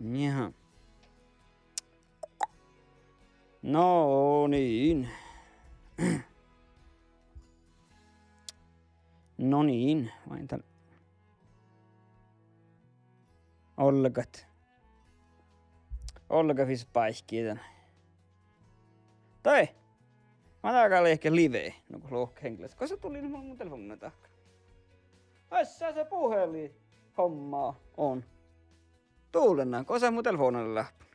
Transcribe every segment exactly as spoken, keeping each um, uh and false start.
Jaha. No niin. No niin, vai dál. Olgat. Olgat fis báikki dan. Tai. Mat dál gal ledje live, nugo lohkat heŋgelasat. Gosa dál lei mu, mu telefovdna dahká? Ai, sa se puhelin homma on. Dál lea, gosa mu telefovdna lea láhppon.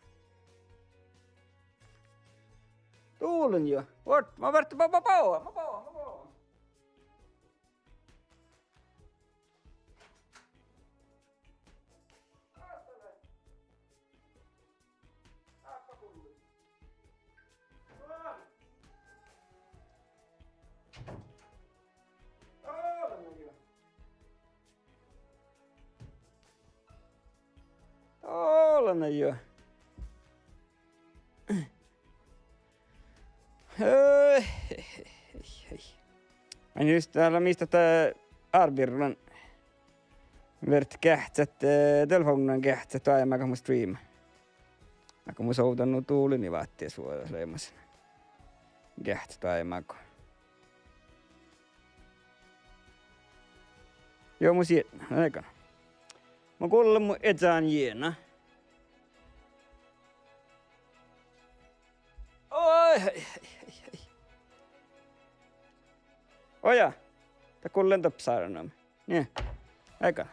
Dál lea jo. Vuort, ma vártán, ba, ba, ba, ma ba, ma ba. Dál lea jo. Hei, hei, hei, hei. Mun just dál mis dat árbevirolaš. Vert geahččat, eh, telefovdnan geahččat doaimma go mun streama. Ahte mun sovdan nu dál lei váttis vuođas leamasin. Geahččat doaimma go. Juo, mun sietnen, egan. Mun gullen mu ežan jiena. Oi, hei, hei, hei, hei. Oja, dat gullen doppe sára nu. Nie. Egan.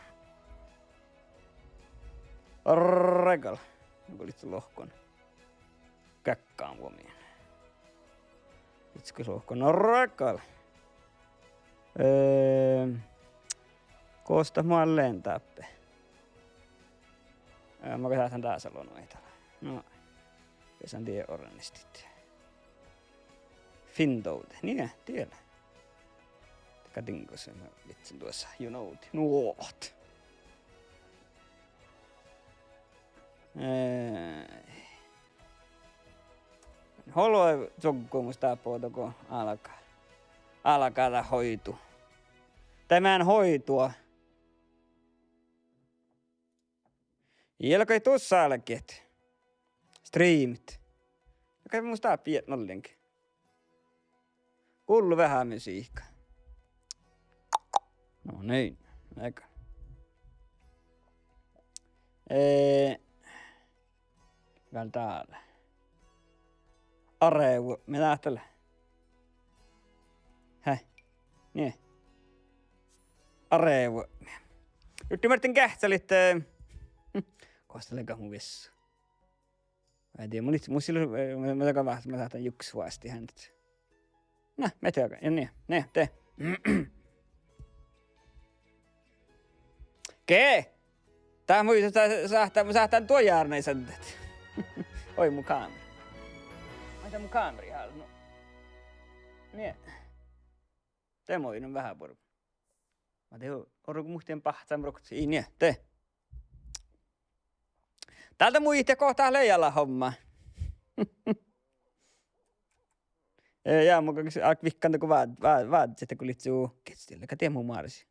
Regal. Nugo lihtte lohkan. Gakkan vuomin. Lihtte lohkan. Regal. Ehm, gos dat mun lean dáppe? Eh, makkár sáhtán dasa lea nu ehtala. No. Beasan die organistit. Findovde. Nie, die lea. Takadingo se ma vitsen duossa. You know it. Nuot. Eh, holo čoggomus dáppe go álgá. Álgá dat hoidu. Tamán hoidua. Ja álgá duossa álgit. Streamit. Ja kai mus dáppe ieš nollengi. Gullu veahá musiikka. No niin, egan. Eh, vel dál. Arevuopmi dat lea. Hä? Nie. Arevuopmi. Juhtii Martin Geahččalit, eh, gos dat lea mu vissu. Vai die, mun it-, mun silo, eh, ma, ma dagan váhte, ma sáhtán juks vuosttit hánit. Na, mii dagan, ja nie, nie, de. Ge? Dat mu, dat sáhtán, sáhtán duo járnnaid sanddat. Oi, mu kámera. Ai, dat mu kámera hála, no. Nie. De mo in veahá buorbun. Ma de, orru go muhtin báhcán brukte, in, nie, de. Dál de muitte go dat lei ala homma. Eh, ja, mun gal álgán vikkan dego vá-, vá-, vázze, dego lihtte uhkit sille, ka die mu mársi.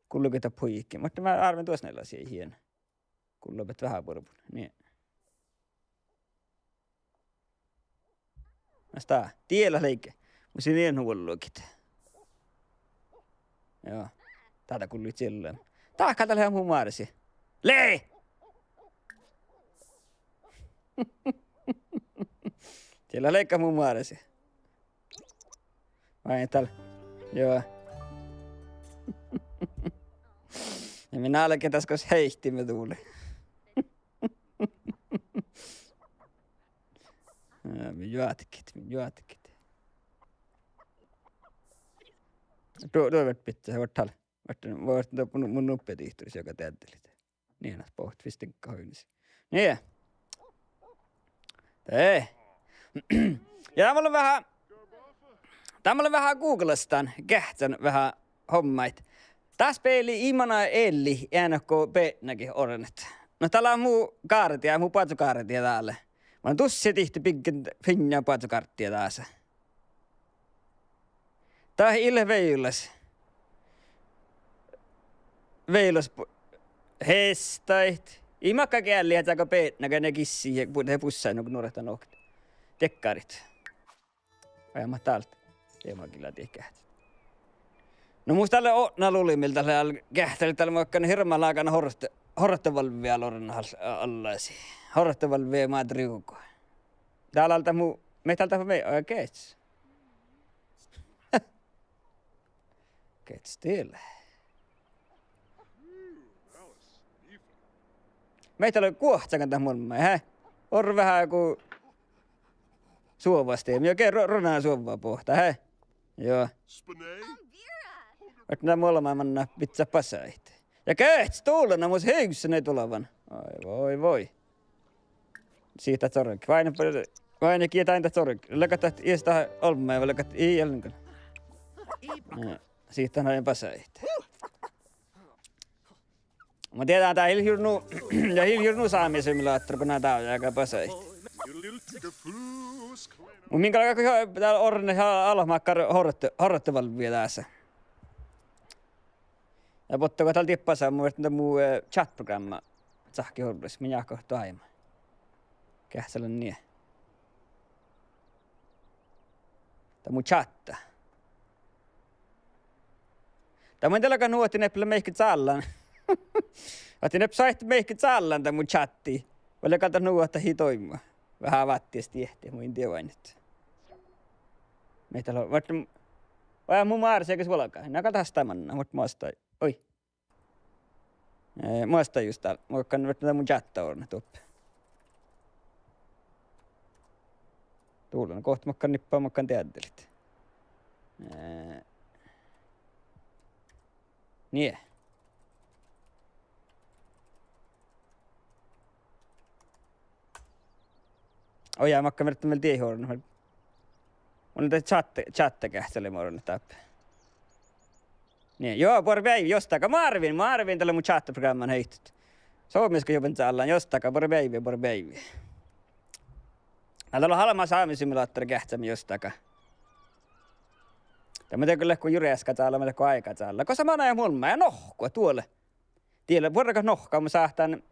Gullo ge dat puiki. Muhto mun árven duos nai lasi hien. Gullo bet veahá buorbun. Nie. Mas dat, die leat leige. Mun sin ii nu vuolgit. Joo. Dáidá gulli čillan. Dahká dat lea mu mársi. Lei! Die leat leige mu mársi. Vai dál. Joo. Ja mii álgit das gos heittiimet duli. Ja, mii juotkit, mii juotkit. Duo, duo vert bitte, vert dál. Vert, vert, mun, mun nuppe dihtoris juoga deaddelit. Nie, na bohte fis diŋgga hoinis. Nie. De. Ja dál mun lean veahá, dál mun lean veahá googlastan, geahččan veahá hommaid. Dás bealli ii mana eallit eanet go beatnagit organet. No dál lea mu gárdia, mu boazogárdija dál. Mun dušše dihte biggen fiinna boazogárdija dasa. Dat ii leat vejolaš. Vejolaš bu-, heasttaid. Ii makkár gealli ahte go beatnat, go ne gissii ja bu-, de bussá nugo nuoraid oktii. Dekkarit. Ojá, mat dál. Dieid maŋŋil lea dieid geahččat. No mus dál lea odne lulimin, dál lea al-, geahččalit dál makkár hirbmat lágan horte-, hortevalvvi al-, orrunahal-, allási. Hortevalvvi mat rivgu. Dál al dat mu-, mii dál dat mu-, ojá, geahččat. Geahččat dieid. Mii dál lea guohcágan dat muolmmái, he? Orru veahá go suovas dien. Mii ge ro-, rona suovva bohtá, he? Juo. Ahte na muolmmái mannat bidjat basaid. Ja geahččat dullan, na mus hivssen ii dulvan. Oi, oi, oi. Sitta sorge. Vaine, vaine gitta dain dat sorge. Legat dat ieš dat olbmái, vai legat ii ollenkaan. Eh, sitta na basaid. Mun dieđán dat ii leat juo nu, ja ii leat juo nu sámi simulaattori go na dávjá basaid. Mun min galgá go dál orrut al-, almmat makkár horte-, hortevalvvi dás. Ja botta go dál dieppe sa, mun viehtán dat mu, eh, chat-programma cahkkehuvvas, mun jáhkán doaibmá. Geahččalan nie. Dat mu chatta. Dat mun dál galggan nu ahte nuppi lea mihkkege callan. Ahte nuppi sáhtán mihkkege callan dat mu chatti. Vai lea gal dat nu ahte ii doibmu. Veahá váttis diehtit, mun in dieđe oainnat. Mii dál, muhto, ojá, mu mársiigas vuolgá. Na gal dat stá mannan, muhto muosta. Oi. Eh, muosta just dál. Mun galggan viehtán dat mu chatta orrut doppe. Dullan, gohte makkár nippá makkár deaddelit. Eh. Nie. Ojá, makkár viehtán vel dieid orrut. Mun de chatta, chatta geahččalii orrut dáppe. Nie, juo, buorre beaivi, jos daga, mu árvvin, mu árvvin dalle mu chatta-programman heittot. Somás go jobban callan, jos daga, buorre beaivi, buorre beaivi. Na dat lea almma sámi simulaattori geahččamin jos daga. Dat mun dego leat go jurjás callan, mun dego áiga callan. Gosa manai muolmmái, nohkku, duole. Diela, buorre gal nohkka, mun sáhtán,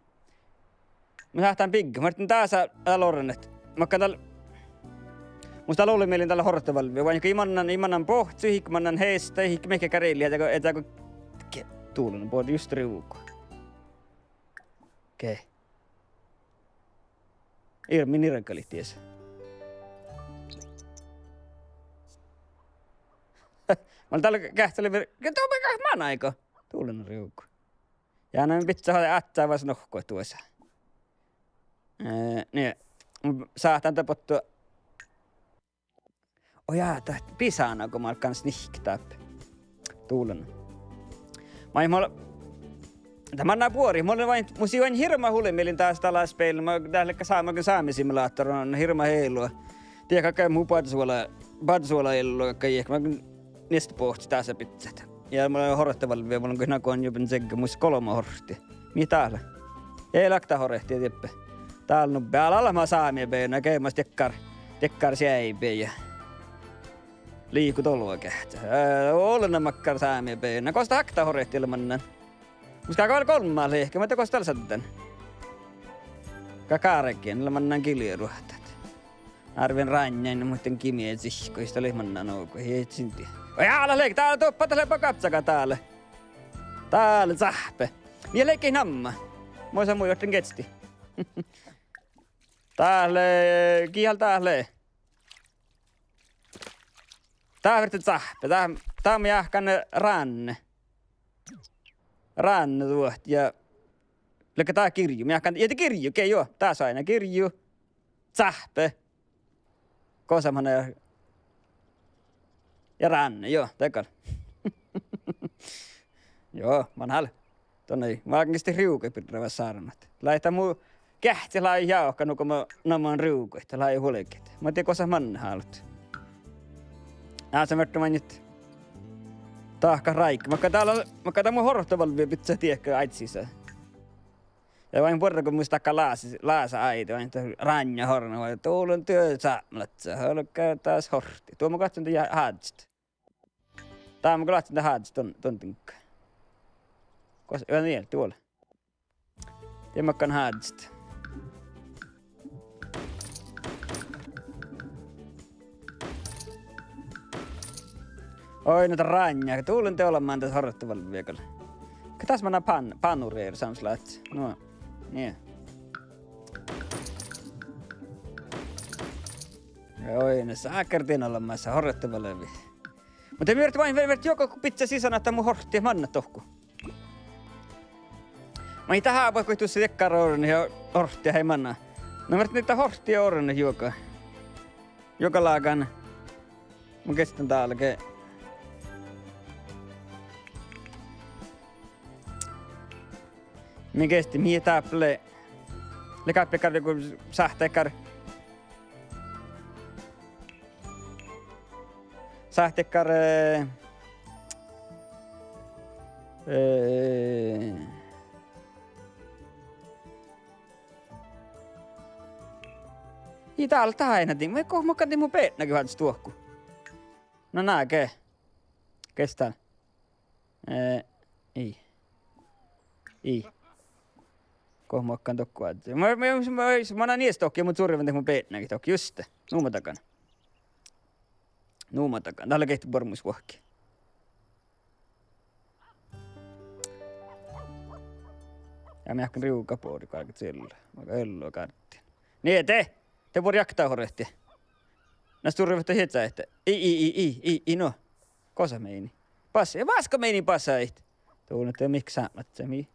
mun sáhtán biggat, mun viehtán dás dál orrut. Makkár dál, mus dál lea mielde dál hortevalvvi, vaikko ii mannan, ii mannan bohccuid, ii mannan heasttaid, ii mihkkege reilli, ii go, ii go, ge-, dullan, buorre just rivgu. Ge-, Irmi nirgalit dies. Mun dál geahččalii vir-, ge-, doppe gal manai go. Dullan rivgu. Ja na bidjat ahte ádjá vas nohkku duosa. Eh, nie. Sáhtán dat bottu. Ojá, dat bisánagumál gal snihkká dáppe. Dullan. Maid mol-, dat manná buori, mol lea oaidnit, mus lei oaidnit hirbmat hullemiellin dás dál spel, ma-, dat leat sámi, sámi simulator, na hirbmat ealu. Diehtit go mu badjesuola, badjesuola ealu, galggai, ma-, niesta bohccot dás bidjat. Ja mol lea hortevalvvi, mol lea go na go jobban čegga mus golbma hortti. Mii dál? Ii leat dat horehtii dieppe. Dál nubbi, dál almma sámi beaivvi, geaimmas dakkár, dakkár seaibi ja liiko dolva geahččat. Eh, ollu makkár sámi beaivvi. Gos dat okta horehtii lea mannan? Mus galgá vel golbma lehket, muhto gos dál šadden? Ga gárgii lea mannan giliruohtat. Árven ránnjá, muhto gimie cihkku, ii dat lea mannan nugo, ii činti. Oi, ala lehket, dál doppe, dál lea gabcaga dál. Dál lea cáhpe. Mii lehket namma. Mo sa mu johtán gesti. Dál lea, gii dál lea. Dát fertii cáhpe, dát, dát mun jáhkán ránne. Ránne duot ja leago dát girju, mun jáhkán, ja de girju, ge juo, dás oaidná girju, cáhpe. Gosa manai ja ránne, juo, dat gal. Juo, manai. Don ii, mun galggan rivgui birra sárnat. Láhkai mu geahččat láhkai jáhkán nugo mo namma rivgui, dat láhkai huolgit. Muhto gosa manai hálit. Áhčči, fertii maŋŋit. Dahkat ráigga. Makkár dál, makkár dál mu hortevalvvi bidjat diehtit áiddit sisa. Ja oaidná buorre go mus dakkár lása, lása áidit, oaidná ránnjá horna, vai dullan duo sápmelačča, olgá dás hortti. Duo mun gohččan dan ja háddet. Dán mun gohččan dan háddet don, don diŋgga. Gos, ja, nie, dál. De makkán házzit. Oi, na dat ránnjá, dál lea de olmmán das horrehtavalve gal. Ge das manná pán-, pánnureer sámsláhci. No, nie. Oi, na sákkár dien olmmás horrehtavalve. Muhto mii fertet, mii fertet juoga go bidjat sisa ahte mun horten mannat dohko. Maid dat hábot go dušše dakkár orrut ja horten eai manná. Na mii fertet dat horten orrut juoga. Juogalágan. Mun geahčen dál ge. Mii geahčen, mii dáppe lea. Lea gáppe dakkár go sáhttá dakkár Sáhttit dakkár, eh, eh, ii dál, dál eai na dihte. Vai go makkár dihte mu beatnagit oažžut dohko? Na, na ge. Ges dál? Eh, ii. Ii. Go makkár dohko oažžut? Ma, ma, ma, ma, na nie dohko, ja mun čurven dihte mu beatnagit dohko. Juste. Nu mo dagan. Nu mo dagan. Dál lea geahča borramus vuohki. Ja mii áhkán riuga bori galgat sille. Maga ello gárddin. Nie de! De bor jakta horehti. Na čurven dihte ieža ahte. Ii, ii, ii, ii, ii, ii, no. Gosa meini. Bas-, ja baska meini basait. Dál lea de mihkkege sápmelaččat mii.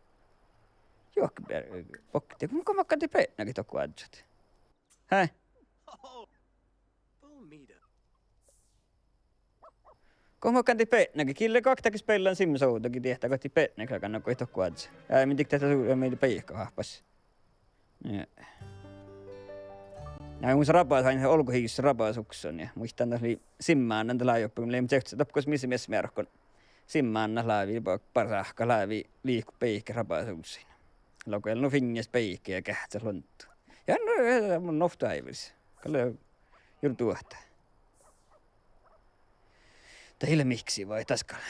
Juohke ber-, bokte. Mun go makkár dihte beatnagit dohko oažžut? Hää? Go makkár dihte beatnagit, gii lea go oktage speallašan Sims ovdagi diehtá go dihte beatnagit galgá nugo dohko oažžut. Ja min dihte dat su-, ja min beihka háhpas. Ja. Ja mus rabas ain olgohiius rabas ukson ja muittán dat lei Simmánan dat lávii doppe, lei mun čeahčen doppe gos mis mies mearkon. Simmánan lávii ba-, barát sáhka lávii liikot beihket rabas ukson. Logo eal nu fiinnas beihket ja geahččat luonddu. Ja no, mun ovtta áivis. Gal lea jurddu ahte. Dat ii leat mihkkege vai das gal.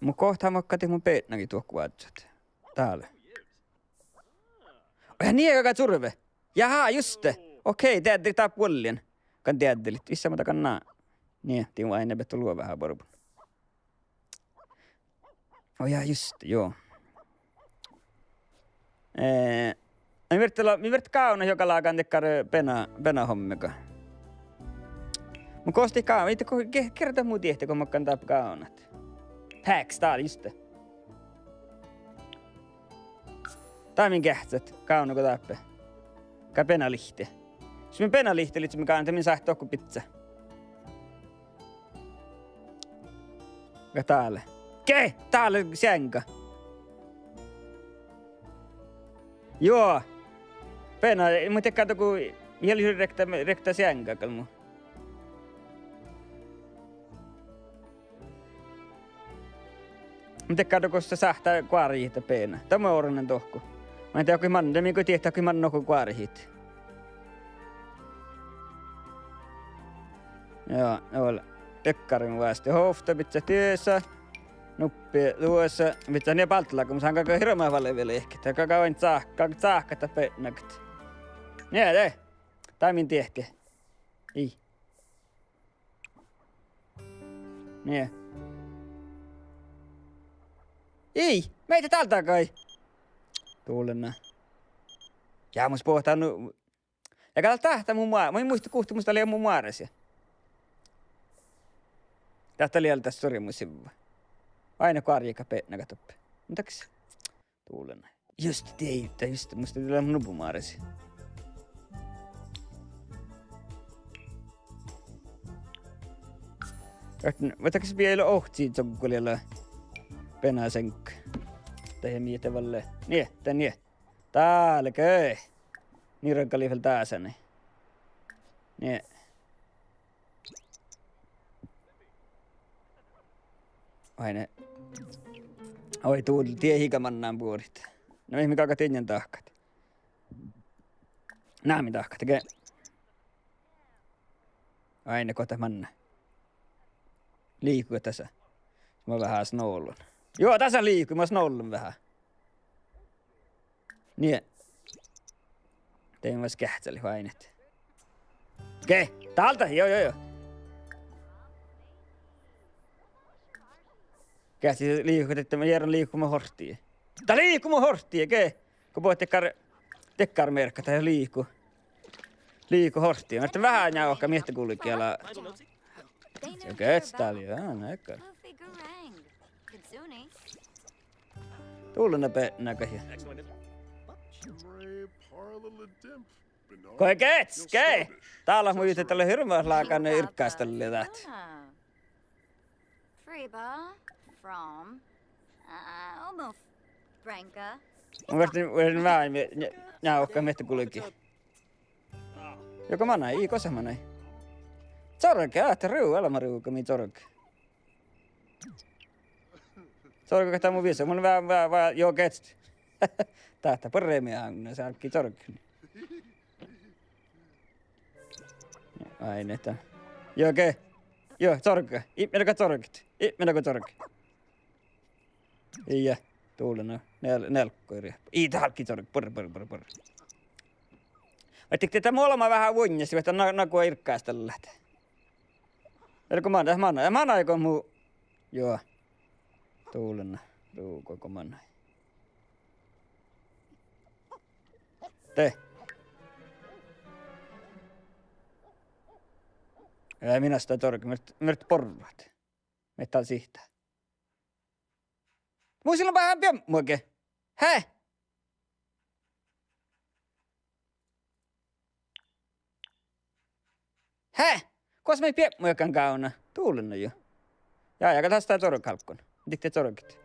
Mun gohta makkár dihte mu beatnagit dohko oažžut. Dál. Oi, nie galgá čurve. Jaha, juste. Okei, deaddelit dáppe vuollin. Gal deaddelit, ii sa ma dagan ná. Nie, dii mu ain beattá luovaha borbun. Oi, jaa, juste, juo. Eh, mii fertet, mii fertet gávdnat juogalágan dakkár bena-, benahommiga. Mun gos dihte gávdnat, ii de go-, ge-, gerte mu dihte go makkán dáppe gávdnat. Pehkes dál, juste. Dál min geahččat, gávdno go dáppe. Gal benalihtti. Sis min benalihtti lei, mii gávdnat, de min sáhttit dohko biddjat. Ga dále. Ge! Dále seaŋga. Juo. Bena, mun de gal dohko, ii lean rievtta, rievtta seaŋga gal mu. Mun de gal dohko sáhttá goarhit bena. Dat mun orun dohko. Mun de okei man, de min go diehtá okei man nohko goarhit. Ja, ol-, dekkarin vásti. Hovtta bidjat diesa. Nuppi duosa. Bidjat nie báltalaga, mus han galgá hirbmat valve lehket. Dat galgá oaidnit cáhk-, galgá cáhkat dat beatnagat. Nie de. Dat min diehtit. Ii. Nie. Ii, mii de dál dagai. Dál lea. Ja mus bohte nu. Ja gal dat mu mua-, mun in muitte guhte mus dat lei mu muorasie. Dat lei dat stuorra mu sivva. Ain goarjjit beatnagat doppe. Mun daksin. Dál lea. Juste, dieid, juste, mus dat lei mu nubbo muorasie. Ert-, ma daksin biela ohcci čoggo lea benaseaŋkka. Dahje mii de valle. Nie, dat nie. Dál lea ge. Nirga lei vel dásan. Nie. Oaidne. Oi, dál, dieid gal mannán buorit. Na mii galgat dieinna dahkat. Ná mii dahkat ge. Oaidne, go dat manná. Liiko dasa. Mun veahá snolan. Juo, dasa liikui mas nollun veahá. Nie. De mun skeahččalit oaidnit. Ge, dál dat, juo, juo, juo. Geahččalit liikui, de mun jearran liikui mu horttii. Dat liikui mu horttii, ge. Go bohtet dakkár, dakkár mearkka, dat liikui. Liikui horttii. Muhto veahá njáhka miehtagulgii ala. Juo, geahččalit, juo, na go. Dullenabeaivvi ja. Go geahččat, ge! Dál mu jut, dat lea hirbmat lágan irggástallii dát. Mun ferten, ferten veahá nj-, njáhka miehtagulgii. Juo go manai, ii gos manai. Corge, ahte riv-, almma rivga mii corge. Corge, dat mu visot, mun veahá, veahá, veahá, juo geahččat. Dát, dát buorre mii áŋgii, álggii corge. Ai, ne, dat. Juo ge. Juo, corge. Ipmirga corget. Ipmirga corget. Ii, dullena. Neal-, nealggu riehpu. Ii, dat álggii corget. Buorre, buorre, buorre, buorre. Vai dikte dat mu olbmá veahá vuonjjastit, vai dat na-, nagu irggástallii. Ii go manai, manai, manai go mu. Juo. Dullena. Rugo go manai. De. Ja minus dat corge, mii, mii borrat. Mii dál sihtá. Mus lea veahá biebmu ge. He? He? Gos mii biebmu galgga gávdná? Dullena juo. Ja, ja gal das dat corge álggii. Dikte corget.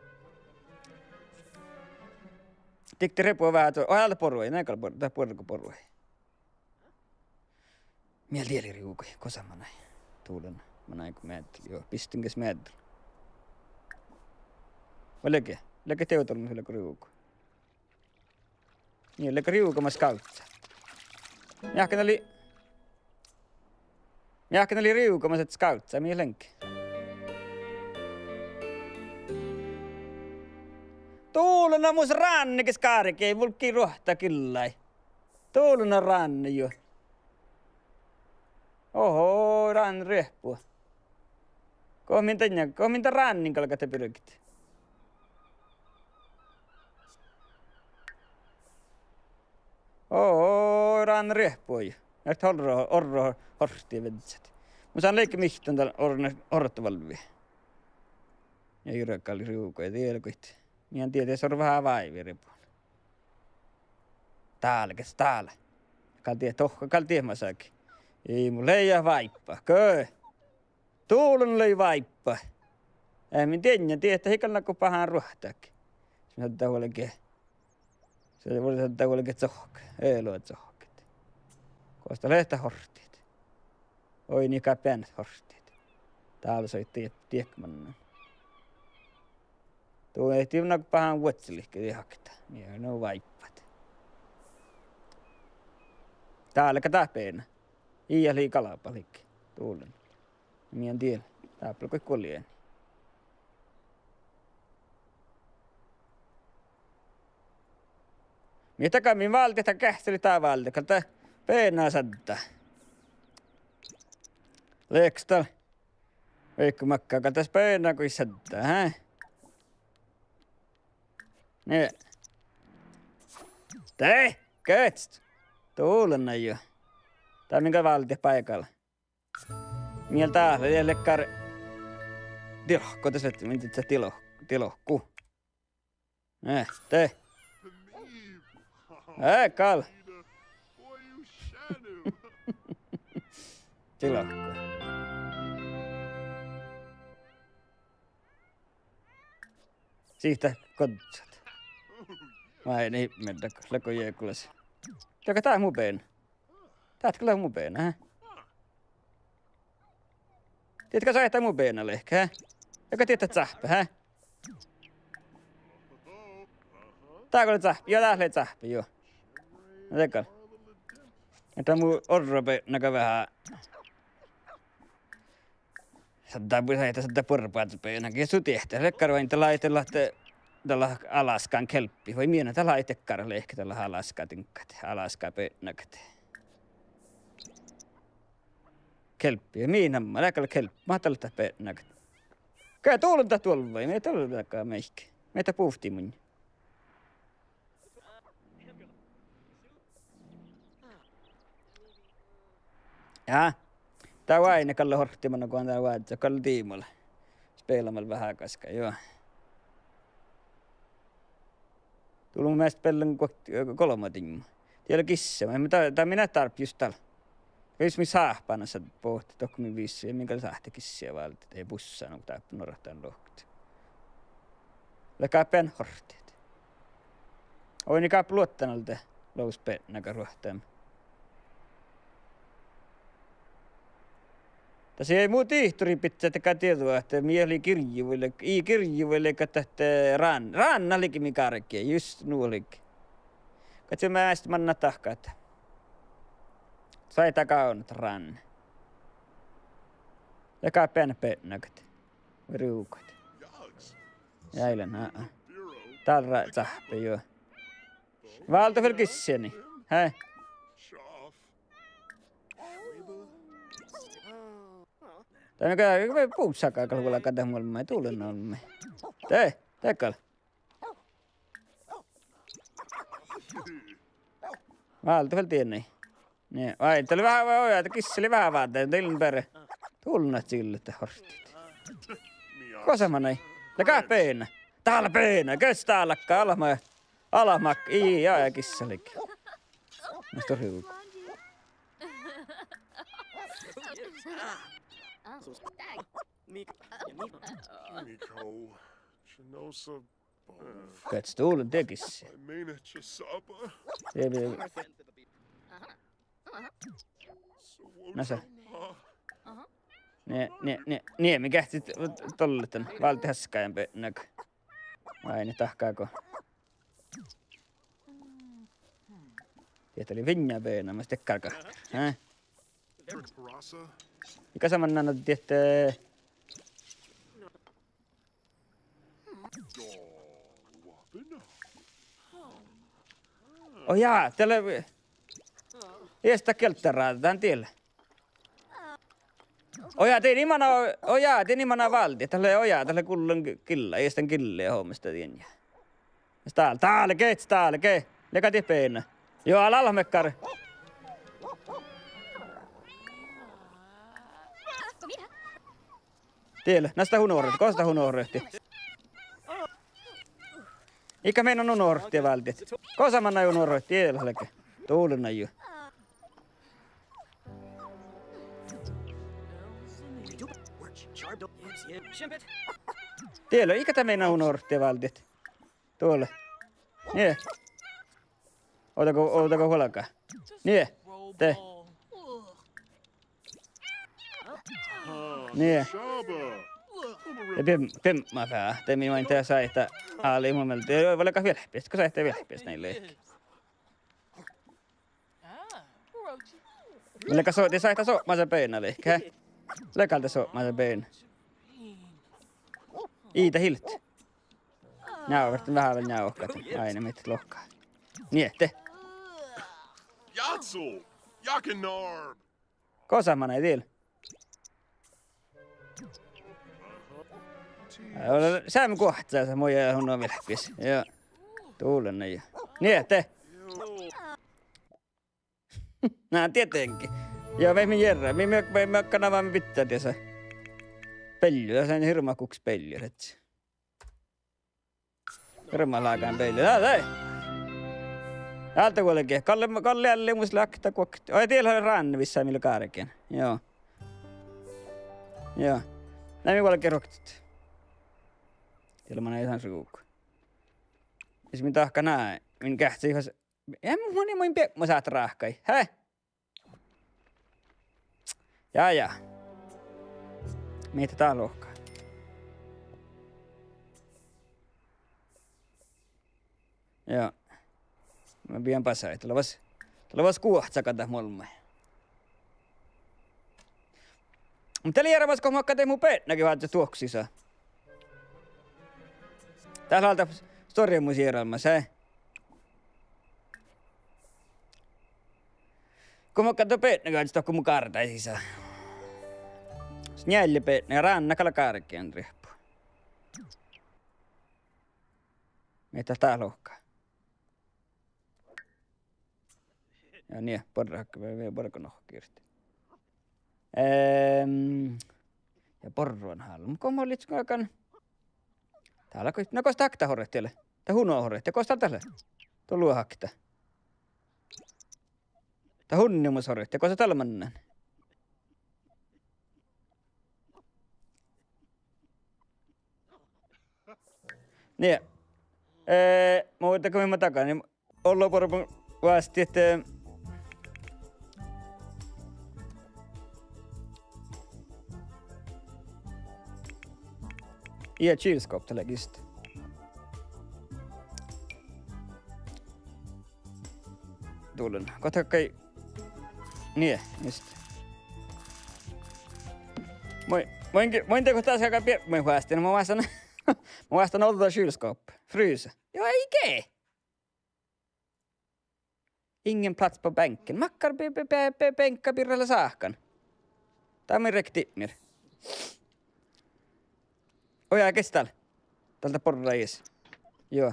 Dikte rieppu veahá co-, oh, ale borui, ne gal bor-, dat borgo borui. Mii dieđát rivgui, gos manai. Dullena, manai go meaddel, juo, bistin ges meaddel. Vai leage, leage dievdal mus leage rivgu. Nie, leage rivgu mas skávcca. Mii áhkku lei, mii áhkku lei rivgu mas skávcca, mii leaŋkii. Dullena mus ránne ges gárgii, vulggii ruohtta gillái. Dullena ránne juo. Oho, ránne rieppu. Go min dan, go min dan ránnin galgá birget. Oho, ránne rieppu juo. Ert orro, orro horttii vižžat. Mun lean leige mihttán dal orro-, orrot válvvi. Ja jurgal rivgu, dieđe goit. Mii dieđát, de orro veahá váivi riepun. Dál ges, dál. Gal dieđát, dohko, gal dieđát masaga. Ii, mun lean váibba. Ge. Dullena lei váibba. Eh, min dieđán, dieđát ii gal nago bahán ruohttaga. Mis dat vuolgá. Mis dat vuolgá cohk-, ealu cohkket. Gos dat lea horttit. Oi, nie gal beanet horttit. Dál soai die-, diekmannan. Duo ehtá nago bahán vuodselihkki dieđát okta. Nie, nu váibbat. Dál gal dat beana. Ii lei galbma lihkki. Dullena. Mii dieđát, dáppe lea goit guliin. Mii dat gal, mii váldet, dat geahččalit, dat váldet, gal dat beana šaddá. Leago dat, vaikko makká, gal dat beana goit šaddá, he? Nie. De, geahččat. Dullena juo. Dat mii gal váldet báigal. Mii dál lea, lea dakkár dilohku, das lea, mii dat diloh-, dilohku. Eh, de. Eh, gal. Dilohku. Sihte goddit. Vai ni, mii dat, lea go jiegulas. Lea go dat mu beana. Dat gal lea mu beana, he? Dieđát go šat dat mu beana lea, he? Ega dieđát dat cáhpe, he? Dat go lea cáhpe, juo, dat lea cáhpe, juo. Na de gal. Dat mu orro beana gal veahá. Sadda bu-, sadda buorbáža beanagat ja su diehtit, leat gal vai dat lei, dat lei, dat lei Alaskan kelppi, vai mii dat lei dakkár, leat dat lei Alaska diŋggat, Alaska beanagat. Kelppi, mii namma, leat gal kelppi, mat dat leat beanagat. Ge dullen dat duolvvai, mii dat leat dakkár meahkki. Mii dat buvttii munnje. Ja. Dat oaidná gal hortimin go dat oažžu gal diimma. Spilášin veahá gaskka, juo. Dullen mu mielas beallen go-, golbma diimma. Diet leat gissat, ma-, dat, dat mii dárbbašit just dál. Jus mii sáhpánas bohtet, dohko mii visot, ja mii gal sáhttit gissat váldit, dahje bussa, nu dáppe norrahtan lohkat. Leat gal beanagat horttit. Oaidná gal luottan alde, logus beanagat ruohttamin. Dasa ii mu dihtorii bidjat gal dieđu ahte mii lei girjji vai lei, ii girjji vai lei gal ahte rán-, ránnat lei mii gárge, just nu lei. Gal mii eat mannat dahkat. Sáhttit gávdnat ránni. Leat gal beanagat. Vai rugat. Jai lean, a-a. Dál ra-, cáhpe, juo. Váldet vel gissii. Hei. Dán gal, busaga gal vuolgá dat olmmái, dullen olmmái. De, de gal. Váldet vel dieinna. Nie, vai, dat lei veahá, vai, oi, dat gissa lei veahá váldit, dien bere. Dullen gillii horttit. Gosa manai? Leat gal beana. Dat lea beana, ges dat leat, almma, almma, ii, ja, ja gissa lei. Musta ruga. Miko, Genosa, Gat dullen, de gissii. Mine, Chisapa. De, de. Nasa. Nie, nie, nie, nie, mii geahččat dollet dan, váldit haskain beanagat. Vai nie dahká go. Diet lei vinja beana, mas dakkár gáhččat. Hä? Ii gosa mannat diet, eh, Oh jaa, dat lea, ii dat gieldaráda, dán diet lea. Oh jaa, dien ii mana, oh jaa, dien ii mana váldit, dat lea, oh jaa, dat lea gullan gi-, gilla, ii dat gillii hommás dien ja. Dál, dál, ge, dál, ge. Leat gal diet beana. Juo, ala, ala mekkár. Diet lea, nasta hun oret, gosa dat hun oret. Ii gal mii nu oret váldit. Gosa manai nu oret, diet lea, leage. Dullen jo. Diet lea, ii gal dat mii nu oret váldit. Dullen. Nie. Ovdal go, ovdal go vuolgá. Nie. De. Nie. Ja biem-, biemma fea. De mii main de sáhttá álo mu mielas. De vuolgá vielppis, go sáhttá vielppis nai leahkit. Mii leat gal so-, de sáhttá sopmasa beana leahkit, he? Leat gal de sopmasa beana. Ii dat ilt. Njávrten veahá vel njávrten. Áinna mii lohká. Nie, de. Játso! Jakenarb! Gosa manai diet lea? Seamma guohcá, sa-, mu ja hun vielppis. Juo. Dullen jo. Nie, de. Na, dieđusge. Ja mii, mii jearrá, mii, mii, mii, mii galggašeimmet biddjat disa. Bealju, dasa lea hirbmat guhkes bealju, ahte. Hirbmat lágán bealju. Dá, dá. Álde vuolgit. Galle, galle eallimus lággat guokte. Oi, diet lea ránne vissa mii lea gárgen. Juo. Juo. Nai mii vuolgit ruoktot. Diet lea manai san rugo. Sis mii dahkat ná, min geahččat fas Ja mu-, mun in, mun in biepmu sáhtán ráhkadit. He? Ja, ja. Mii dat dá lohká? Ja. Ma bijan basai. Dat lea fas, dat lea fas guohcá gal dat mu olmmái. Muhto dat lea eará mas go makkár de mu beatnagit vázzit duohko sisa. Dál lea dat stuorra mu eará mas, eh. Go makkár de beatnagit vázzit dohko mu gárddái sisa. Njeallje beatnagit, ránná gal lea gárggehan rieppu. Mii dat dál lohká. Ja nie, borrat, ve-, ve-, borrat go nohkkiirat. Ehm, ja borrat hálu. Muhto go mo lei galggan. Dál lea go-, na gos dat okta horret diet lea? Dat uno horret, gos dál dat lea? Dál lea okta. Dat unnimus horret, gos dál lea mannan? Nie. Eh, muhto go mii daganin, ollu borre vástidit, eh, ja kylskåp, dat lea gist. Dullen. Gos dat gal. Nie, just. Mun, mun, mun dego dasa gal bie-, mun vástidin, mun vástidin, mun vástidin ođđa kylskåp. Fryse. Jo, ii ge. Ingen plats på bänken. Makkár be-, be-, be-, be-, beŋka birra lea sáhkan? Dat mii rek-, dibmir. Oja, ges dál? Dál dat borrat ieš. Jo.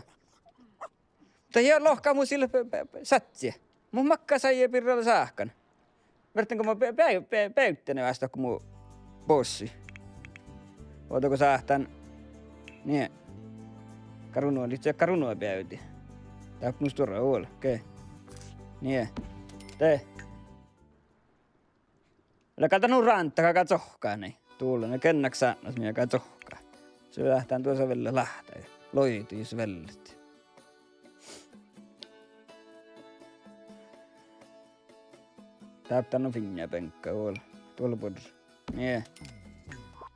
Dat ii lohká mu sil be-, be-, be-, sattie. Muhto makkár sajii birra lea sáhkan? Vertten go mo be-, be-, be-, beavdden eastu go mo bossii. Ovdal go sáhtán. Nie. Garuno, lihtte garuno beavdit. Dáppe mus stuorra ol-, ge. Nie. De. Lea gal dat nu ránddat galgá cohkkát nai. Dullen, gennat sátnat mii galgá cohkkát. Sus sáhtán duosa vellet láhttái. Loidut jus vellet. Dáppe dál nu fiinna beŋka ol-, dulbur. Nie.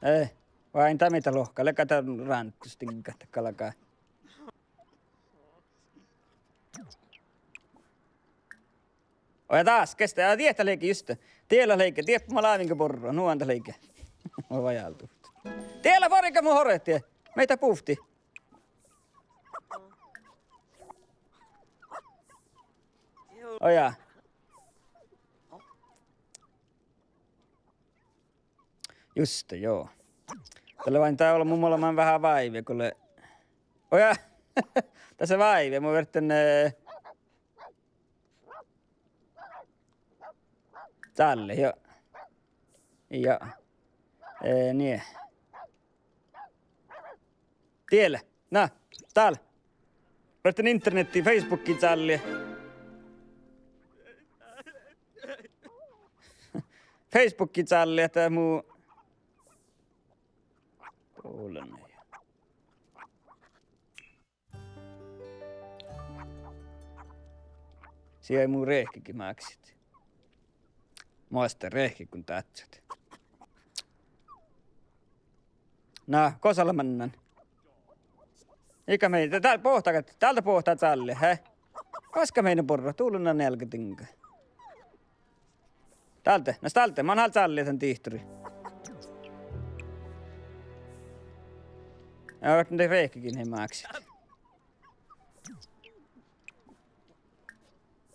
Eh, vai dat mii dat lohká, lea gal dat ránddat diŋga dat galgá. Oja dás, ges dat, ja diet dat leige juste. Diet dat leige, diet ma láven ge borrat, nu dat leige. Ma vajálduhttán. Diet lea bargat mu horret, mii dat buvttii. Oja. Juste, jo. Dat lea vai dat ollu mu, mulla man veahá váivi go lea. Oja. Dasa váivi, mun vertten, eh, Calle, jo. Jo. Eh, nie. Diet lea. Na, dál. Vertten internetti, Facebookii calle. Facebookii calle, dat mu. Dullen. Sii mu riehkegit máksit. Mo oastá riehkegit go dáhccat. Na, gos lea mannan? Iige mii, dál boahtá, dál dat boahtá calle, he? Gaskka mii borrat, dullen njeallje diŋga. Dálde, na dálde, mun hálan calle dan dihtorii. Ja, de riehkegit máksit.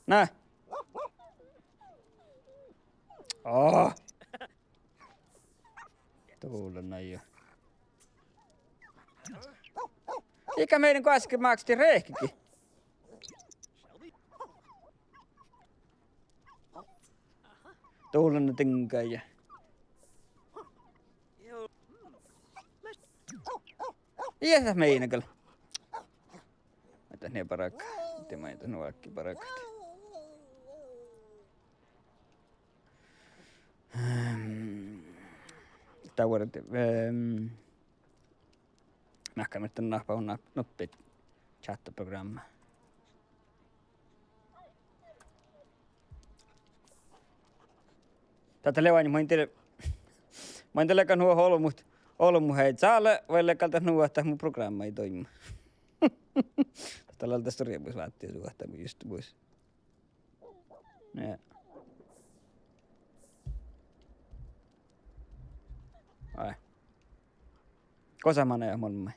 Na. Oh. Dullen nai. Iige mii gaskka máksit riehkegit. Dullen diŋga ja. Ja dat mii gal. Mii dat nie bargat. Dii mii dat nu áiggi bargat. Ehm, dat vuordi, ehm, Máhkán mii dan nahpa, nahpa, nuppi čáhttaprográmma. Dáppe lea, main dal-, main dal-, leago nu olbmot, olbmot eai cále, vai leago dat nu ahte mu prográmma ii doibmu. Dáppe lea dat stuorra mus váttis, su ahte mu just mus. Ja. Ai. Gosa manai olmmái?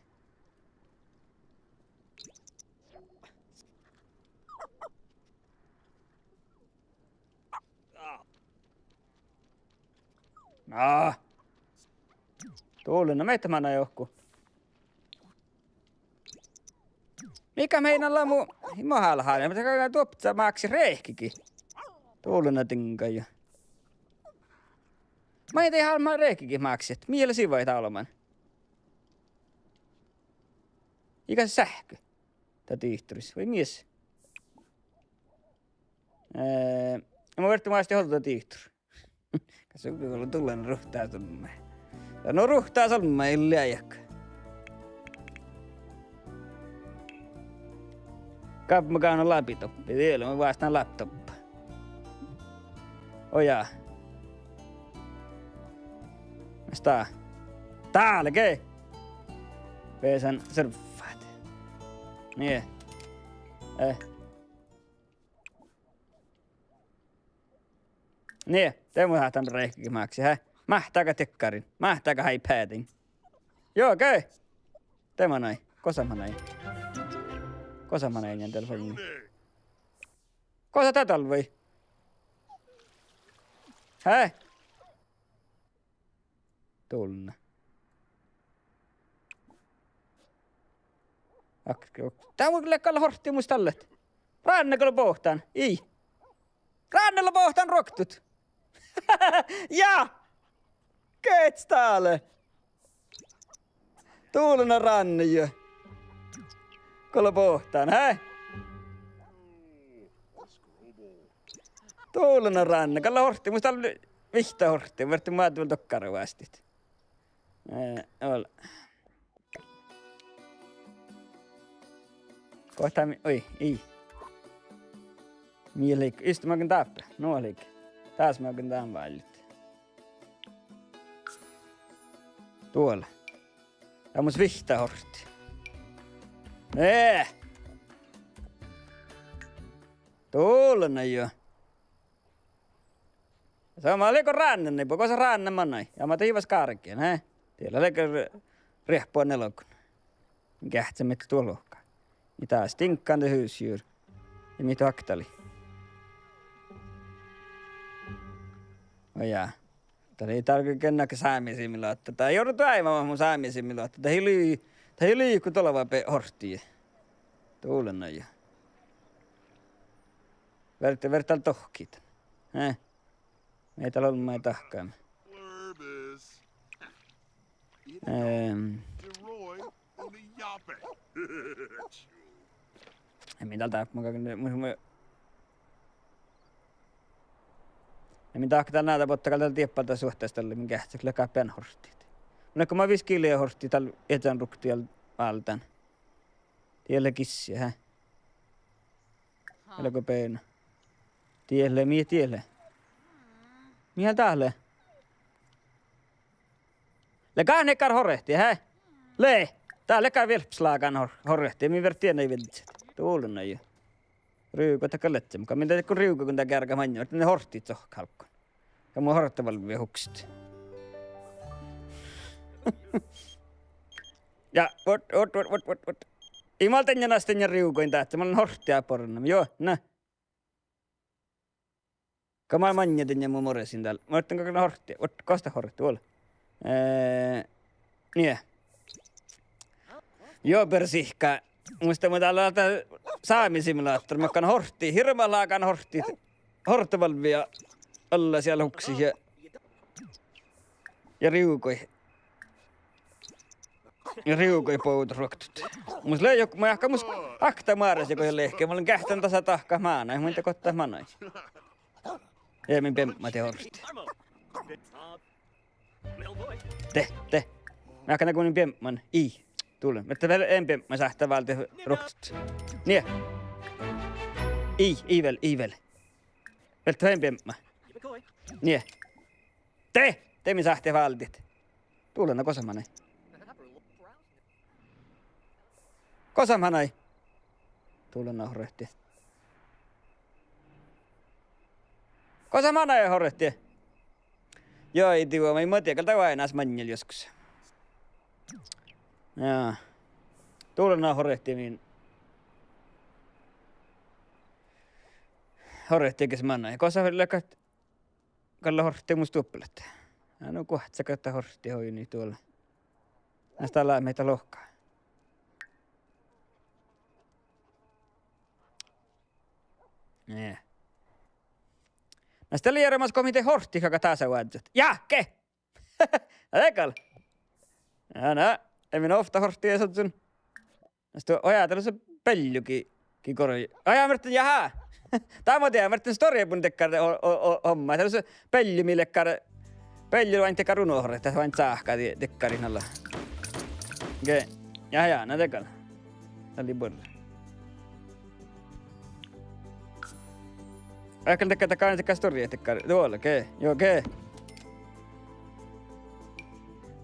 Ná. Dullen, na mehtet manai ohku. Mii gal meinat leat mu, mo hállen, mii gal duopca máksit rehkegi. Dullen, na diŋga ja. Maid dii hálbmá rehkegi máksit, mii lea sivai dálván. Iige sáhkkut. Dat dihtoris vai mies. Eh, mun ferten vástán ođđa dihtor. Kas su dullen ruhta olmmái? Ja no ruhta olmmái, ii leat. Gabbe mun gávdnan laptoppi, diet lea, mun vástán laptoppa. Oja. Mis dat? Dálge. Beasan servvát. Nie. Eh. Nie, de mun sáhtán rehkegi máksit, hää? Máhttá ge dekkáriin, máhttá ge iPadiin. Joo, ge. De manai, gosa manai. Gosa manai, ja dál fai. Gosa dat dálvvai? Hää? Dullen. Ak-, dat mun gal hortti mus dalle. Ránne gal lea bohtán, ii. Ránne lea bohtán ruoktot. Ja! Geahča dále. Dullen, na ránne juo. Gal lea bohtán, hää? Dullen, na ránne. Gal lea hortti, mus dal vihtta hortti, mun ferten moadde vel dokkár vástit. Eh, vel. Gohta mi-, oi, ii. Mii lei, iste magan dáppe, nu lei. Dás magan dán váldit. Duola. Dá mus vihtta hortti. Eh! Dullen, na juo. Somá lei go ránne nai, gosa ránne manai. Ja ma dihte vas gárggen, hää? Diet lea gal riehppu nelgon. Geahčen mii duohká. Mii dás diŋggan de husdjur. Ja mii okta lei. Oja. Dat lei dál ge-, ge-, sámi simulator. Dat ii orru duoimma mu sámi simulator. Dat ii lei, dat ii lei go dolva be-, hortti. Dullen, na juo. Verte, verte dál dohkkit. Eh. Mii dal olmmái dahkkame. Ehm. Ja mii dal dáppe, mun, mun, mun, ja mii dahká dal nađa botta gal dal dieppe dat suohtas dalle, mii geahččat leat bean horttit. Mun go ma viskan lea horttit dal iežan ruoktot váldán. Diet lea gissii, hää? Vel go beana. Diet lea, mii diet lea. Mii dat lea. Lea gát neakkár horehti, hää? Lea. Dat lea gát vielppaslágan hor-, horehti, mii fertet dien viežžat. Dullen, na juo. Ruvgo dat gal ledje, muhto mii dat go ruvgo go dat geargat maŋŋá, dat horttit sohkkalggon. Ja mu hortevalvvi hukset. Ja, vuot, vuot, vuot, vuot, vuot, vuot. Ii, mun dien ain, dien ruvgoin dáhte, mun lean hortti borremin, juo, na. Go mun maŋŋá dien mu moresin dal. Mun ferten gal hortti, vuot, gos dat hortti, vuol. Eh, nie. Juo, beare sihkka. Muhto mun dal lean dat sámi simulator, makkár horttit, hirbmat lágan horttit. Hortevalvvi ja alla sia hukset ja, ja ruvgojit. Ja ruvgojit bođii ruoktot. Mus lei jo-, mun jáhkán mus okta máres juo go lehket, mun lean geahččan dasa dahkat mánát, mun de gohta manai. Ja min biebma dien hortti. De, de. Mun jáhkán go min biebman. Ii. Dullen. Mii fertet vel en biebma sáhttá váldit ruoktot. Nie. Ii, ii vel, ii vel. Fertet vel en biebma. Nie. De, de mii sáhttit váldit. Dullen, na gosa manai? Gosa manai? Dullen, na horehti. Gosa manai horehti? Ja ii dieđe, ma ii muitte gal dat oainnás maŋŋel joskus. Ja. Dál lea hortet min. Hortet ges manai. Gosa lea gal, gal hortet mus duoppelot. Ja nu guohcá gal dat hortet oaidnit duolle. Na dat lea mii dat lohká. Nie. Na dat lea eará mas go mii de hortet gal dasa oažžut. Ja, ge! Na de gal. Ja, na, eai min ovtta hortet eanet son. Na dat, ojá, dat lea bealju gii, gii gorjá. Ojá, muhto, jahá. Dat mun dieđán, muhto, story bun dakkár o-, o-, o-, homma. Dat lea bealju mii leat, bealju oaidnit dakkár unohore, dat oaidnit sáhka di-, dakkáriid nalle. Ge, ja, ja, na de gal. Dat lei buorre. Eai gal dakkár, dakkár, dakkár story dakkár. Duolle, ge, juo, ge.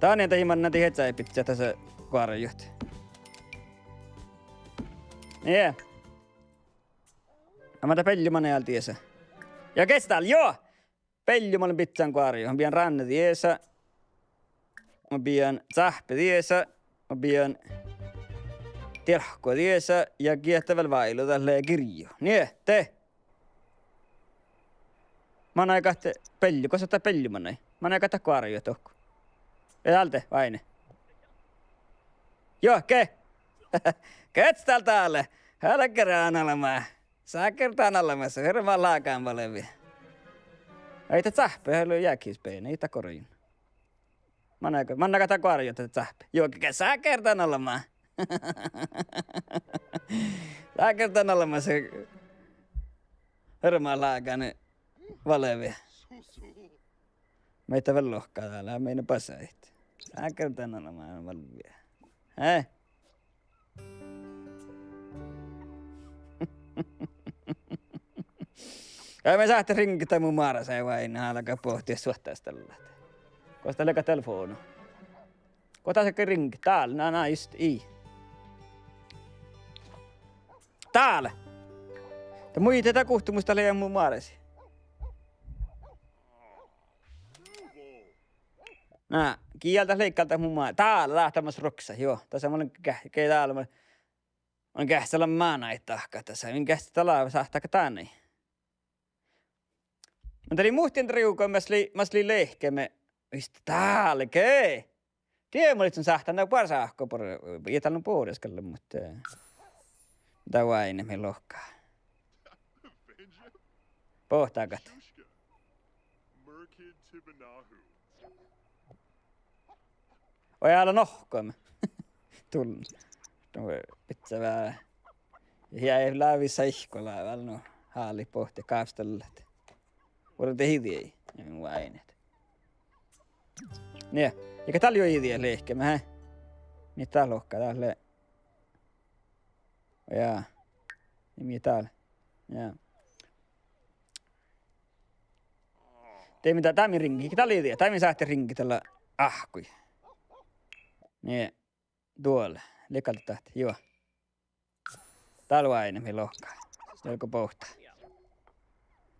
Dán ja dat ii manná dihte bidjat dasa goarjut. Nie. Amma dat bealju manai dál diesa. Ja ge dat lea, juo! Bealju mun lean bidjan goarjut. Mun bijan ránnje diesa. Mun bijan cáhppe diesa. Mun bijan dielkua diesa. Ja giehta vel váilu, dat lea girjji. Nie, de. Manai gal bealju, gosa dat bealju manai. Manai gal dat goarjut dohko. Ja dál de, oaidne. Juo, ge. Ge dat dál lea. Álgá dan olbmá. Sáhkár dan olbmá, se hirbmat lágan balvii. Ii dat cáhppe, ii leat jáhkes beaivvi, ii dat gorjun. Manai gal, manai gal dat goarjut dat cáhppe. Juo, ge, ge, sáhkár dan olbmá. Sáhkár dan olbmá, se hirbmat lágan balvii. Mii dat vel lohká dál, mii basait. Sáhkár dan olbmá balvii. Hei. Ja mii sáhttit ringet mu márasa, oaidne, álgá bohtit suohtas dalle. Gos dat lea telefovdna? Gos dat lea ringet? Dál, na, na, just ii. Dál! Dat muitte dat guhte mus dat lea mu márasa. Na, giel dat lei gal dat mu má-, dál, dál dat mus ruoksa, juo. Dasa mun ge-, ge dál mun, mun geahččalan mánáid dahkat dasa, mun geahččalan dál sáhttá gal dáni. Mun dat lei muhtin rievdus mas lei, mas lei lehkeme, vist dál ge. Die mun lean sáhttán na buorre sáhka, buorre, ii dál nu buorre gal, muhto, eh, dat oaidne mii lohká. Bohtágat. Oi, ale nohkome. Dul-, dul-, bidjá veahá. Ja lávii saihku lea vel nu hálit bohtit gávstallat. Vuolde iđiid, ja mii oaidnit. Nie, ja ge dál lei iđiid lehkeme, he? Mii dat lohká, dat lea. Ja. Mii dat. Ja. De mii dat, dat mii ringii, dat lei iđiid, dat mii sáhttit ringit dalle áhkui. Nie, duole, lei gal dat, juo. Dál oaidne mii lohká. Dál go bohtá.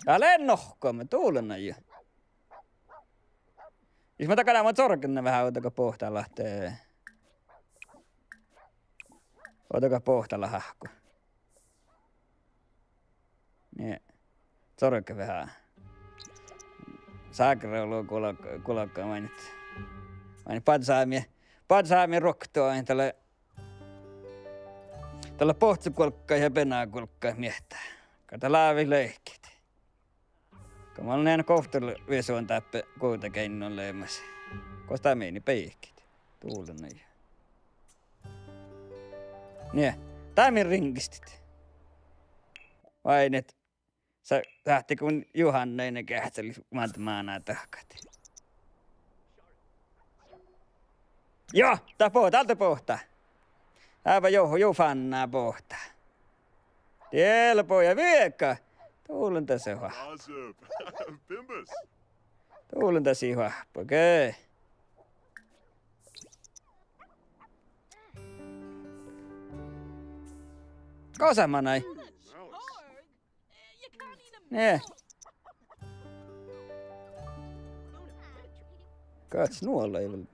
Ale nohkome, dál lea juo. Jus mun dakkár, mun corgen veahá ovdal go bohtá láhtte. Ovdal go bohtá láhtte áhkku. Nie. Corgen veahá. Ságra olu gul-, gulgga mainit. Mainit badjesámi, badjesámi ruoktot, dalle, dalle bohccuguolgga ja benaguolgga miehtá. Go dat lávii lehket. Go mun lean govttol viesuhan dáppe guovdageainnus leamaš. Gos dat mii beaivvi. Dál lea. Nie, dat mii ringistit. Oaidne. Sa-, sáhttit go Juhánna ii geahččalit mat máná dahkat. Juo, dat boh-, dál dat bohtá. Dál lea juo, juo fánná bohtá. Diela boja viekka. Dál lea das oahpu. Dál lea das oahpu, ge. Gosa manai. Nie. Gáhččat nuolaid vel.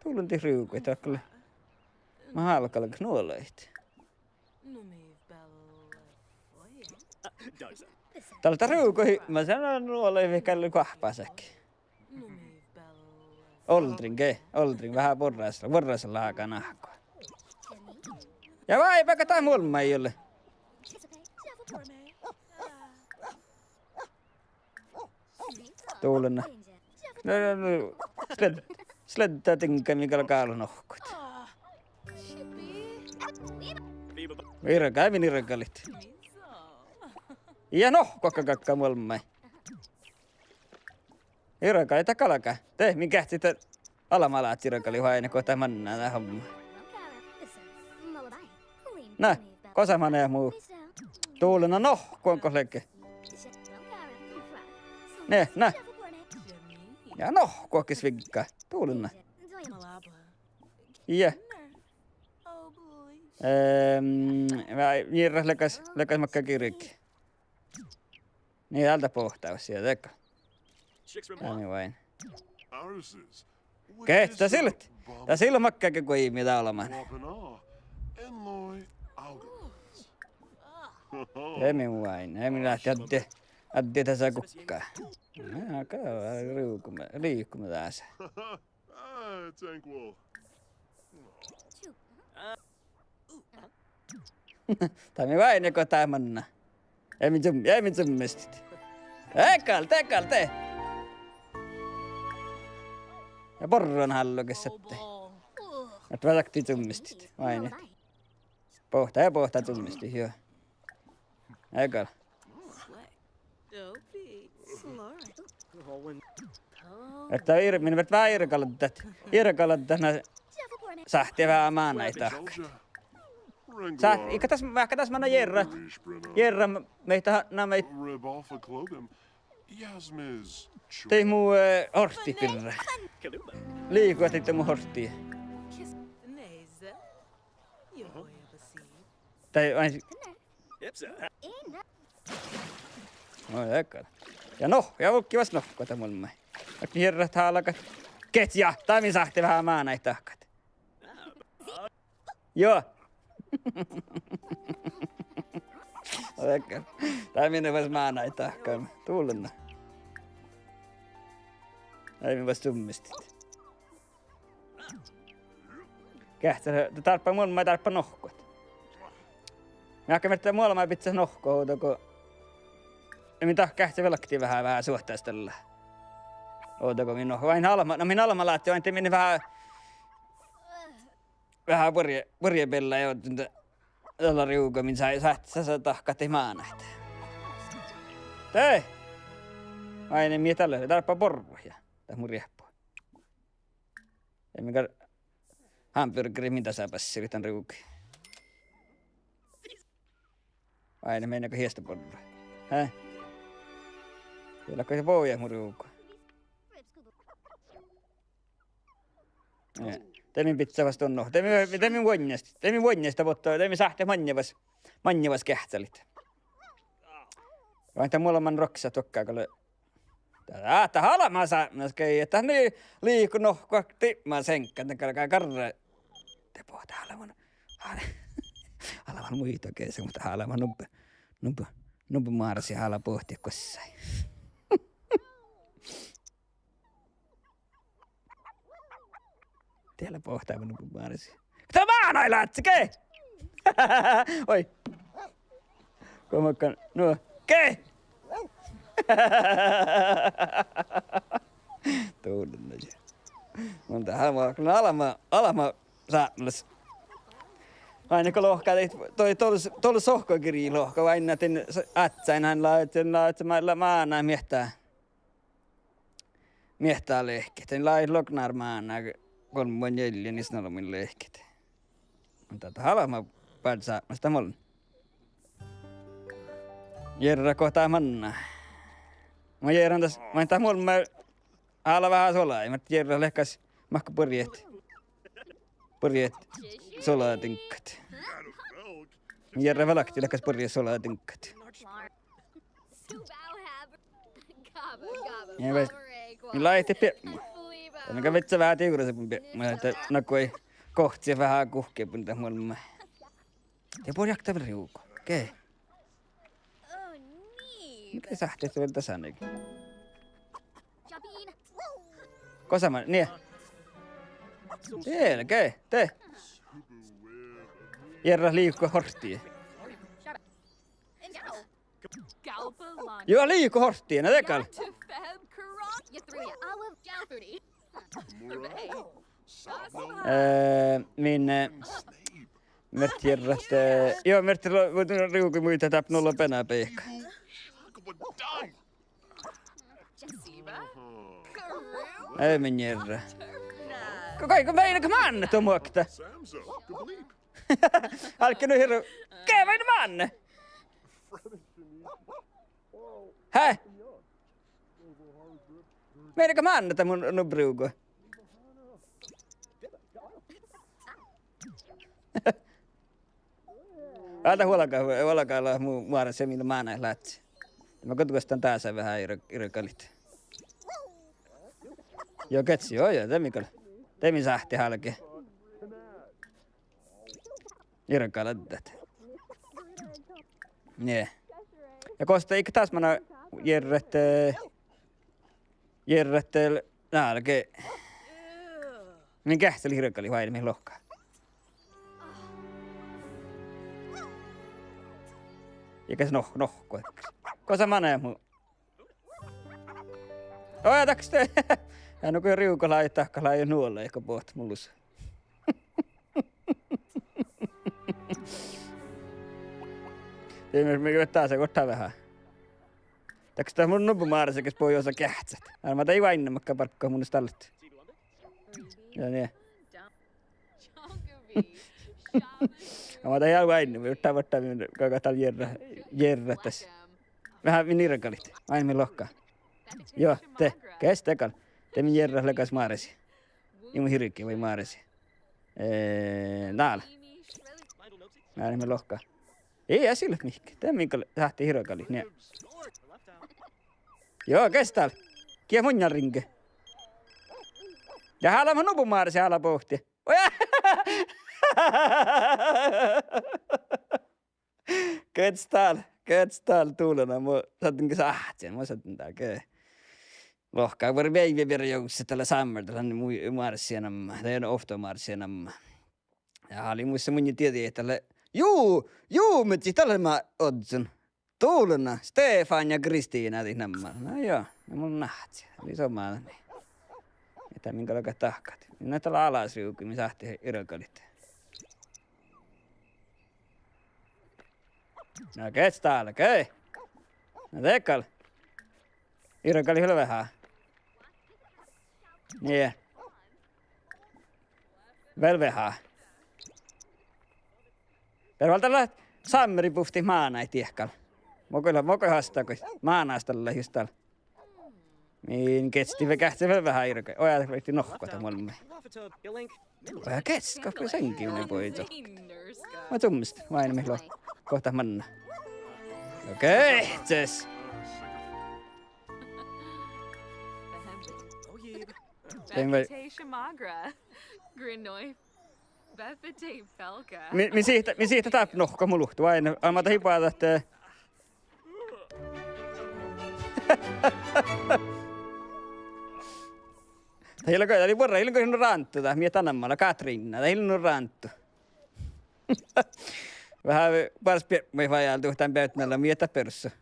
Dullen dihte ruvgui, dat gal, ma álgán galgat nuolaid. Dal dat ruvgui, ma sáhtán nuolaid vel gal goahpásat. Oldriin ge, oldriin veahá borraša, borraša lágan áhkku. Ja vai, beaga dat muolmma ii ole. Dullen. No, no, no, sled-, sledda diŋga mii gal gálo nohkot. Irga-, min irgalit. Ja nohkot galgá muolmmái. Irgalit galgá. De min geahččalit almma láhkai irgalit oaidnit go dat manná dat homma. Na, gosa manná mu. Dullen nohkot go ledje. Ne, na. Ja nohkot ges vigga. Dullen. Ja. Ehm, va-, Jirra, leagas, leagas makkár girki. Nie, dál dat bohtá ja dego. Dá mii oaidná. Geahččat, dat ii leat, dat ii leat makkárge guimi dá olbmán. De mii oaidná, de mii láhkai addit, addit dasa gukka. Na, gal, liikuma, liikuma dasa. Ah, Tanquil. Dá mii oaidná go dat manná. Eai min cum-, eai min cummistit. Eai gal, de gal, de. Ja borron hállogis ahte. Ahte vázakti cummistit. Oaidnit. Bohtá, eai bohtá cummistit, juo. Eai gal. Ahte ir-, min vert vá irgaladdat. Irgaladdat na sáhttit veahá mánáid dahkat. Sá-, iige das, vaikko das manná Jirra. Jirra, maiddái, na maid-, dii mu, eh, horttii birra. Liiguhit dii mu horttii. Dai, vai. No, eai gal. Ja no, ja vulggi vas nohkot dat muolmmái. Ahte Jirra hálagat. Geahččat, ja, dá mii sáhttit veahá mánáid dahkat. Juo. Eai gal. Dá mii vas mánáid dahkat. Dullen. Dá mii vas cummistit. Geahččat, dat dárbbaš muolmmái dárbbaš nohkot. Mii áhkku merte muolemmái bidjat nohkot ovdal go, mii dat geahččat velgit veahá, veahá suohtas dalle. Ovdal go mii noh-, oaidnit almma, no min almma láhkai oaidnit min veahá, veahá buorre-, buorrebeallái ovdal, dalle ruvgui min sá-, sáhttit dasa dahkat mánáid. De! Oaidnit mii dalle, dárbbaš borrut ja dat mu riehpu. Ja min gal hamburgerit min dasa basselit dan ruvgii. Oaidnit mii go hiesta borru. Hää? Dii leat go bođii mu ruvgii. Eh, de mii bidjat fas don, de mii, de mii vuonjastit, de mii vuonjastit, botta, de mii sáhttit maŋŋá fas, maŋŋá fas geahččalit. Vai dat muolmma roksat dohko gal. Dat, dat almma sápmelaš gal, dat lei-, liiko nohko dibmá seŋggat, dat gal, gal garra. De bohte almma, al-, almma muitte ge, muhto almma nubbe, nubbe, nubbe Mársi ala bohte gossái. Diet lea bohtámin nubbe Mársi. Dat mánáid ládje ge! Oi. Go makkár, nu, ge! Dullen. Mun dat almma, almma, almma sápmelaš. Oaidnit go lohká, dii, dii, dii, dii sohkogirji lohká, oaidnit dii s-, átsáin han lávii, lávii, ma-, lávii máná miehtá. Miehtá lehket. Dii lávii lognár máná, golbma, njeallje, nis nalbmin lehket. Muhto dat almma bárddi sápmelaš dat muolmma. Jerra go dat manná. Mun jeran das, mun dat muolmma ala veahá solaid, mat jerra lehkás mahka burjjat. Burjjat soladiŋggat. Jerra velgii lehkás burjjat soladiŋggat. Ja vel, min láidit biepmu. Dán gal vecce veahá divrraset mun bie-, mu ahte nagohii gohcci veahá guhkebun dat muolmma. Ja borjak dat vel riugo. Ge. Ge sáhtte vel dasa nege. Gosa man, nie. Diel, ge, de. Jerrat liiko horttii. Juo, liiko horttii, na de gal. Eh, min, eh, merte jerrat, eh, juo, merte lo-, riugo muittán dáppe nu lea beana beika. Eh, min jerra. Go-, go-, go-, meinat go mánná duo muokta? Álggii nu hirbmat. Ge, meinat mánná? Hää? Meinat go mánná dat mu nubbi riugo? Álde vuolgá, vuolgá lea mu muoras ja mii mánáid ládje. De mun goit gos dán dasa veahá ir-, irgalit. Juo, gets, juo, juo, de mii gal. De mii sáhttit álge. Irgaladdat. Nie. Ja gos dat ii das manná jerrat, eh, jerrat, eh, nálge. Min geahččalit irgalit, oaidnit mii lohká. Ja ges noh-, nohkko. Gosa manná mu Oi, ja dakko de. Ja nu go riugo lei, dakko lei nuola, ii go bohtet mu lusa. Dii mii, mii veahá dasa, gohčoduvvá. Dakko dat mun nubbo Márese ges bođii osa geahččat. Ii ma dii oainna makkár barggat mun stallet. Ja nie. Ii ma dii oainna, ma juo, vuotta, vuotta, min gal dal jerra, jerra das. Veahá min irgalit, oaidnit mii lohká. Juo, de, ges de gal. De min jerrat leagas Márese. Ii mu irge vai Márese. Eh, dál. Oaidnit mii lohká. Ii, ii leat mihkkege. De min gal sáhttit irgalit, nie. Juo, ges dál. Gii munnje riŋge. Ja hála ma nubbo Márese álo bohte. Ges dál, ges dál, dulana, mu šadden ge sáhtte, mu šadden dál ge. Lohká buorre vievi bierejuvvui, dat lea sámmar, dat lea mu-, Márese namma, dat lea ovtta Márese namma. Ja háliimus munnje dieđe, dat lea, ju, ju, muhto dat lea ma ožžon. Dulana, Stefán ja Kristina dii namma. Na juo, na mun náhcen. Lei somá dan. Ii dat min galgat dahkat. Na dat lea alasriuvdui, mii sáhttit irgalit. Na ges dál, ge. Na de gal. Irgalit vel veahá. Nie. Vel veahá. Beare vel dal leat sámmeri buvttit mánáid diehkal. Mo go, mo go hástagat. Mánástalle just dal. Min geahččat vel, geahččat vel veahá irgalit. Oi, dat lei nohkko dat muolmma. Oi, geahččat, gohčoduvvá seŋgii bođii. Ma čummestan, oaidnit mii lo-, gohčoduvvá manná. Okei, jes. Tein vai. Mii, mii sihtet, mii sihtet dáppe nohkkat mu luhtte, vai? Ii, ma dat ii boađe ahte. Dat ii lean go, dat lei buorre, ii lean go nu ránttu dat, mii dat namma lea Katriinna, dat ii lean nu ránttu. Veahá bárs biepmui vajálduhttán beavdnala, mii dat berossat.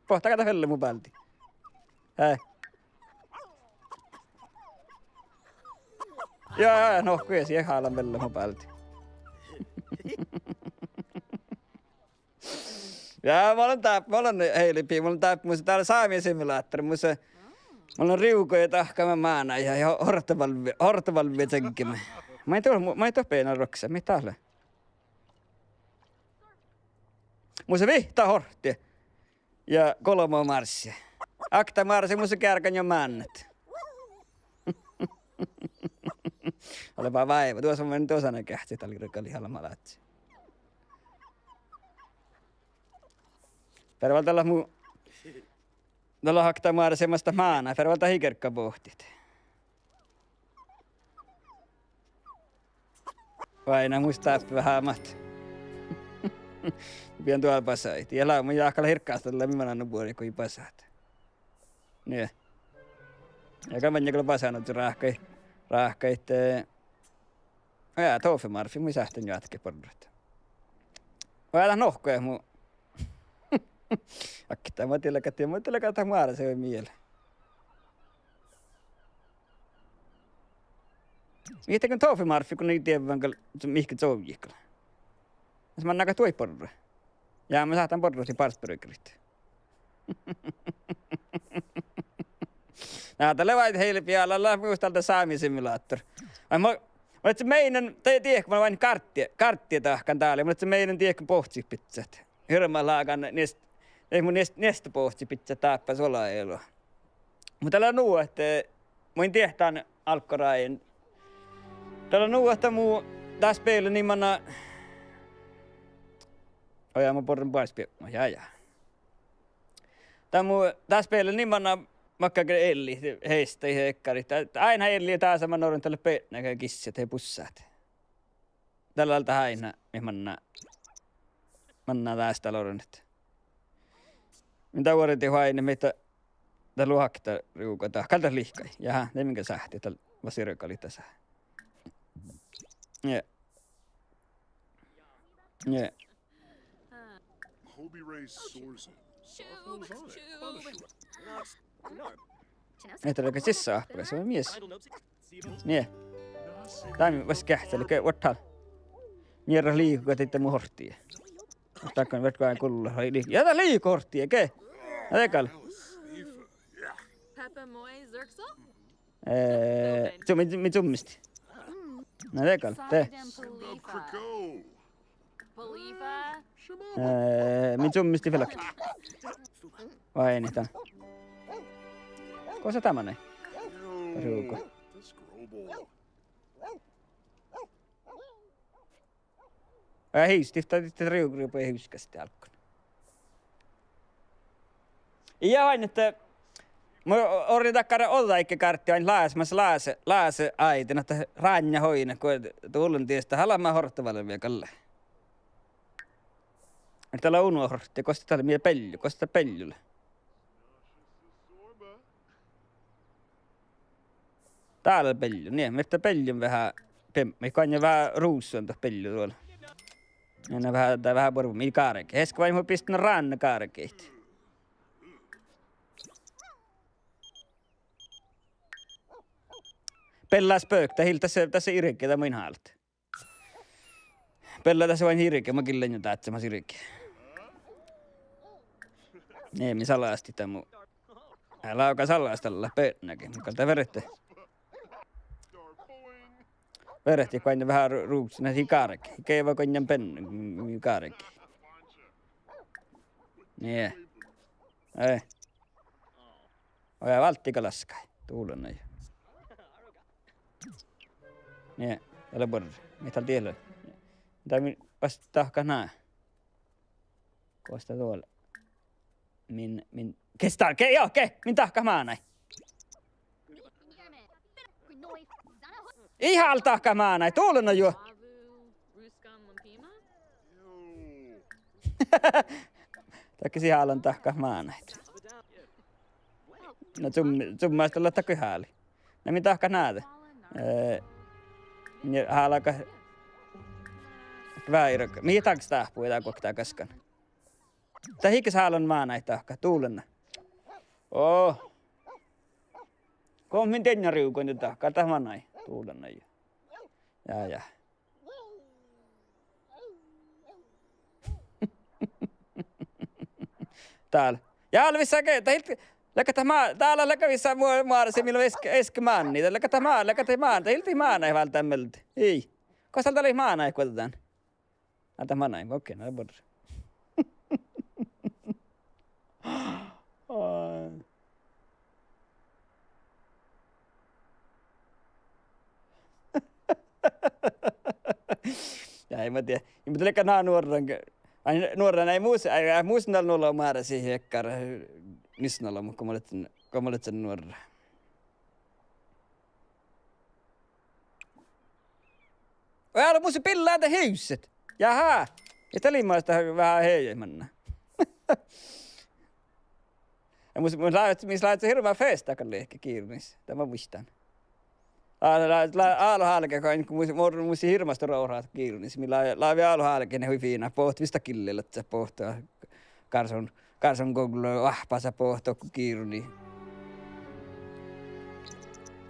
Boahtá gal dat vella mu báldi. Hää. Ja, ja, ja, no, gosa ii hálan vella mu báldi. Ja, mun lean dáppe, mun lean heilipii, mun lean dáppe, mus dál sámi simulator, mus, mun lean riugo ja dahkama mánáid ja, ja hortevalvvi, hortevalvvi čeŋgema. Maid dohko, maid dohko beana ruoksa, mii dat lea? Mus lea vihtta hortte ja golbma Márse. Okta Márse mus lea geargan jo mánnat. Ale ba váiva, duos mun, duos ii geahččat dal irgalit, ale ma ládjen. Beare vel dal leat mu Dat lea okta Mára, se mii dat mánáid fertet vel dat igerga bohtet. Vai na, mus dáppe veháš mat. Bijan duol basaid. Ja lea, mun jáhkán lea irkastan lea mii mannan nu buori go basat. Nie. Ja gal maŋŋel gal basán, ráhkadit, ráhkadit, eh, ja, Tofe Márfi, mun sáhtán juohke borrat. Vai dat nohkko, ja mu Akta, ma dieđán, dieđán, ma dieđán, dat Mára se vai miela. Mii dego Tofe Márfi go ii dievvan gal, mihkke sovjit gal. Mas mannan gal duoid borrat. Ja mun sáhtán borrat dii Parsbergerit. Na, dat lea vai heilbejala, lea mus dal dat Sámi Simulator. Ai, mun, mun ledjen meinan, dat diehko, mun oaidnen gárddii, gárddii dahkan dál, mun ledjen meinan diehko bohccot biccát. Hirbmat lágan nies-, eh, mu nies-, niestabohccot biccát dáppe sola elo. Muhto dat lea nu ahte, mun in dieđe dan álggorájin. Dat lea nu ahte mu dás spil lea nin manná, oi, ja mun borren boares biepmu, ja, ja. Dat mu, dás spil lea nin manná makkár ellit, hesttaid, ekkarit. Dat, dat áinna elli dasa manná orun dalle betnat ja gissat ja bussat. Dat lea dat áinna, mii manná, manná dás dal orun. Min dat vuordit oaidne, mii dat, dat luokta riuga dat, gal dat lihkai. Jaha, de min gal sáhtán, dat lea sirkalit dasa. Nie. Nie. Ehtala gal sissa ahppagas, vai mies? Nie. Dán vas geahččalit, ge, vuorddal. Mii eat liiko, ditte mu horttii. Dakkan vert gal gullat, ai lii-, ja dat liiko horttii, ge. Na de gal. Eh, ču-, mii, mii čummestit. Na de gal, de. Eh, mii čummestit vel oktii. Vai ean dan. Gos lea dat manai? Rugo. Ja hivstit, dat, dat riuvrui hivskasti álggán. Ja ain ahte mun orun dakkár ođđaáigge gárddii ain lásemas láse, láse áidin ahte ránnjá oidne go dullen dies dat lea mat hortovalvvi galle. Dat lea uno hortte, gos dat lea, mii beallu, gos dat beallu lea. Dál lea beallu, nie, mii dat beallu veahá, pem-, mii goainna veahá ruuvssan dat beallu duol. Ja na veahá, dat veahá buorre mii gárget. Easka vai mun bistan ránnjá gárget. Beallá spøk, dat ii leat dasa, dasa irge, dat mun in hálat. Beallá dasa oaidne irge, ma gillen jo dátsemas irge. Nie, mii salastit dat mu. Ii leat gal salas dalle, betnage, mun gal dat verte. Verte goainna veahá ru-, ruuvssan, na sii gárget. Geva goainna ben-, mii gárget. Nie. Ei. Oi, ja válddii gal laskai. Dullen jo. Nie, dat lea buorre. Mii dal diet lea. Dat mii, vas dahkat ná. Gos dat duol. Min, min, ge stal-, ge, jo, ge, min dahkat mánáid. Ii hála dahkat mánáid, dullen jo. Dakko sii hálan dahkat mánáid. Na cum-, cummas dat lea dakko hálii. Na min dahkat ná de. Eh, nie hálgat. Váira, mii dahkas dáhpui dál guokte gaskan. Dat ii ges hálan mánáid dahkat, dullen. Oh. Go min dieinna riugon dahkat, dat manai, dullen jo. Ja, ja. Dál. Ja, ale vissa ge-, dat ii leat, leago dat má-, dál leago vissa mu-, muorasit mii eske, eske mánni, dat leago dat má-, leago dat má-, dat ii leat mánáid váldán mielde. Ii. Gos dál dat lei mánáid guođđán? Á, dat manai, okei, na buorre. Ai. Ja ii ma dieđe. Ja muhto leago ná nuorran, ai, nuorran, ai mus, ai, ai mus dal nu lea Mára sii dakkár, eh, Nissnalomi go mun ledjen, go mun ledjen nuorra. Oj, ale, mus billá dat huset. Jaha. Ja dat lei mas dat veahá heajet manná. Ja mus, mus lea, mis lea hirbmat feasta gal lehket Gironis. Dat ma muittán. Lea, lea, lea álo álgán, go mus, mus, mus lei hirbmat stuorra ohrrat Gironis. Mii lávii, lávii álo álgán hui fiinna bohte, vissa gillii ledje bohte. Gárson, gárson goglo oahppasa bohte dohko Gironi.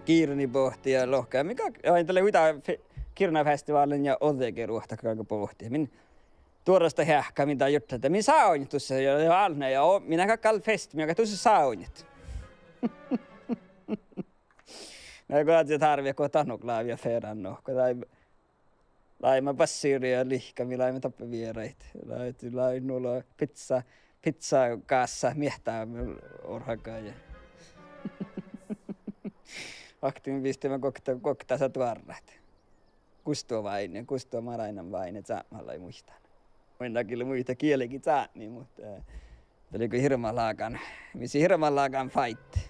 Gironi bohte ja lohká. Mii gal, ja dat lei hui dá fe-, Kiruna festiválin ja ođđegeruohtaga bohte. Min duorastaheahkka, min dá jurdda, dat min sávoiŋŋat dušše ja, ja alnne ja o-, min gal gal fest, min gal dušše sávoiŋŋat. Na go ádje tárvvi go dat nu lávii ja ferán nu go dat Láviime bassiri ja lihkami, láviime doppe vierai. Lávii, lávii nu lo-, pizza, pizza gássat miehtá orhaga ja. Aktiivistiime guokte, guokte duorrat. Gusto váinni, gusto maid áidna váinni, sápmelaččat muittán. Mun in gii muitte gielege sápmi, muhto, eh, dat lei go hirbmat lágan. Mis lei hirbmat lágan fáidda.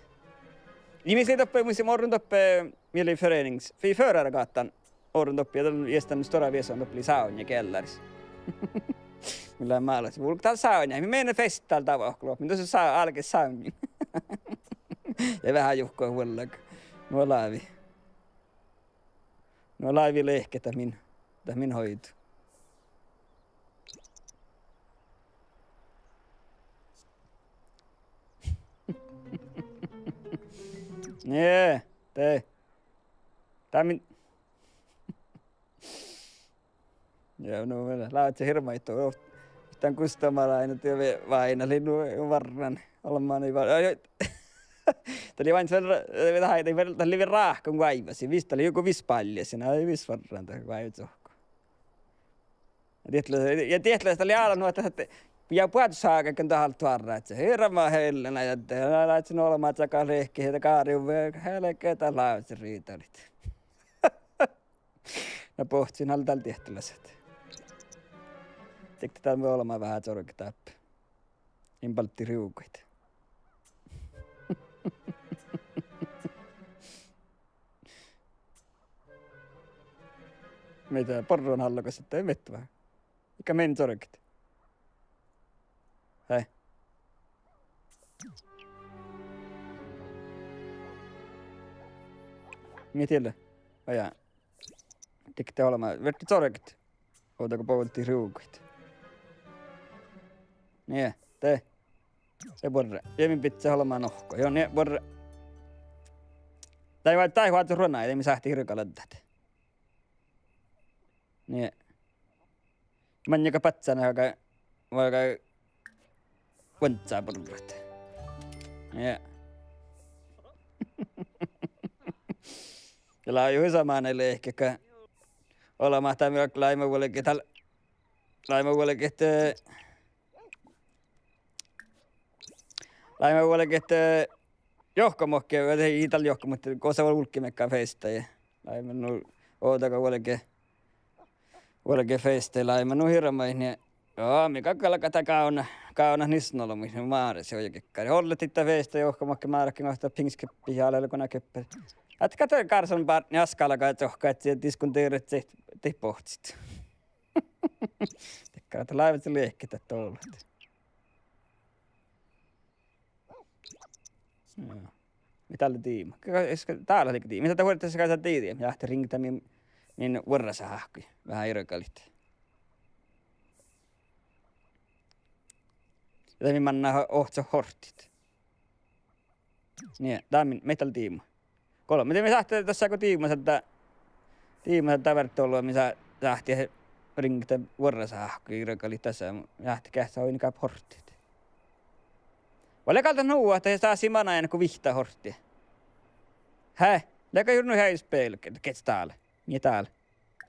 Ja mis lei doppe, mis lei orron doppe, mii lei förenings-, fii Førergatan. Orron doppe, ja dan, ja dan stuorra viesan doppe lei sávdnja kjellaris. Mii lávii málas, vulgge dál sávdnja, mii mennit festtal dávahkalo, mii dušše sá-, álge sávdnjin. Ja veahá juhko vuollat. Nu lávii. Nu lávii lehket dat min, dat min hoidui. Nie, de. Dat min Ja nu mii lávii hirbmat, dan gusto maid áidna, dieđe váinna lei nu varran. Olmmái var-, ja, ja. Dat lei váinna vel, dat lei vel, dat lei vel ráhkkan váivvasi, vis dat lei juo vis bálje, sin ii vis varran dat váivve dohko. Diet lea, ja diet lea, dat lei álo nu ahte, ja boazosága go dat alde várra ahte hirbmat hellena ja de, dat lei olmmái čakka lehket, dat gáriuvve, helge, dat lávii riitalit. Na bohccin ale dál diehtalasat. Dikte dál mun olemmán veahá čorget dáppe. In balde rivgguid. Mii dat borron hállogas ahte miet veahá. Iige min čorget. Hei. Mii diet lea. Ojá. Dikte olemmá, fertet čorget. Ovdal go bođii rivgguid. Nie, de. De buorre. Ja min bidje olemmá nohko. Juo, nie, buorre. Dai va-, dai vázze ruođa, de mii sáhttit irgaladdit. Nie. Maŋŋel gal báhcán, aga, aga vuonca buorret. Ja. Ja lávii hui somá lehket go olemmá, dat mii láviime vuolgit, dál láviime vuolgit, eh, láviime vuolgit, eh, johkamohki, ii dal johkamohki, gosa vuolggi mearkka feastta ja. Láviime nu ovdal go vuolge, vuolge feastta, láviime nu hirbmat, nie. Joo, mii galggai galgat gávdnat, gávdnat Nissnalomi, nu Máres ojagekkári. Ollet dihte feastta johkamohki, Máres go ahte piŋskeppi ja lea gona keppe. Ahte gal gársanbártni askka galgá čohkkát ja diskuteret dihte bohccit. Dakkár ahte lávii lehket dat dohko. Joo. Mis dál lea diibmu? Ka-, eska dál lea diibmu? Mis dat vuordáseassá diibmu? Ja ahte riŋgedit min, min vuorrasáhkui veahá irgalit. Ja dat min mannat ohcet horttit. Nie, dál min, mis dál lea diibmu? Golbma, de mii sáhttit dasa go diibmu, dat, diibmu dat várra ollu, mii sá-, sáhttit riŋgedit vuorrasáhkui irgalit dasa, sáhttit geahččat oidne gápet horttit. Vai lea gal dat nu ahte sá-, sii manai go vihtta hortti? Hää? Lea gal juo nu heajes bealge, gieđe dál. Nie dál.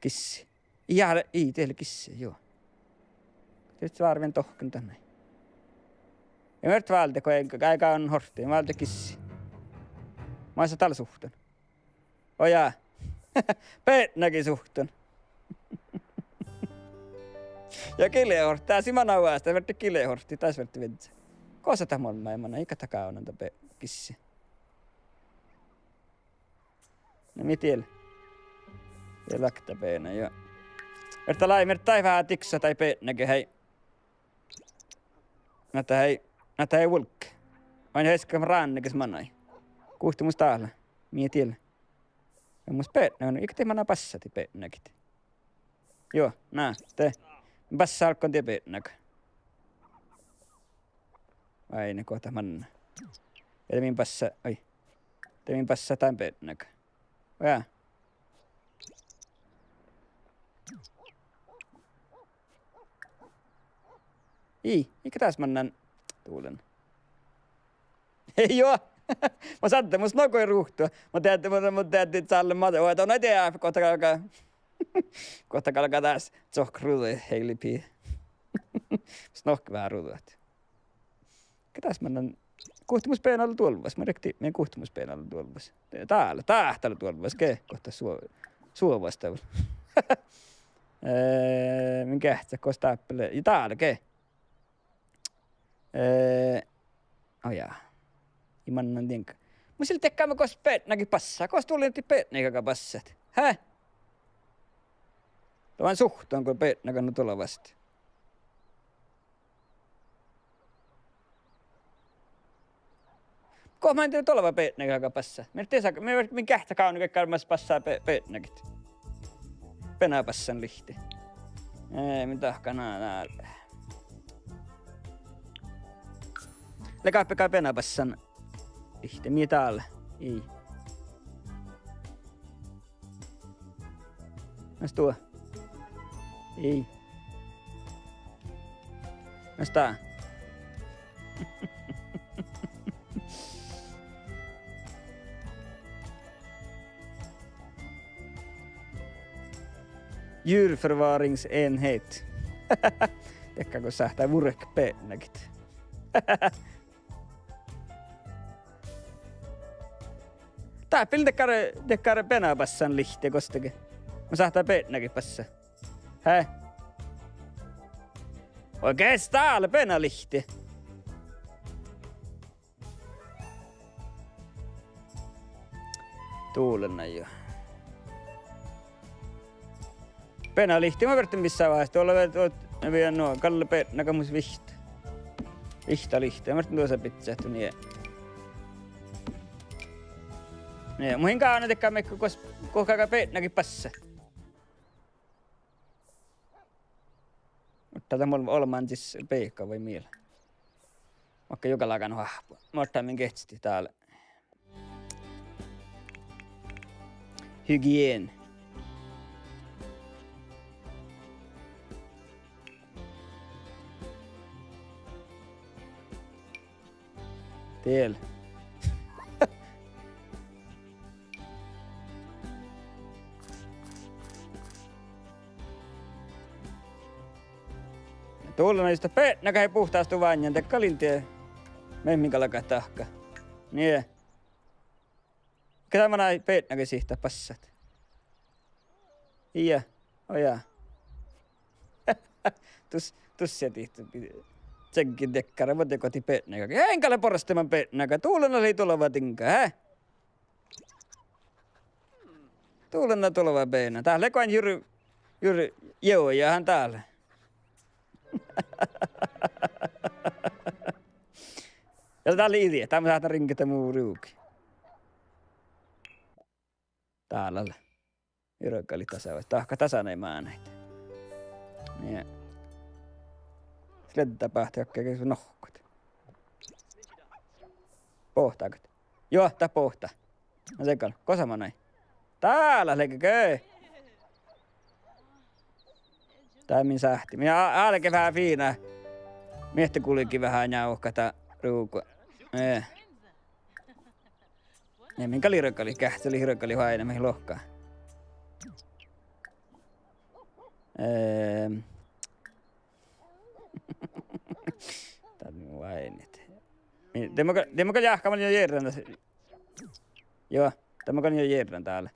Gissi. Ja, ii, dat lea gissi, juo. Dihte várra dohkken dan nai. Ja mii váldet go ii, ii gávdnan hortti, mii váldet gissi. Maid sa dál suhttan? Ojá. Beatnagi suhttan. Ja gilehortti, dás ii manai oastit, fertet gilehortti, dás fertet viežžat. Gosa dat mo lea manai, ii gal dat gávdnan dat be-, gissi. Na mii diet. Dii lakta beana, juo. Erta lei, mii daid veahá diksa daid beatnagaid. Na dat, na dat vulge. Oaidná easka ránnegis manai. Guhte mus dát lea. Mii diet. Ja mus beatnagat, ii gal dat manná bassa dii beatnagaid. Juo, na, de. Bassa álggán dii beatnagat. Ai, na go dat manná. Ja de min bassa, ai. De min bassa dán beatnagat. Ojá. Ii, ii gal das manná dulan. Juo. Mo sáhtán, mus nugo ruovttu. Mo deadde, mo, mo deadde, sálle ma-, oi, don ii dieđe, gohta galgá. Gohta galgá das. Sohka ruđa, heilipii. Mus nugo veahá ruđat. Ii gal das manná, guhte mus beana lea duolvvas, ma rekti, mii guhte mus beana lea duolvvas. Dál, dát lea duolvvas, ge, gohta suo-, suovas dál. Eh, min geahččat gos dáppe lea, ja dál ge. Eh, ojá. Ii manná dieđusge. Mus ii leat dekkár gos beatnagaid bassá, gos duollejedje beatnagaid galgá bassat. Hää? Danin suhttan go beatnagat nu duolvvas. Gos manai duolvva beatnagaid galgá bassat? Mii dieđusge, mii, mii geahččat gávdnogit gaimmas bassá be-, beatnagaid. Beana bassan lihtte. Eh, mii dahká na, na. Leat beaga beana bassan lihtte, mii dál. Ii. Mas duo. Ii. Mas dá. Djurforvaringsenhet. Dekkár gos sáhttá vuorkit beatnagaid. Dáppe lea dekkár, dekkár beana bassan lihtte gos dego. Mo sáhttá beatnagaid bassat. Hää? Oi, ges dál beana lihtte. Duollejedje. Beana lihtte, ma ferten vissa váhit, ollu ve-, o-, vieđán nu, galle beatnagat mus vihtta. Vihtta lihtte, ma ferten duosa bidjat, nie. Nie, mun in gávdna dekkár mearkka gos, gos galgá beatnagaid bassat. Muhto dat mol-, olmmán sis beaka vai mii lea. Makkár juo galgá nu áhppu. Muhto min geahččat dál. Hygiene. Diel. Duollejedje ista beatnagat buhtástut vánnján, de gal in dieđe. Mii, mii galgat dahkat. Nie. Ge dat manai beatnagaid sihttat bassat? Ii, ojá. Dus, dus ja dihte, čeŋŋin dekkár, vuodde go dii beatnagat. Eai gal leat borrasteman beatnagat, duollejedje lei duolva diŋga, hää? Duollejedje duolva beana. Dát lea goaŋŋa jur-, jur-, joo, ja han dál. Ja dál lea idea, dát mun sáhtán riŋgedda mu rugi. Dál lea. Irgalit dasa, dahká dasa nai mánáid. Nie. Sledda báhti ahte ge nohkkot. Bohtágat. Juo, dat bohtá. Na de gal, gosa manai. Dál lea ge. Dat min sáhtii. Min á-, álge veahá fiinna. Mii ahte gulge veahá njávkat dat rugo. Eh. Ja min gal irgalit, geahččalit irgalit oaidná mii lohká. Ehm. Dat mu váinit. Mi-, de mun gal, de mun gal jáhkán, mun jo jerran das. Juo, de mun gal jo jerran dál.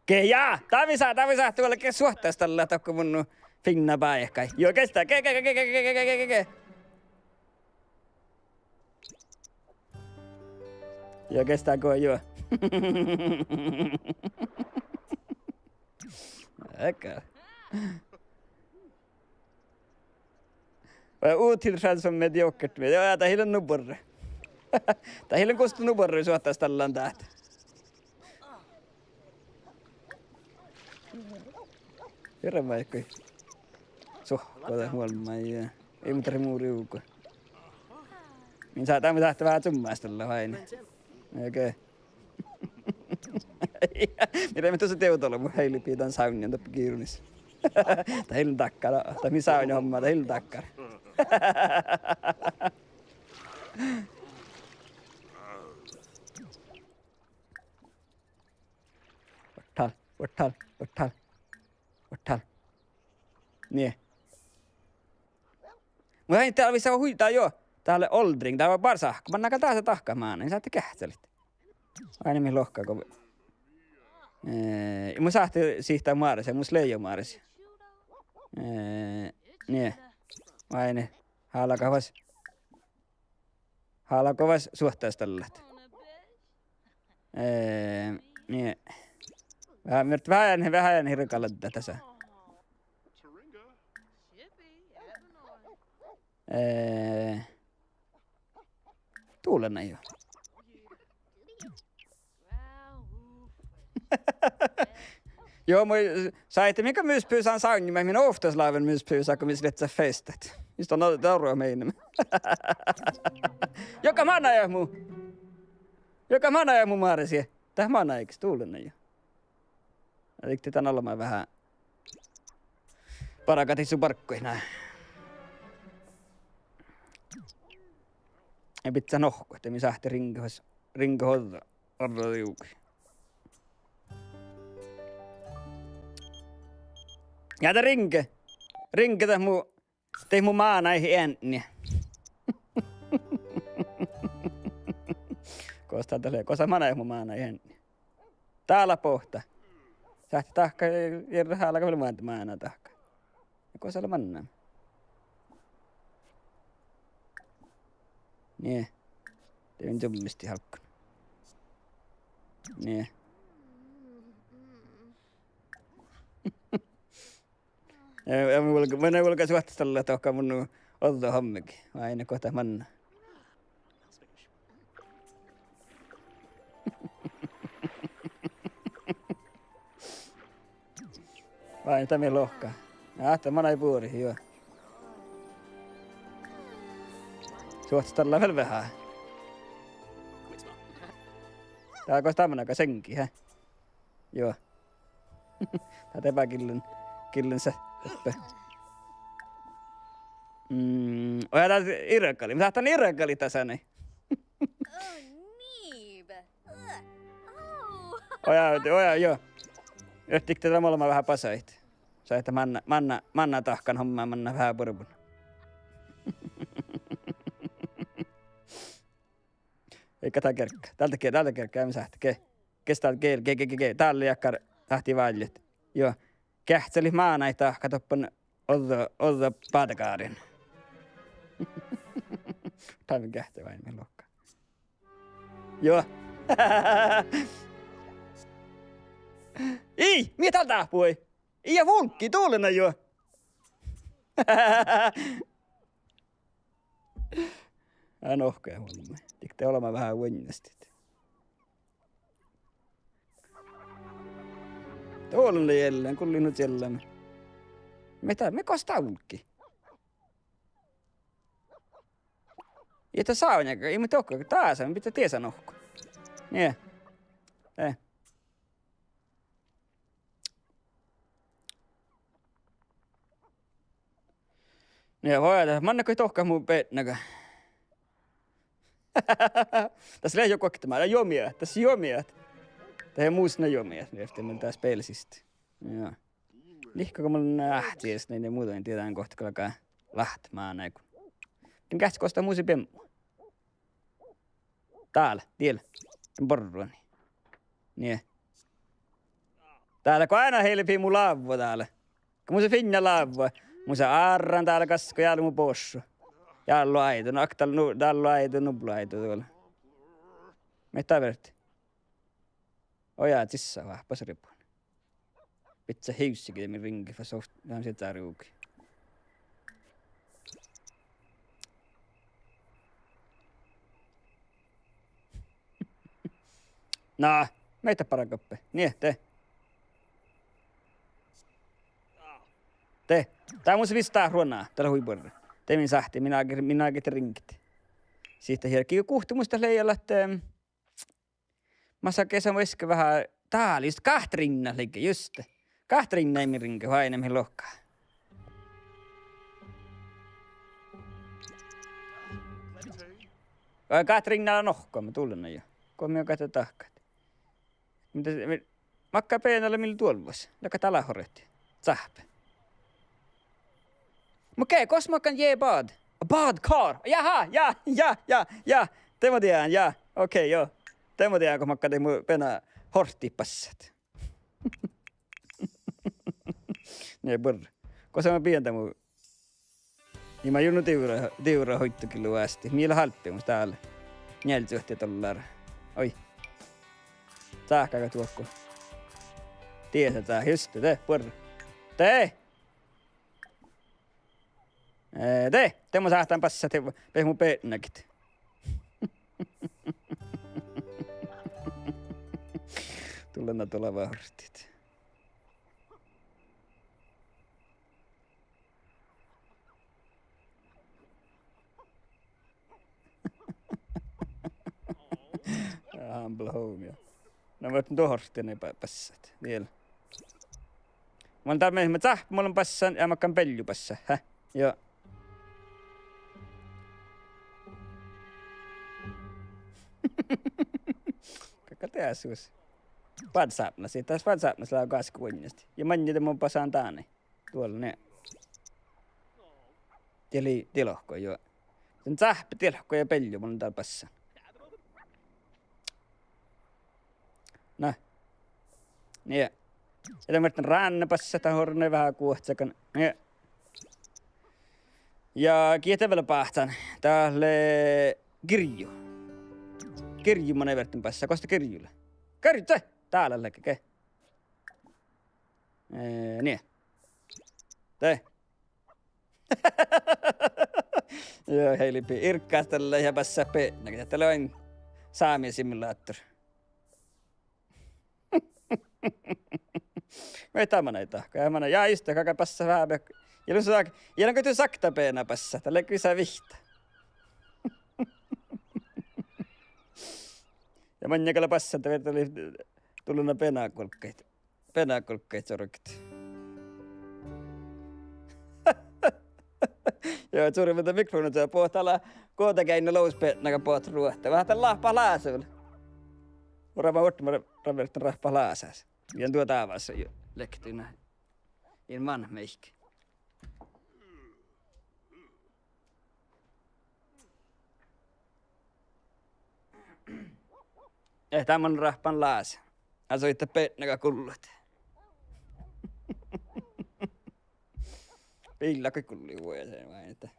Ge, ja, dat visá, dat visá, dat lea ge suohtas dalle, dat go mun nu fiinna báikái. Juo, gesta, ge, ge, ge. Ja gestá go juo. Ega. Vai util transform mediocre. Ja dat ii lean nu buorre. Dat ii lean gustan nu buorre suohtas tallan dát. Hirbmat go suohko dat muolmma ja ii mu tarvii mu rievga. Min sa-, dá mun sáhtán veahá čummástallat váini. Okei. Mii leat dušše dievdola, mun heilbejin dan sávnnjan doppe girunis. Dat ii lean dakkár, dat mii sávnnjahomma, dat ii lean dakkár. Vuođal, vuođal, vuođal, vuođal. Nie. Mun in dál visot hui dá juo. Dá lea oldring, dá lea bársahka. Manná gal dás dahkat mánáin, sáhtát geahččalit. Áinna mii lohká go. Eh, mun sáhtán sihtá Moaresa, mus lea juo Moaresa. Eh, nie. Áinna. Hálgá fas. Hálgá fas suohtastallat. Eh, nie. Veahá, mii veahá, veahá irggaladdat dasa. Eh, Dulena juo. Juo, mu sáhtán mii gal mus pihsan sávnnjimin, mii ovttas láven mus pihsan go mis lea feastat. Mis don daro meinama. Juo, gal manai mu. Juo, gal manai mu Moaresa. Dat manai gal dulena juo. Dikte dan olbmá veahá bargat su bargguid, na. Ja bidjat nohkkat, de mii sáhttit riŋgga, riŋgga ođđa, ođđa dievgui. Ja de riŋgga, riŋgga dat mu Dii mu mánáid eadni. Gos dat lea, gos dat manai mu mánáid eadni. Dá lea bohta. Sáhttit dahkat, ja hálgá vel máná dahkat. Ja gos dat lea mannan. Nie. De min čummestit álggán. Nie. Ja, ja mun vuolgá, mun vuolgá suohtastallat dohko mun ođđa hommegii. Vai ne kohta manná. Vai ne, dat mii lohká. Ja, dat manai buriid, juo. Suohtastallat vel veahá. Dá gos dat manai, ga seŋgii, hä? Juo. Dat lea gillen, gillen sa-, uppe. Mm, ojá, dat irgalit. Mun sáhtán irgalit dasa nai. Ojá, ojá, juo. Dihte dat mu lea veahá basait. Sáhttit manná, manná, manná dahkan homma, manná veahá buorbun. Ii, gal dat gergga. Dál dat ge-, dál dat gergga, eai mu sáhte ge-, gestalt ge-, ge-, ge-, ge-, ge-, dál lea dakkár, sáhttit válljet. Juo. Geahččalit mánáid dahkat doppe ođđa, ođđa bátagáriin. Dál mun geahččalit váimmi lohká. Juo. Ii, mii dál dáhpui? Ii, ja vulggii, dulena juo. Á, nohkkat olbmá. Dihte olbmá veahá vuonjastit. Dulena lea ellen, gullen nu čiellamin. Mii dá, mii gos dá vulggii? Ii dat sávnjaga, ii mii dohko, dasa, mii biddjat diesa nohkkat. Nie. Eh. Ja, vuoi, dat manne goit dohko mu beatnaga. Das lea juo guokte mánáid, juo mii, das juo mii. Dat lea mus na juo mii, lea eftir mii dá spel siste. Ja. Lihkko go mun áhčči easnan ja muđui dieđán gohte galgá láhttát mánáid go. Dán geahččat gos dat mus lea biebmu. Dál, diel. Borrui. Nie. Dál go ain helbbi mu lávvu dál. Go mus lea fiinna lávvu. Mus lea árran dál gaskka ja mu boššo. Ja állo áidu, no aktal nu, dál állo áidu, nublu áidu dál. Maid dat berte? Ojá, sissa váhpas ribun. Bidjat hivssigit min riŋgii fas ovt-, dan siežžá rugi. Na, maid dat bargat doppe? Nie, de. De. Dat mus visot ruona, dat lea hui buorre. De min sáhttit, min áigge, min áigge riŋget. Sihte jiergii guhte mus dat lei ahte, ehm, masa ge sa vieske veahá, dál just Katriinna lei, juste. Katriinna min riŋge, oaidná mii lohká. Ai, Katriinna lea nohkama, dullen jo. Go mii oaidnit dahkat? Muhto makkár beana lea mii duolvvas? Leago dat lea horret? Cáhpe. Muhto gos makkár je bad? Badkar. Jaha, ja, ja, ja, ja. De mun dieđán, ja. Okei, jo. De mun dieđán gos makkár de mu beana horttit bassat. Nie buorre. Gos mun bijan de mu Ja ma juvvon divrra, divrra hoitto gillu vásti. Mii lea álbbi mus dál. Njealljejuohta dollára. Oi. Cáhkága duokko. Diesa cáhke, juste, de, buorre. De! Eh, de, de mun sáhtán bassat, de, de mu beanagat. Dullen na dola váhorttit. Humble home, ja. Na, muhto dohorttit ne ba-, bassat. Diel. Mun dál mii, mii cáhpet, mun lean bassan, ja makkár beallu bassa. Hä? Jo. Galgá deasut. Badsápmelaš, das badsápmelaš lea gaskka vuoiŋŋas. Ja maŋŋel de mun bassán dán. Duolle, nie. Diela, diela lohko, jo. Mun cáhpet diela lohko ja beallu mun dál bassán. Na. Nie. Ja de mun ránnán bassat dan orrui veahá guohcágan. Nie. Ja gii de vel báhcán. Dat lea girju. Girju mun vel báhcán bassat. Gos dat girju lea? Girju, de! Dál lea ge. Eh, nie. De. Jo, heilibbi. Irggas dalle ja bassat beanagat. Dat lea ain sámi simulator. Mii dat manai dahkat. Ja manai, ja juste, galgá bassat veahá beak-, ja lean su-, ja lean go du sakta beana bassat, dat lea visot vihtta. Ja maŋŋel gal bassat, dat lea, dullen na beanaguolggaid. Beanaguolggaid čorget. Ja čurvvá mikrofona čuođi, bohte ala godageainnu logus beanagat bohte ruohta. Veahá dat láhppat lása vel. Orava ortama ra-, raverten ráhppat lásas. Ja duo dávas lektina. In man meik. Eh, dan mun ráhppan lása. Aso itta beanagat gullat. Biilla go gulli vuoje, vai ahte.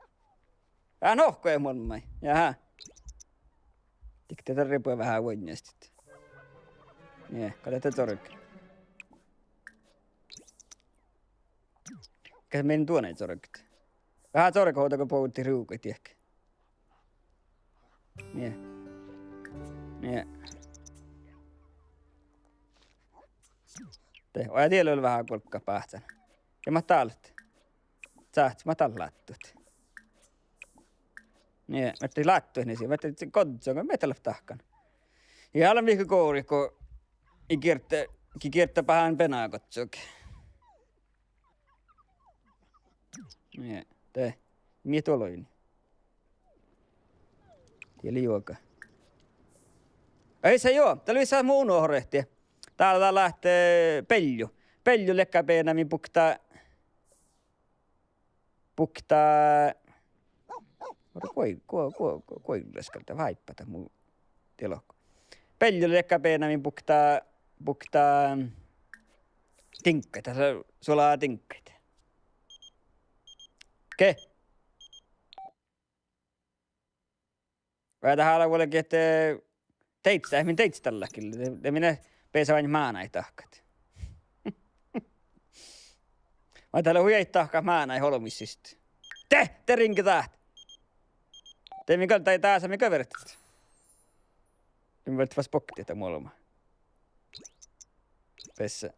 Ah, no, go e muolmai. Jaha. Dikte tarvii veahá vuoiŋŋastit. Nie, go dat čorget. Ge min duonai čorget. Veahá čorget ovdal go bođii rugaid diehki. Nie. Nie. De, oi, diela lea veahá guolggat báhcán. Ja mat dál. Sáhttá, mat dál láttut. Nie, mat láttut, nie, mat goddon, mat dál dahkan. Ja ale mihkke gorit go ii gierddá, gii gierddá bahán beanagat čuohki. Nie, de. Mii doaivin. Diela juoga. Ai sa jo, dat lea visot mu unohit orret. Dál, dál leat, eh, beallu. Beallu leat beana mii buktá, buktá. Ore, guo-, guo-, guo-, guo-, guogas gal dat váippá dat mu diela lohko. Beallu leat beana mii buktá, buktá diŋggaid, dat lea sulaa diŋggaid. Ge? Vai dat lea vuolgit, eh, Deidda, min deidda dalle gille. De, de mii beasat oaidnit mánáid dahkat. Maid dat lea hui dahkat mánáid olbmuid siste. De, de ringe dat. De mii gal, dai, dasa mii gal fertet. Mii fertet fas boktit dat muolma. Bessa,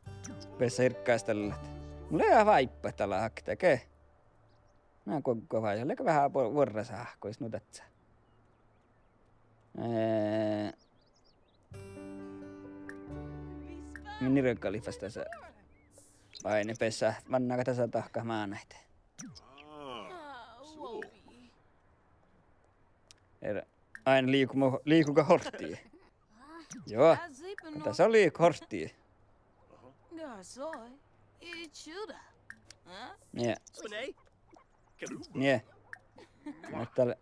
bessa irggastallat. Mun lea váibba dat lea hakte ge. Na goggo váiva, leago veahá bu-, buorre sáhku, jus nu dasa. Eh, min irgalit fas dasa. Vai ne bessa, mannagat dasa dahkat mánáid. Er, ain liikuma, liikuga hortti. Joo. Dasa lei hortti. Nie. Nie. Muhto,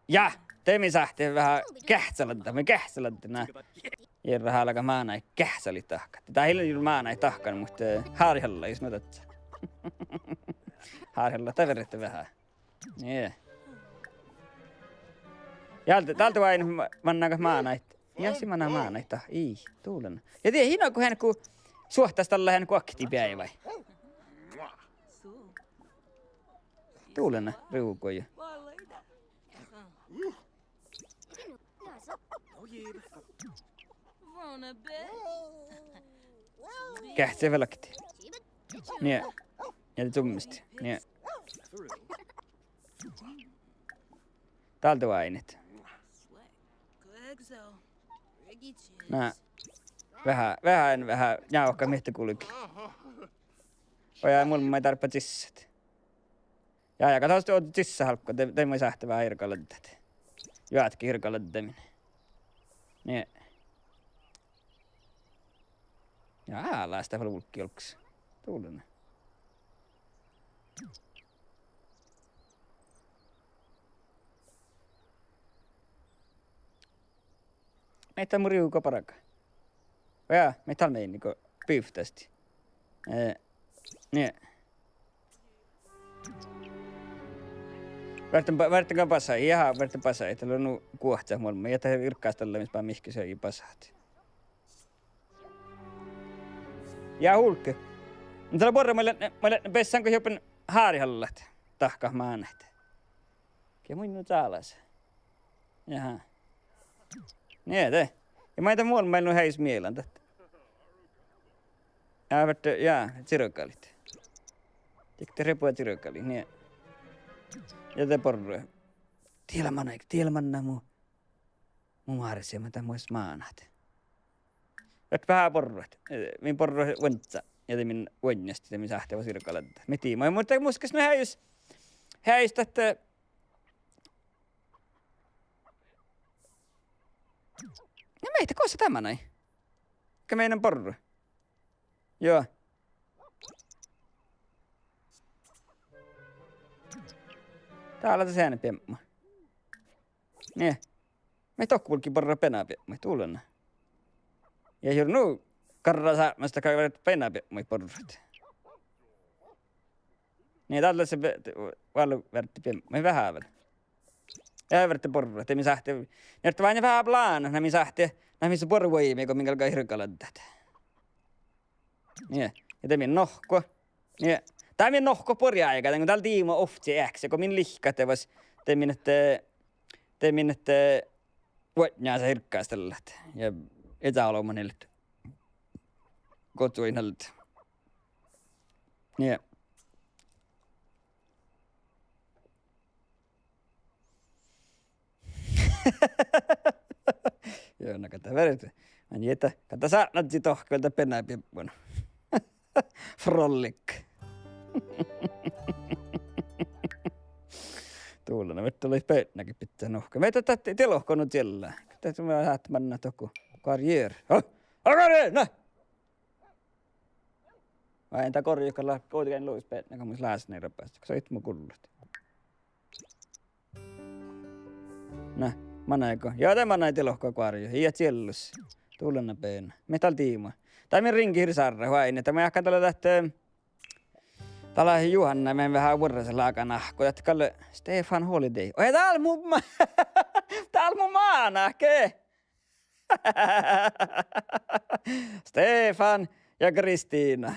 ja, de mii sáhttit veahá geahcceladdat, mii geahcceladdat, na. Jerra háliiga mánáid geahccelit dahkat. Dat ii lean juo mánáid dahkan, muhto, eh, hárihallá, jus nu dasa. Hárihallá, dat fertet veahá. Nie. Ja dál, dál oaidnit ma-, mannagat mánáid. Ja sii manná mánáid, ii, dullan. Ja die, ii, na go han go suohtas dalle han go akti beaivái. Dullan, rugoja. Geahcce vel akti. Nie. Ja de čummestit. Nie. Dál de oaidnit. Na. Veahá, veahá, veahá, njávkat mihte gulge. Oi, ja mul maid dárbbaš čissat. Ja, ja, ka dat lea čissahalggu, de, de mii sáhttit veahá irgaladdat. Juohke irgaladdamin. Nie. Ja, álás dat vel vulggii olggos. Dullan. Mii dat mu riuga barga. Ja, mii dat meini go bivttasti. Eh, nie. Ferten ba-, ferten gal basai, ja ferten basai, dat lea nu guohcát muolmma, ja dat irggastallat mis ba-, mihkkege basat. Ja hulge. Mun dal buorre, mun lean, mun lean, bessen go jopen hárihallat dahkat mánáid. Ge mun nu čálas. Jaha. Nie de. Ja maid dat muolmma nu heajes mielas dat. Ja, ferten, ja, čirgalit. Dikte repu čirgalit, nie. Ja de borre. Diela manai, diela manná mu. Mu mársi, ma dat mus mánát. Ferten veahá borrat. Eh, min borre vuonddá. Ja de min vuonjastit, de min sáhttit fas irgaladdat. Mii diibmu, muhto mus ges nu heajes. Heajes dat, eh, Na mii dat gosa dat manai. Ge mii leat borre. Joo. Dá lea seana biebmu. Nie. Mii dohko vulggii borrat benabiebmuid, dullan. Ja jur nu garra sápmesta gal fertet benabiebmuid borrat. Nie, dalle se be-, vel fertet biebmuid veahá vel. Ja fertet borrat, de mii sáhttit, nie, fertet veahá plána, na mii sáhttit, na mii sáhttit buorre vuoimet go mii galggai irgaladdat. Nie, ja de mii nohkko. Nie, dá mii nohkko buori áigá, dan go dál diibmu ovcci eahkes, go min lihkkat de fas, de min ahte, de min ahte vuodnjasa irggastallat. Ja ii dál ollu manne leat. Gohčodit vel. Nie. Joo, na gal dat fertet. Mii ii dat, gal dat sátnádii dohko vel dat benabiebmu. Frollik. Dullan, na fertet lei beatnagi bidjat nohkkat. Mii dat, dat, dat diet lohká nu diella. Dat mun sáhtán mannat dohko. Karriär. Hå? Hå, karriär, na! Vai dat gorjut gal lea, gođi geain luis beatnagii, mun lásán rabas. Soit mu gullat. Na, manai go. Joo, dat manai diet lohká goarjut. Ii, ja čiellus. Dullan beana. Mii dal diibmu. Dat min ringe hirsárra, vai ne. Dat mun jáhkán dalle dat, eh, dat lea Juhánna, mun veahá vuorrasin lágan áhkku. Dat gal Stefan Holiday. Oi, dál mu ma-, dál mu mánát ge. Stefán ja Kristína.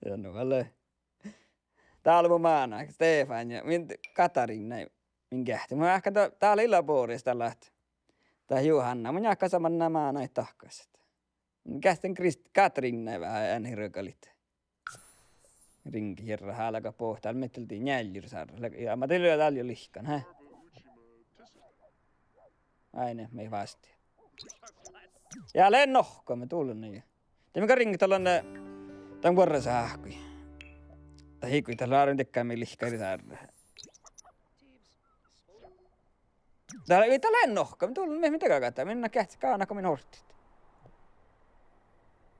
Ja nu ale. Dál mu máná, Stefán ja min Katariina, min geahččá. Mun áhkán, dat, dál lei Boris dal ahte. Dat Johanna, mun jáhkán sa manná mánáid dahkat. Geahččá Krist-, Katariina veahá eanet girgalit. Riŋget jierra hálgat bohte, dál mii dalle njealjus sárra. Lea-, ja ma dal dál jo lihkkan, hä? Áine, mii vásti. Ja lea nohkame, dullan ja. De mii gal riŋget dalle, eh, dan vuorrasáhkui. Dat iigo dat lea árven dego mii lihkkarit sárra. Dat lea, dat lea nohkame, dullan, mii, mii daga gáddá, min geahččá gána go min horttit.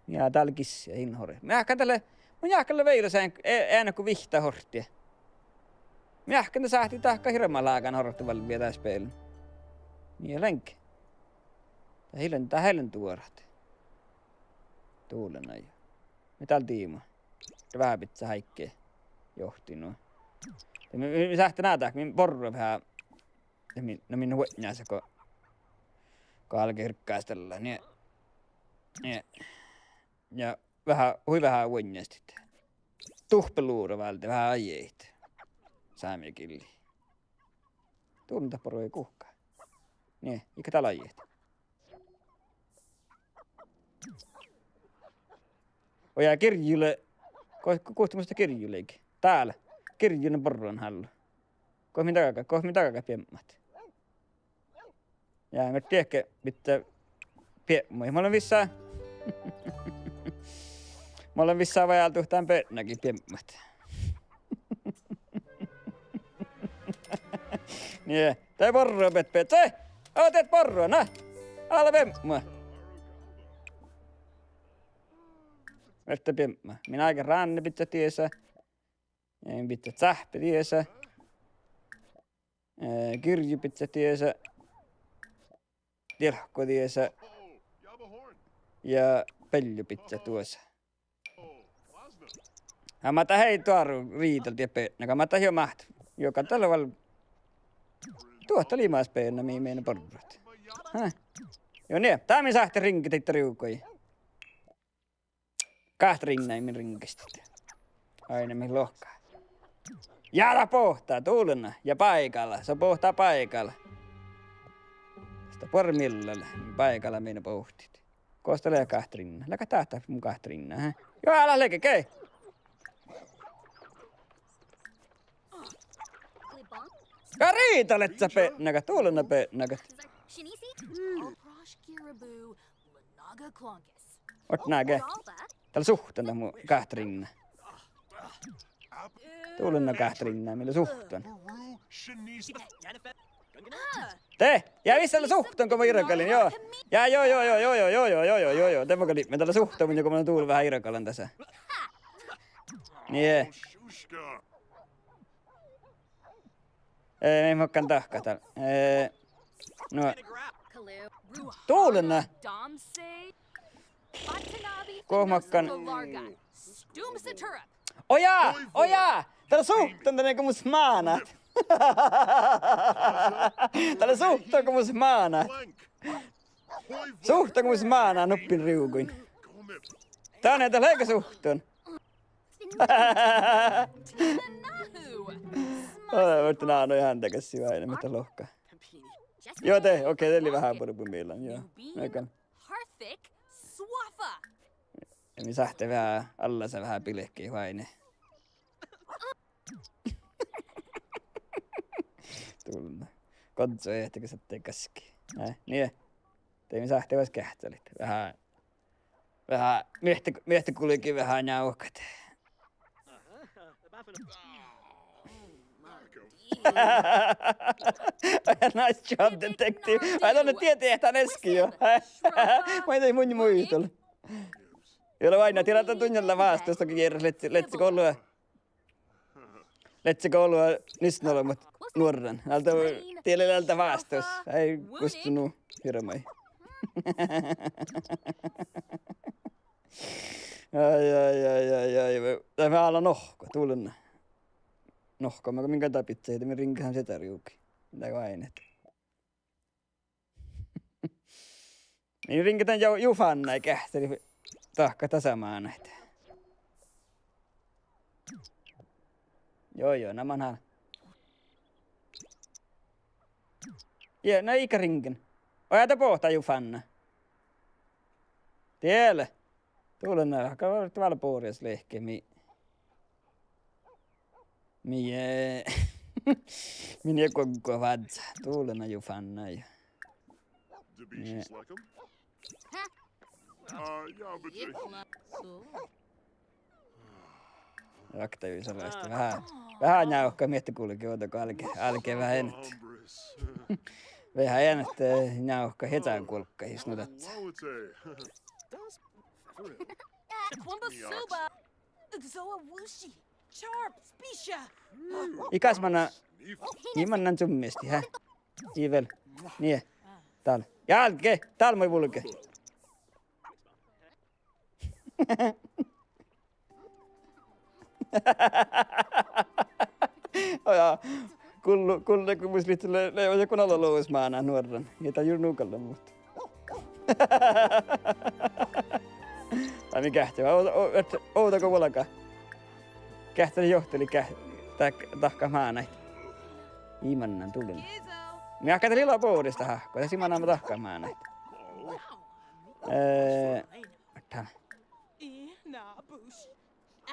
Ja dál gis-, ja in hore. Mii áhkán dalle, mun jáhkán dalle vejolaseanet, e-, eanet go vihtta horttia. Mii áhkán dat sáhttit dahkat hirbmat lágan hortet vuolgit dás bealin. Mii leat. Dat ii lean, dat ii lean duorat. Dullan ja. Mii dál diibmu. Veahá bidjat áigge johtimin. Ja mii, mii, mii sáhttit ná dahkat, mii borru veahá. Ja mii, no mii vuodnjasat go, go álgit irggástella, nie. Nie. Ja veahá, hui veahá vuodnjastit. Duhpelura válde veahá aidit. Sámegillii. Dullan dat borru guhká. Nie, iige dál aidit. Ojá, girjji lea, go-, go-, guhte mus dat girjji lei? Dál, girjji lea borron hállu. Go min daga, go min daga biebmat. Ja, mii dieđe bidjat biebmui. Mun lean vissa, mun lean vissa váldit dán beatnagii biebmat. Nie, de borru bet, bet, eh! Aa, de borru, na! Ale biebma. Verte biebma. Min áigge ránnibidjat diesa. Eh, bidjat sáhpe diesa. Eh, girjji bidjat diesa. Dielkko diesa. Ja beallu bidjat duosa. Ja ma dat ii doaru riidal diet beatnagat, ma dat jo máhtán. Juoga dat lea vel. Duot dat lei imaš beana mii, mii borrat. Hä? Juo, nie, dá mii sáhttit riŋget daidda rivgui. Gáhččat riŋgga min riŋggastit. Áine mii lohká. Ja dat bohtá, dullan. Ja báigala, son bohtá báigala. Ista buorre miella lea, báigala min bohtet. Gos dat lea Gáhččat riŋgga? Leago dat, dat mu Gáhččat riŋgga, hä? Juo, ale leage, ge. Gal riidaleat beatnagat, dullan beatnagat. Otná ge. Dat lea suhttan dat mu Gáhččat riŋgga. Dullan Gáhččat riŋgga, mii lea suhttan. De, ja vissa dat lea suhttan go mun irgalin, juo. Ja, juo, juo, juo, juo, de mun galggan, dat lea suhttan mun go mun dál veahá irgalan dasa. Nie. Eh, mii makkán dahkat dál. Eh, nu. Dullan. Go makkán. Ojá, ojá. Dat lea suhttan dan go mus mánát. Dat lea suhttan go mus mánát. Suhttan go mus mánát nuppin rivguin. Dán dat lea ge suhttan. Aa, muhto ná, no, ii han dagas sii váine, muhto lohká. Juo, de, okei, de lei veahá buorbbu mielas, juo. Megan. Ja mii sáhttit veahá, allaset veahá bilkii váine. Dullan. Goddso ehtega sadde gaskii. Eh, nie. De mii sáhttit vas geahččalit. Veahá Veahá, mii, mii gulge veahá njávkat. Nice job, detective. Ai, don dieđe, dieđe, dat easka juo. Maid mun muital. Juo, lea váinnát, dieđán dat dunnjalla vástus, dat go jierras lei, lei gollu. Lei gollu nissonolbmot nuorran. Alde, dieđán lea alde vástus. Ai, gusttá nu hirbmat. Ai, ai, ai, ai, ai. Dat lea vel nohkkat, dullan. Nohkama go min gal dábittai, ahte min riŋgga han sieža riugi. Dego ain ahte min riŋgga dan jo-, jufánná geahččalit dahkat dasa mánáid. Jo, jo, na man han. Ja, na iige riŋggan. Oažžu boahtá jufánná. Diela. Dullen ahte gal várra boris lehke mii. Mii, eh, mii nie guoggo vázzá. Dullen jufánná. Ja. Okta visolaista veahá, veahá njávkka miehttagulgii ovdal go álge, álge veahá eanet. Veahá eanet, eh, njávkka hieža guolgga, jus nu dasa. Ii gas mannan, ii mannan čummestit, hää? Ii vel. Nie. Dál. Ja álge, dál maid vulge. Oja, gullo, gullo go mus lihttá le-, le-, oja go nalo losmánát nuorran. Ja dat jur nugal lea muhto. Dat mii geahččalit, o-, o-, ovdal go vuolgá. Geahččalit johtilit ge-, dahk-, dahkat mánáid. Ii mannan dullen. Mii áhkku dat lea boris dat áhku, dat sii mannan dahkat mánáid. Eh, atán.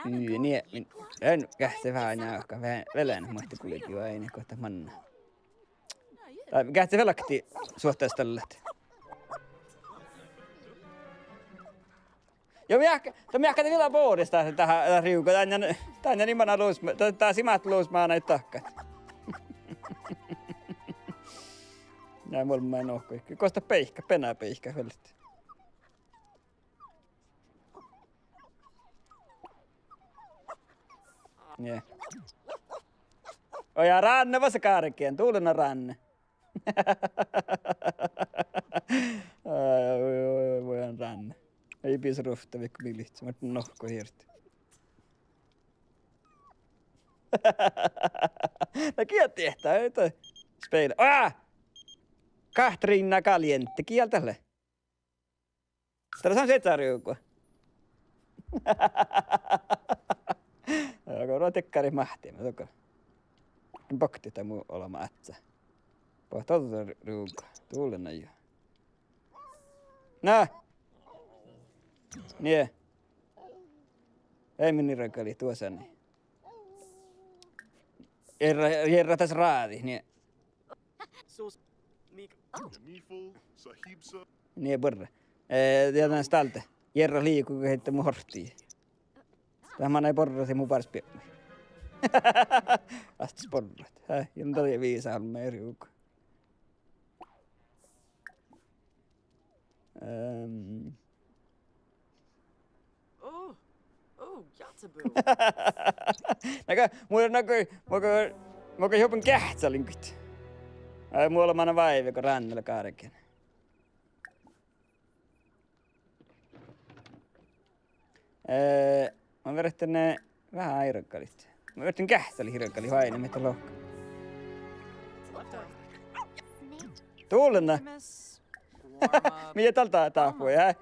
Ii, nie, min, en geahčča veahá njávkka, ve-, velánet muohti gulgii oaidnit go dat manná. Dat geahčča velkti suohtas dallat. Ja mii áhkku, dat mii áhkku dat lea boris dat, dat, dat riuga, dan, dan ii mannan losm-, dat, dat sii máhttá losmánáid dahkat. Ja moalmmáin nohkojit. Gos dat beaivkkat, bena beaivkkat veltet. Nie. Oja, ránne vasa gárgán, dullen ránne. Ai, oi, oi, oi, vuojan ránne. Ii bissu ruovtta vaikko mii lihttá, muhto nohko hirt. Na giet diehtá, ahte speile. Oja! Katrina Caliente, gii dat lea? Dat lea sieža riuga. Go ruo dekkarit máhtimin dohko. Bokte dat mu olbmot áhčči. Boahtá ođđa riuga. Dullen jo. Na. Nie. Eai min irgalit duosáni. Jerra, jerra das ráđi, nie. Nie buorre. Eh, ja dan stálte. Jerra liiko go heitá mu horttii. Dat manai borrat ja mu bárs biepmui. Astes borrat. Hää, ja dat lea viisálmma riuga. Ehm. Oh, oh, játsebuu. Nago, mu, nago, nago, nago joben geahččalinguid. Ai, mu olbmot váive go ránne lea gárgán. Eh, mun vierren, eh, veahá irgalit. Mun vierren geahččalit irgalit oaidnit mihkkege lohká. Dullen. Mii dal dat dáhpui, hää?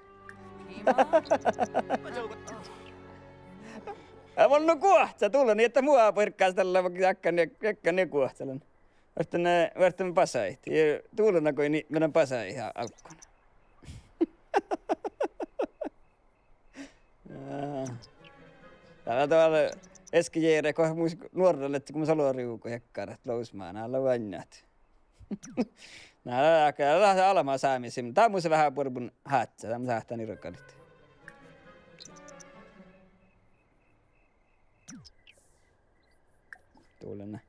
Ja mun nu guohcá, dullen, nie dat mu birggas dalle, vaikko nie, vaikko nie guohcelen. Vierren, eh, vierren basait. Ja dullen go nie, mii basait álggui. Jaa. Dál dat lea easka jearat go mus nuorra ledje, go mus olu riuga jeaggarat losmánát, lea oainnát. Na, dat, dat lea almma sámi sim. Dat mus veahá buorbun hácce, dat mus sáhtán irgalit. Dullen.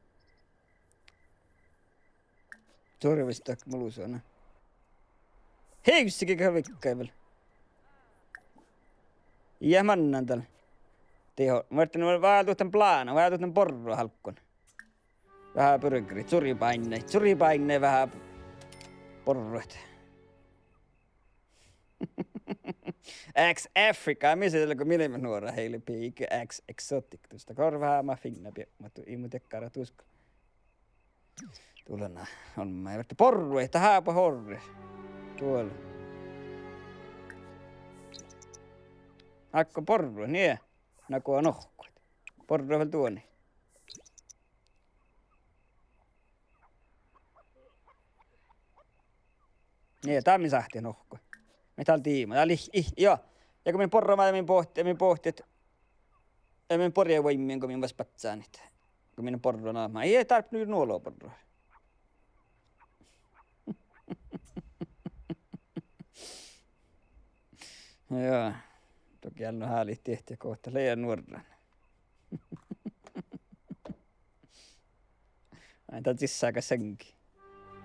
Sorvestakka mu lusa, na. Hevssege gal vikkai vel. Ja mannan dal. Diho, muhto nu vál duhten plána, vál duhten borrot álggus. Veahá burgerit, čuribáinnaid, čuribáinnaid veahá borrot. X Africa, mis lea go mii leimmet nuorat, heile pige X Exotic, dus dat goit veaháš mat finna biepmat, ii mu diekkár dušše. Dulana, olmmái, verte borru, dat hábehii orru. Duola. Ákko borru, nie. Nago nohkkat. Borru vel duoni. Nie, dál mii sáhttit nohkkat. Mii dál diibmu. Dál ii, ii, juo. Ja go min borru, min bohte, min bohte, ja min borru vuoimmiin go min vas baccánit. Go min borru namat. Ii, dál nu nuolo borru. Juo. Dohko eai nu hálit dihte gohte lea nuorran. Ai, dat jissága seŋgii.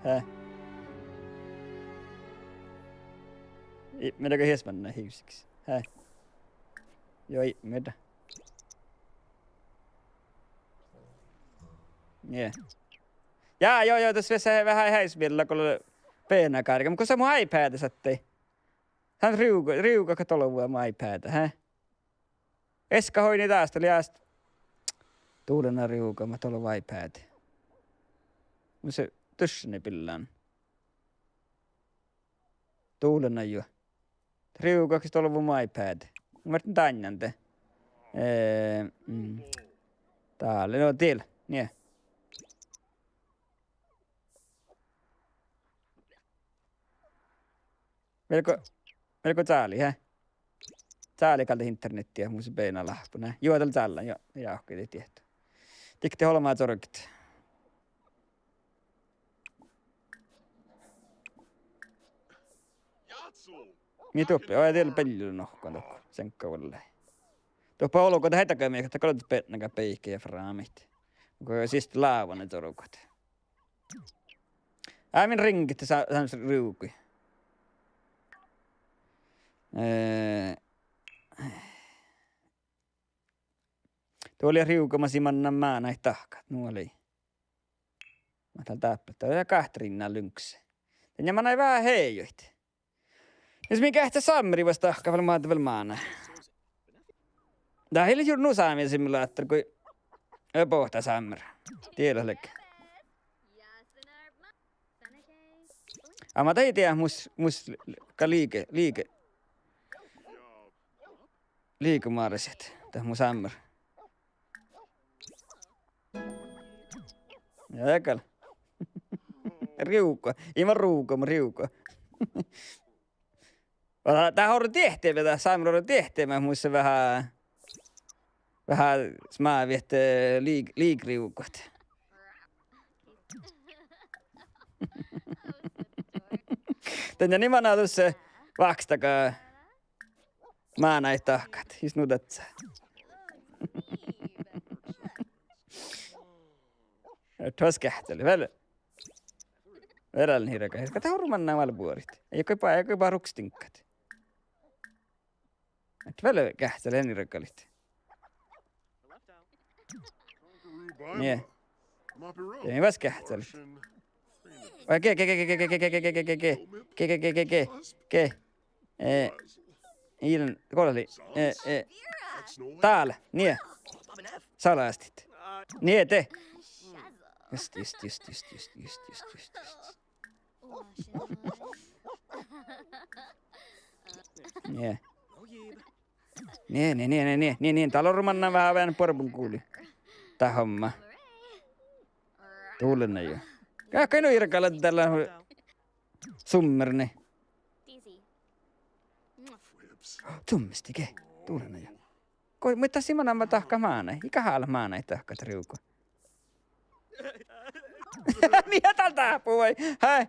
Hää? Ipmirda go hies manná hivssis. Hää? Juo, ipmirda. Nie. Ja, juo, juo, das vissa veahá heaismilla go lea beana gárga. Muhto gos mu iPad sáhttii? Dán riuga, riuga gal dolvvo mu iPad, hää? Eska oidne dás, dat lea ášši. Dulana riuga, mat dolvvo iPad. Mus dušše billán. Dulana juo. Riuga gal dolvvo mu iPad. Mun vártán dainna de. Eh, mm. Dál, no dil, nie. Vielgo, vielgo cáli, hää? Cáli gal dat internettiid, mus beana láhppon, hää? Juo, dal cállan, juo, ja okei, de diehtu. Dikte olmmái corgit. Mii duoppe, oi, diel beljula nohkan dohko, seŋgga vuollái. Doppe olgo dat heittage mii, dat gal bednegat beike ja frámit. Go siste lávane corgot. Á, min riŋgit sá-, sámá riuga. Eh, duo lea riuga, mas ii mannan mánáid dahkat, nu lei. Mat dál dáppe, dat lea Katriinna luŋkse. Dan ja manai veahá hejuid. Mis mii geahččat Sámmeri vuos dahkat vel, mat vel máná. Dat ii leat juo nu sámi simulator go, eh, bohta Sámmeri. Diet leat. Amma dat ii dieđe mus, mus gal liike, liike. Liike máresiid, dat mu Sámmeri. Ja gal. Riuga. Ii man ruga, mun riuga. Va dat orro diehteme, dat Sámmeri orro diehteme, mus veahá, veahá smávit, eh, liik-, liikriugat. Dan ja ni manná dušše vákstaga mánáid dahkat, jus nu dasa. Ahte vas geahččalit, vel. Vel, ii ragga, dat orru manná vel buorit. Ii go ba, ii go ba rukstingat. Ahte vel geahččalit, ii raggalit. Nie. Ii vas geahččalit. Oi, ge, ge, ge. Eh, ii lean, go lea, eh, eh. Dál, nie. Salastit. Nie, de. Just, just, just. Nie. Nie, nie, nie, nie, nie, nie, nie. Dál orru manná veahá vean buorbun guli. Dat homma. Dulana juo. Geahččai nu irgala dál. Summerni. Čummesti ge. Dulana juo. Go, muhto sii manai dahkat mánáid. Ii gal leat mánáid dahkat riuga. Mii dál dáhpáhit vai? Hää?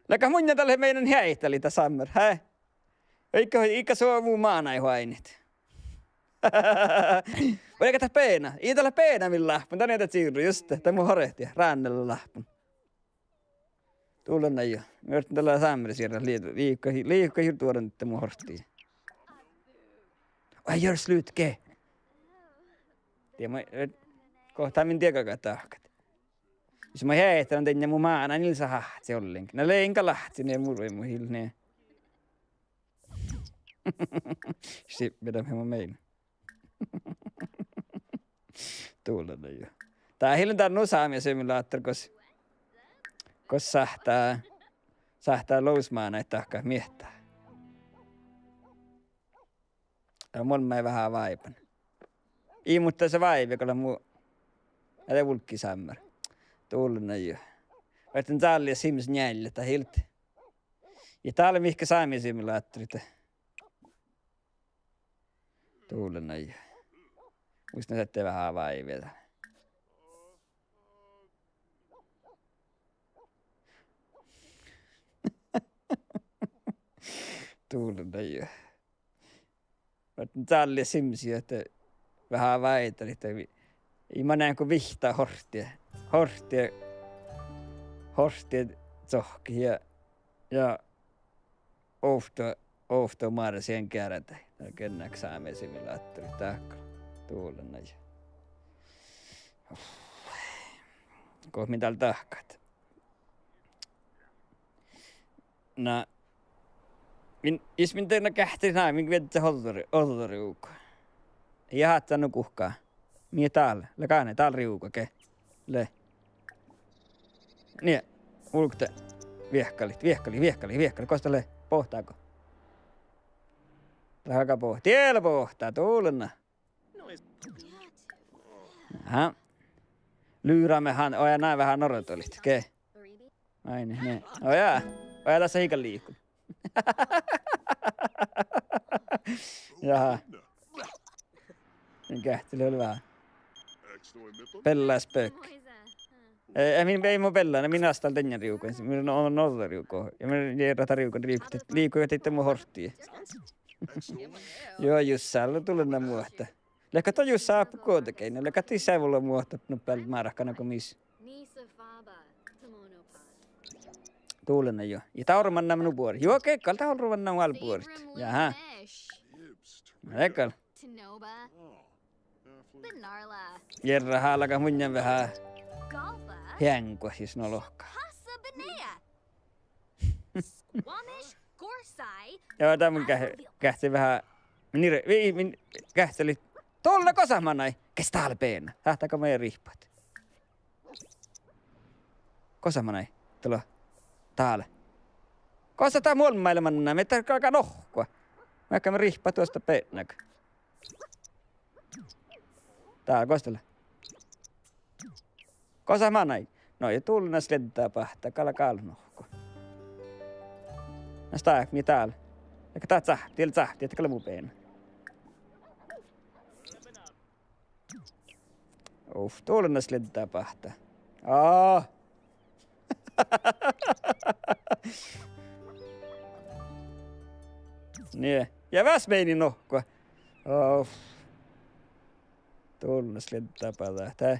Leago munnje dal mii leat heaitalit dat Sámmeri, hää? Ii gal, ii gal su mu mánáid oaidnit. Vai leago dat beana? Ii dat leat beana min láhppon, dan ii dat čirru, juste, dat mu hortet, ránnela láhppon. Dulana juo. Mii orten dalle Sámmeri sierra lii-, liikka, liikka hirbmat duoran, dat mu hortet. Oj, jörr, sluta ge. Die ma, eh, gohta min dieđát dahkat. Jus mun heahtán dan ja mu máná, ii lean sáhte ollenkin. Na lean gal láhtti, nie murui mu hilne. Sippi dan mu mein. Dullen jo. Dat ii lean dál nu sámi simulator gos, gos sáhttá, sáhttá losmánáid dahkat miehtá. Ja mun mii veahá váiban. Ii, muhto dat váivi gal mu, ale vulggi sámmár. Dullen jo. Várten dál lea Sims njeallje, dat ii leat. Ja dál lea mihkke sámi simulator. Dullen jo. Muhto dat lea veahá váivi. Dullen jo. Várten dál lea Simsi ahte veahá váivi, ahte ii manan go vihtta horttii, horttii, horttii cohkkehit ja, ja ovtta, ovtta Márta sien geardai. Dat gennat sámi simulator dahkat. Dullen jo. Go min dál dahkat. Na, min, jus min de na geahččen, na min viežžat ođđa, ođđa rievdui. Ja hátán nu guhká. Mii dál, lea gáne, dál rievdui ge. Lea. Nie, vulgge. Viehkalit, viehkalit, viehkalit, viehkalit. Gos dat lea? Bohtágo? Leago boh-, die lea bohtá, dullen. Aha. Luráme han, ojá, na veahá norrdolit ge. Ai nie, nie. Ojá. Ojá, das lei gal liikon. Jaha. Min geahččel vel veahá. Bellašpeak. Eh, eh, min, ii mu bella, na min astal dainna rievdui, min o-, ođđa rievdui. Ja min jearrat rievdui, rievdui, liikon ja dihte mu horttii. Juo, jus sálle dullen muohta. Leago dat jus sáhttá guođe geainna, leago dat ii sáhte vuollemuohta nu bealde márkana go mis. Dullen jo. Ja dál orru mannaime nu buorit. Juo, ge gal dál orru mannaime buorit. Jaha. Gal. Jearrat álgá munnje veahá heaŋggat jus nu lohká. Ja dat mun ge-, geahččen veahá, min ir-, vii, min geahččelii. Dullen, gos manai? Ges dál beana? Sáhttá go maid rihppat? Gos manai? Dullen. Dál. Gos dat muolmmaile mannat, mii dat galgá nohkku. Mii galgá rihppat duostta beanaga. Dál, gos dat lea? Gos manai? No ja dullen sliedda báhttá, gal, gal nohkku. Na stáhkii mii dál. Ega dat cáhppi, dieid cáhppi, dat gal lea mu beana. Uf, dullen sliedda báhttá. Aa. Nie. Ja vásmeni nohkku. Uf. Dullen sliedda báhttá.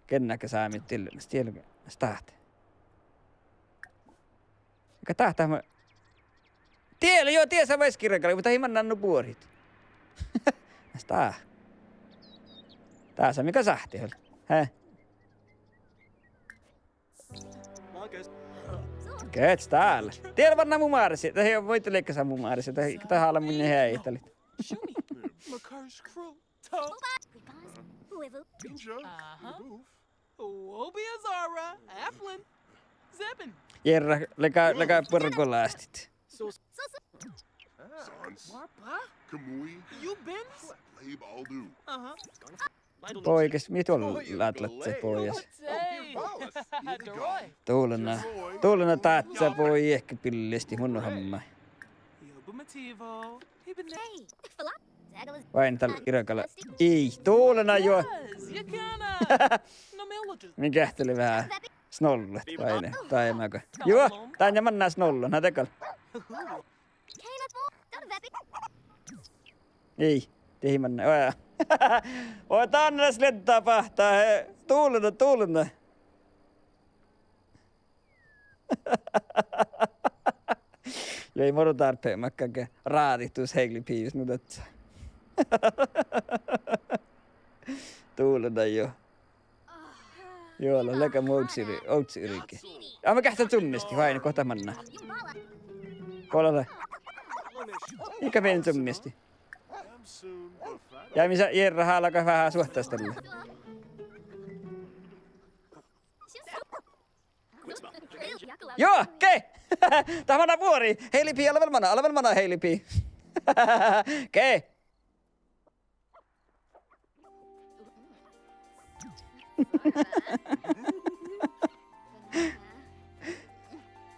Gennat ge sámi dil-, stiel-, stát. Gal dat, dat ma-, die lea, juo, die lea veskiragali, muhto ii mannan nu buorit. Stát. Dasa mii gal sáhttit vel. He? Gets dál. Die lea mannan mu máresi, dat ii, muitte leigga sa mu máresi, dat, dat hála mun heaitalit. Aha. Jearrat, leago, leago buorre go lástit. Boigas, mii doallat ladje boigas. Dullen, dullen dát boigas, eai billestit mun hámmái. Oaidná dál irgala. Ii, dullen juo. Min geahččelii veahá snollot, oaidná, dá ii maga. Juo, dán lea mannan snollot, na de gal. Ii, dihte mannan, oaidná. Oaidná, dán lea sliedda báhttá, he, dullen, dullen. Ja ii mu dárppa makkege ráditus heilipijus nu dat. Dullen juo. Juo, lea lega mu ovcci-, ovcciyrgi. Ja mun geahččen cummiesti, oaidná go dat manná. Go lea. Iige beaivvi cummiesti. Ja mis jerra álgá veahá suohtas dalle. Juo, ge! Dat manná buori! Heili Pi, ale vel mana, ale vel mana, Heili Pi. Ge!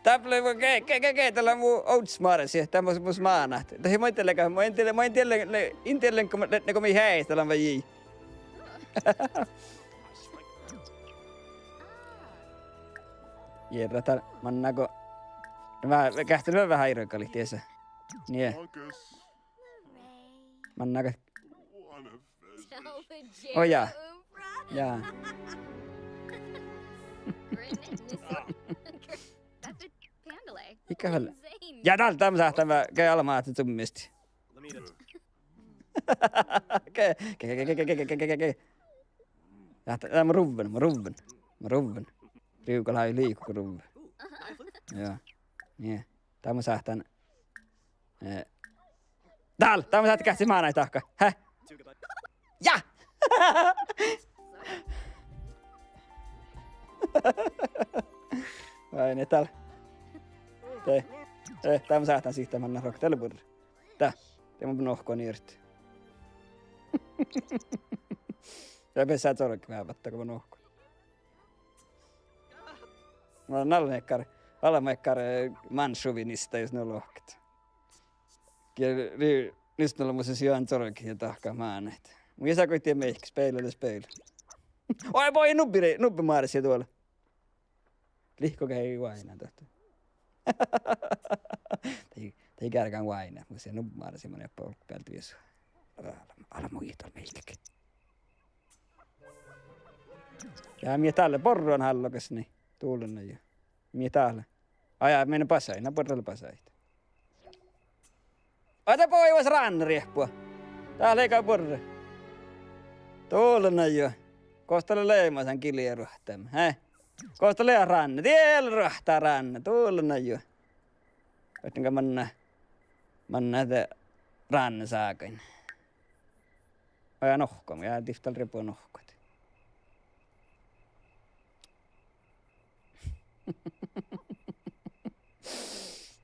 Dáppe lea mu ge-, ge-, ge-, ge-, dat lea mu ovddasmársi, dat mus, mus mánát. Dat ii maid dieđe, mun in dieđe, mun in dieđe, in dieđe go, go mii heajet, dat lea vai jii. Jerra dál manná go, veahá, geahččen veahá irgalit diesa. Nie. Manná go. Oh jaa. Jaa. Iige vel. Ja dál, dál mun sáhtán, ge, ale ma cummiesti. Ge, ge, ge. Ja, dá, dá mun ruvven, mun ruvven, mun ruvven. Rievdal lávii liiko go ruvve. Jaa. Nie. Dá mun sáhtán. Eh. Dál, dá mun sáhtán geahččat mánáid dahká. He? Ja! Vai ne dál. De. Eh, dá mun sáhtán sihte manná rohkadal buorre. Dá. De mun nohkon irt. Ja beassá corget veahá batta go mun nohkon. Mun lean nalleneakkár, ale makkár, eh, mansjåvinista jus nu lohket. Ge-, ri-, nissonaleamos juo corget ja dahká mánáid. Mun in sá goit dieđe mihkke, speila lea speila. Oi, bođii nubbi, nubbi mársi duole. Lihkogii oaidná dohko. Dat ii, dat ii geargan oaidnat, mus lea nubbi mársi, mun ean bohtet bealde viesu. Ale, ale muital mihkke. Ja mii dál lea, borru han álgás, nie. Dullen jo. Mii dál lea. Ai, ja mii basait, na borru lea basait. Ai, de bođii vuos ránnariehpua. Dát lea gal borre. Dullen jo. Gos dat lea leamasan gilje ruohttama, he? Gos dat lea ránne, die lea ruohttá ránne, dullen jo. Ahte go manná, manná de ránne ságain. Oi, ja nohkon, ja divttal riebbo nohkot.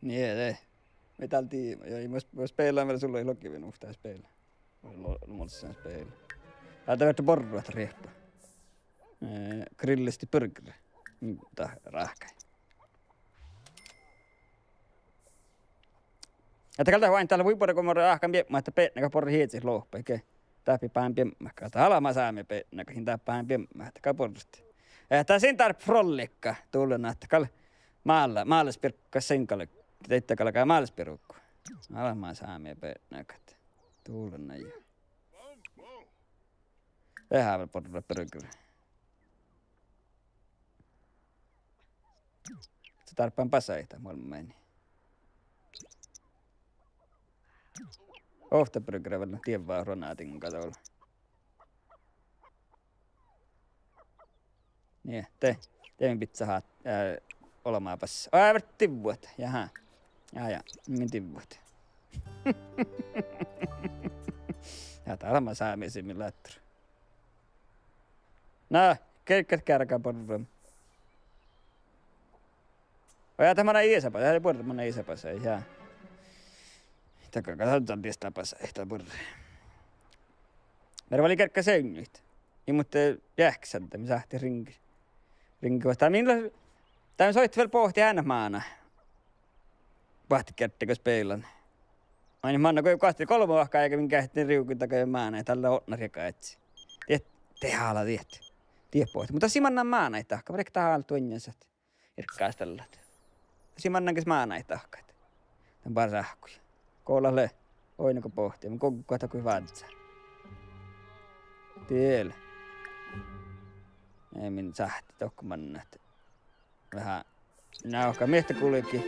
Nie, de. Mii dál diibmai, ja ii mus, mus spealan vel sulle logiven uhta spela. Lo-, lo-, mol sen spela. Ja dat verte borru ahte riehpa. Eh, grillestit burgere. Mm, dat ráhkadii. Ahte gal dat oaidná, dat lea hui buorre go mo ráhkadit biebmat, ahte beatnagat borret iežat lohpat ge. Dáppe bahán biebmat, ahte almma sámi beatnagat, in dáppe bahán biebmat, ahte gal borret. Eh, dat sin dárppa frollikka, dullen ahte gal mála, málas birggas sin gal, deidda galgá málas birgu. Almma sámi beatnagat, dullen jo. Veahá vel borre burgere. Dárppa basait muolmmáni. Ovtta burgere vel dievva ronadinga dol. Nie, de, de min biccá, eh, olmmoš. Oi, verte divvut, jahá. Ja, ja, min divvut. Ja dál lea sámi simulator. Na, ge-, ge-, geargá borre. Oi, ja dat manná ii sa ba-, dat buorre manná ii sa basai, ja. Dat galgá, dat, dat dies dat basai, dat buorre. Mearre vel ii geargga seainnuid. Ii muhto jeahkes ahte mii sáhttit ringi. Ringi vuohta. Min lea, dat soittii vel bohtet eanet máná. Boahtit geardde go spealan. Manin manná go gohte golbma vahku áigá min geahččen rievdal dakkár máná, dat lea otná riegážit. Diet, de ala diet. Diet bohte. Muhto sii manná mánáid dahká, vaikko dat ala duonjasat. Irggastallat. Sii manná ges mánáid dahká. Dan bára sáhkui. Go lea, oaidná go bohte, mun goggohan dat goit vázzá. Die lea. Ei min sáhte dohko mannat. Veahá. Njávkka miehtagulgi.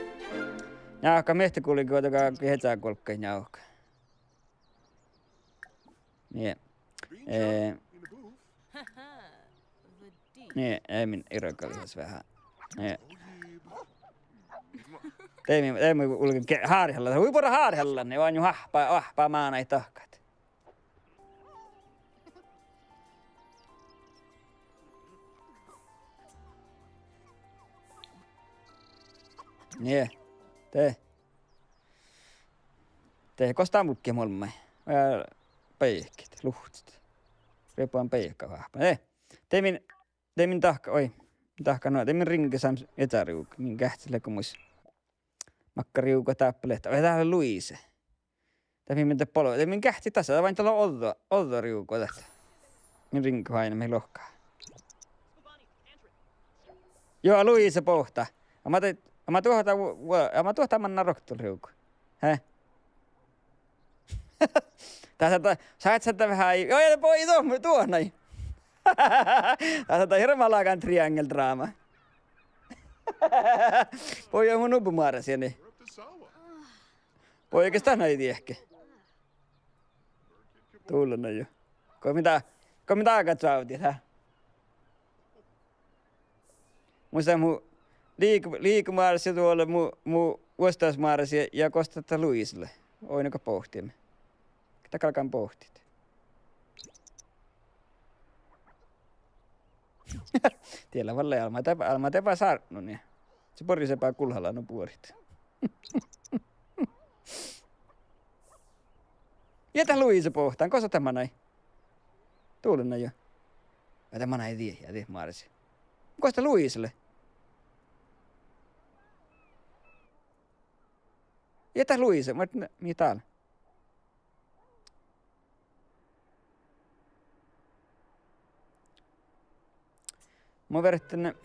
Njávkka miehtagulgi, go dat gal hečáguolggaid njávkka. Nie. Eh. Nie, eamen irgalii veahá. Nie. De mii, de mii vulgen ge-, hárjehallat. Hui buorre hárjehallat, nie, oažžu oahppa, oahppa mánáid dahkat. Nie. De. De gos dat muhkkut olmmái. Ja beaivket, luhtet. Rieppan beaivkka oahppan. De. De min, de min dahká, oi. Dahká, no, de min riŋgga sámi eará rievdut. Min geahččat leago mus. Makkár rievdut dáppe lea. Oi, dat lea Luisa. Dat min, min de bol-, de min geahččat dasa, dat oaidná dat ođđa, ođđa rievdut dat. Min riŋgga oaidná mii lohká. Juo, Luisa boahtá. Amma de, amma duohta, amma duohta manná roktot rievdut. He? Dasa dat, sáhttá dat veahá, juo, ja boi, duo, duo nai. Dasa dat hirbmat lágan triangeldráma. Boi, ja mun nubbi Mársiin. Boi, kas dat nai dieđe? Dula na juo. Go mii dá, go mii dága čoavdit, há? Mus lea mu liik-, liik Mársi duole, mu, mu vuosttaš Mársi ja gos dat Luisa lea. Oaidná go bohtimin. Dat galgá bohtit. Die lea vel, almá de, almá de ba sártnui. Se borrasii ba gulhala nu buorit. Ja dat Luisa boahtá, gos dat manai? Dula na juo. Ja dat manai die, ja die Mársi. Gos dat Luisa lea? Ja dat Luisa, ma, mii dál. Mun vertten.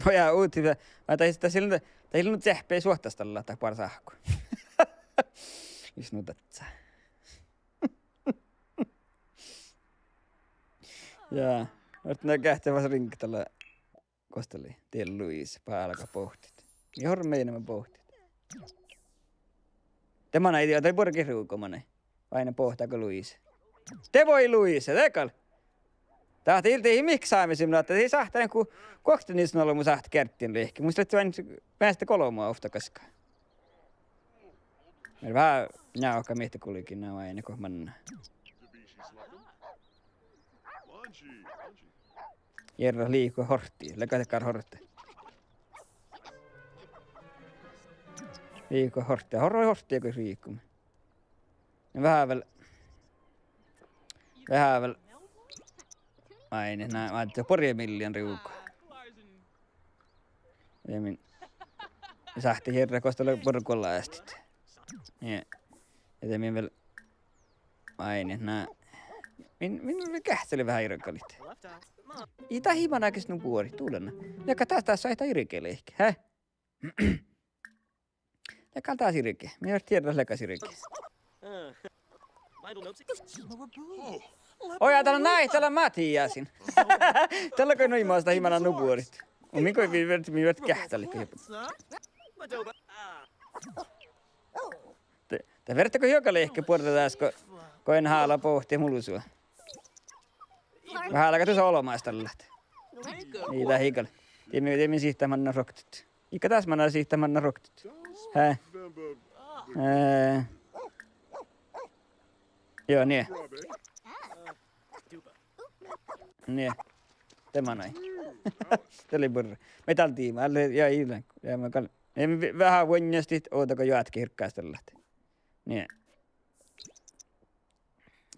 Ojá, uti, ma, dat, dat ii lean, dat ii lean nu ceahppi suohtas dal dat boares áhkku. Jus nu dasa. Ja, vertten geahččat fas riŋggat dalle. Gos dat lei? Die Luisa, bálga bohtit. Ja horre mii eai bohtit. De manai, die, dat buorre geat rievdut manai. Oaidná boahtá go Luisa. De boi Luisa, de gal. Dat ii, dat ii mihkke sámi simulaattori, dat ii sáhte go, guokte nis nu ollu mu sáhte gearddiin lihkii. Mus lei oaidnán measta golbma ovtta gaskka. Mii veahá njohkat mihte gulgii na oaidná go manná. Jerra liiko hortti, leago dakkár hortte. Liiko hortti, horro hortti go riivkkui. Veahá vel, veahá vel. Ai, na, ma, de buorre miljon rievdut. Ja min sáhte jerra gos dat lea buorre gollastit. Ja, ja de min vel Ai, na. Min, min geahččalii veahá irgalit. Ii dat ii manai ges nu buorit, dula na. Leago dat, dat soaitá irge lihkii, he? Leago dat irge. Mii fertet dieđe leago irge. Ojá, dat lea nai, dat lea Matiásin. Dat lea go nu imaš dat ii manai nu buorit. Mun go, mii fertet, mii fertet geahččalit. De, de fertet go juoga lihkii buorre dás go, go eai hála bohtit mulusvu. Go hála gal dus olmmoš dallat. Ii dat ii gal. Die mii, die mii sihtat manná roktet. Iige das manná sihtat manná roktet. He? Eh. Juo, nie. Nie. De manai. Dat lei buorre. Mii dal diibmu, ale, ja ii lean. Ja ma gal. Ja mii ve-, veahá vuonjastit, ovdal go joatke irggas dallat. Nie.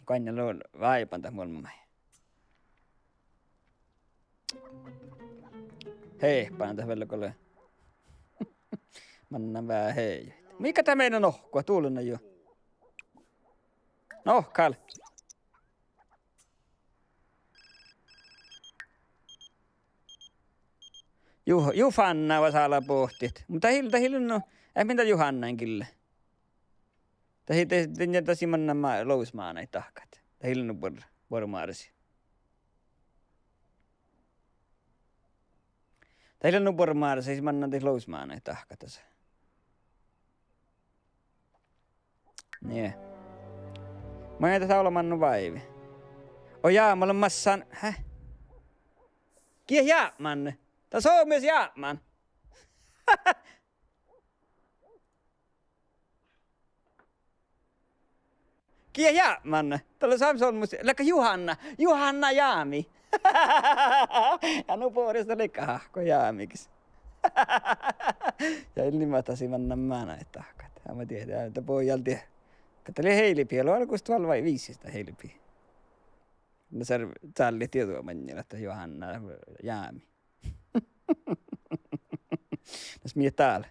Goainna lea váiban dat muolmmái. Heahpan dat vel go lea. Mannan veahá heajet. Mii gal dat mennat nohkkat, dula na juo. Nohkal. Ju-, Juhánna vas hála bohtit. Muhto dat ii, dat ii lean nu, eh, min dat Juhánnan gille. Dat ii, dat, dat, dat sii manná ma-, logus mánáid dahkat. Dat ii lean nu buor-, buorre Mársi. Dat ii lean nu buorre Mársi, sii manná dat logus mánáid dahkat dasa. Nie. Maid dat olmmoš nu váivi. Oh jaa, mun lean massán, hä? Giet jápmán? Dat somás jápmán. Giet jápmán? Dat lea sámi olmmoš, leago Juhánna, Juhánna jámi. Ja nu boris dat leago áhkku jámigis. Ja ii lean mihkkege mannat mánáid dahkat. Ja ma dieđán, dat bođii dieđusge. Ka dat lea heilebihii, olles gustat vel vai viissis dat heilebihii. Na serv-, cállit dieđu maŋŋel ahte Juhánna jámi. Nas mii dál.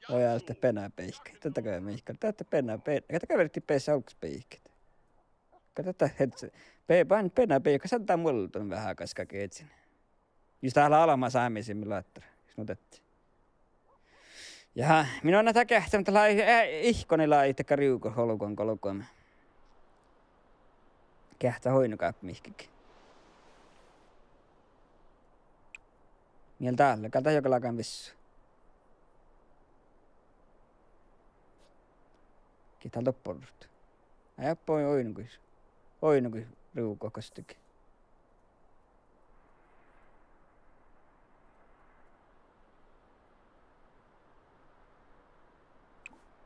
Oi, ahte benabeaikka. Dieđusge mihkkege, dat benabeaikka. Dieđusge vertti bes algos beaikka. Ka dat headset. Be-, ban-, benabeaikka, sá dá muoldon veahá gaskka geažin. Jus dat lea almma sámi simulator, jus nu dat. Ja min on dat geahččamin, dat lea, eh, ihkkoni lea dakkár rivgos olgun golgomin. Geahččá oidno gáppi mihkkege. Miel dál, gal dat juoga lágan vissu. Giet dál doppe orrut? Eai, oidno gal. Oidno gal rivgos gostege.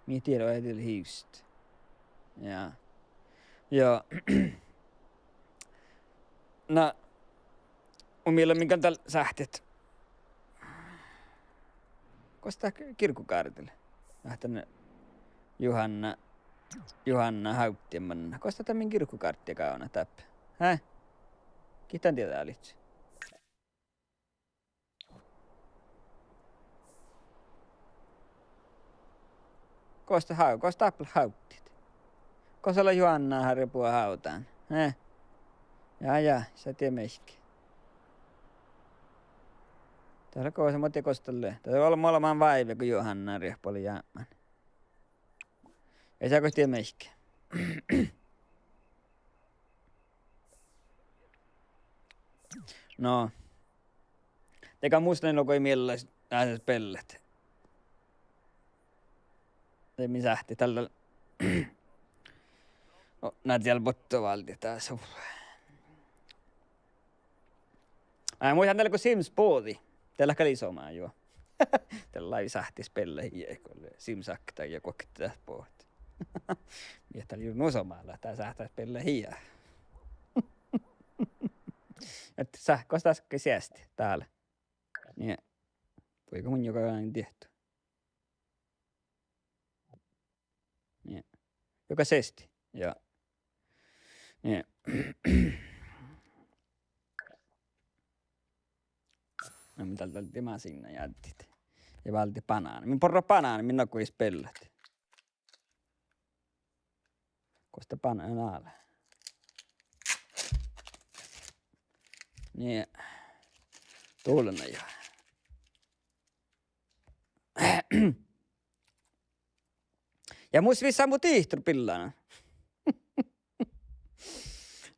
Mii dieđát, ii dieđát hivsset. Ja. Ja. Na, mun mielas min gal dál sáhttit. Gos dat girkogárdi lea? Ahte Juhánna, Juhánna hávddi manná. Gos dat min girkogárdi gávdná dáppe? Hää? Gitta dieđát dalit. Gos dat há-, gos dáppe hávddit? Gos lea Juhánna harre buot hávdán? Eh? Ja, ja, sá dieđát mihkke. Dat lea gos, mo dieđán gos dat lea. Dat lea ollu, mo lea man váive go Juhánna rieppu lea jápmán. Ii sá gos dieđát mihkke. No. Dego mus lea nu go ii mielas, eh, spellat. De mii sáhttit dál. No, na dial botto váldit dás. Ai, muittán dál go Sims bođii. Dat lea gal somá juo. Dat lea sáhttit spellat ja go lea Sims ákta ja guokte dat bođii. Mii dál juo nu somá lea, dat sáhttá spellat ja. Et sá, gos dat seastii dál? Nie. Vuoi go mun juoga diehtu. Nie. Juoga seastii. Ja. Nie. No, mii dál, dál die masiinnat jáddit. Ja váldit banána. Min borrat banána, min nugo ii spellat. Gos dat banána lea? Nie. Dulna ja. Ja mus visii mu dihtor billana.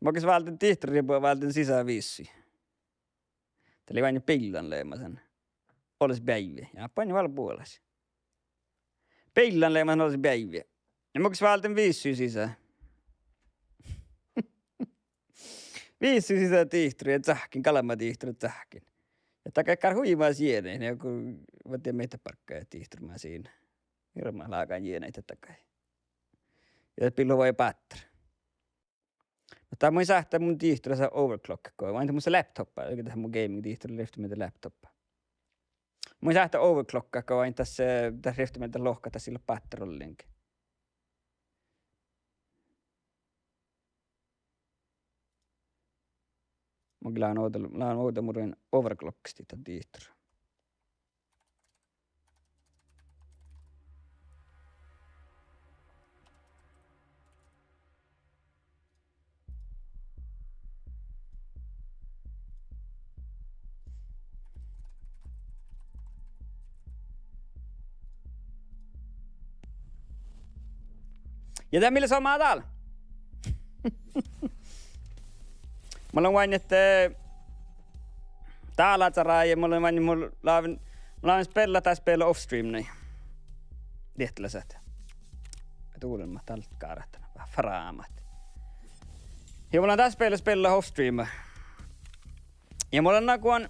Mo ges válden dihtor ja bu-, válden sisa vissui. Dat lei oaidnit billan leamasan. Olles beaivvi. Ja boaivvi vel buolaš. Billan leamasan olles beaivvi. Ja mo ges válden vissui sisa. Vissui sisa dihtori ja cahkken, galbma dihtori cahkken. Ja dat gal hui mas jienai, ja go, va dieđán mihkkege bargga dihtor masiin. Hirbmat lágán jienaid dat gal. Ja billui vai báttár. Muhto mun in sáhte mun dihtoras overclock go, vai dat mus lea laptoppa, ii dat mu gaming dihtor, rievtti mielas laptoppa. Mun in sáhte overclocka go vai dat, eh, dat rievtti mielas lohkat dat ii leat báttár ollengi. Mun gal lean ovdal, lean ovdal mu ruin overclockastit dat dihtor. Ja dat mii lea somá dál. Mun lean oaidnit, eh, dálá čađa ja mun lean oaidnit, mun láven, mun láven spellat dat spela off stream nai. Diehtit leat ahte. Dulmat dál gártan veahá frámat. Ja mun lean dát spela, spela off-streama. Ja mun lean nagoan,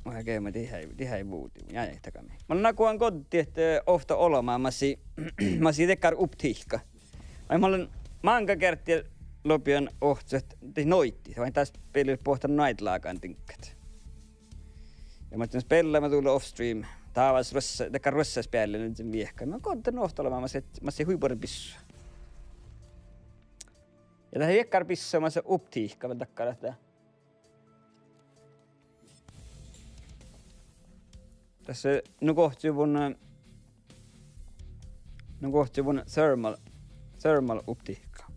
mun lean ge-, mun dihái, dihái vuđi, ja, ja, takami. Mun lean nagoan goddiid, eh, ovtta olbmá mas lei, mas lei dakkár uptihka. Vai mun lean máŋga geardde lobihan ohcat dieid noiddiid, vai dát spelii boahtá noid lágan diŋggat. Ja mun lean spela, mun duvlen off-stream. Dávás ruossá, dakkár ruossá speallen lean viehkan. Mun lean goddan ovtta olbmá mas lei, mas lei hui buorre bissu. Ja dat lei dakkár bissu mas lei uptihka vel dakkár ahte. Dás, eh, nu gohčoduvvon, eh, nu gohčoduvvon thermal, thermal uptihka.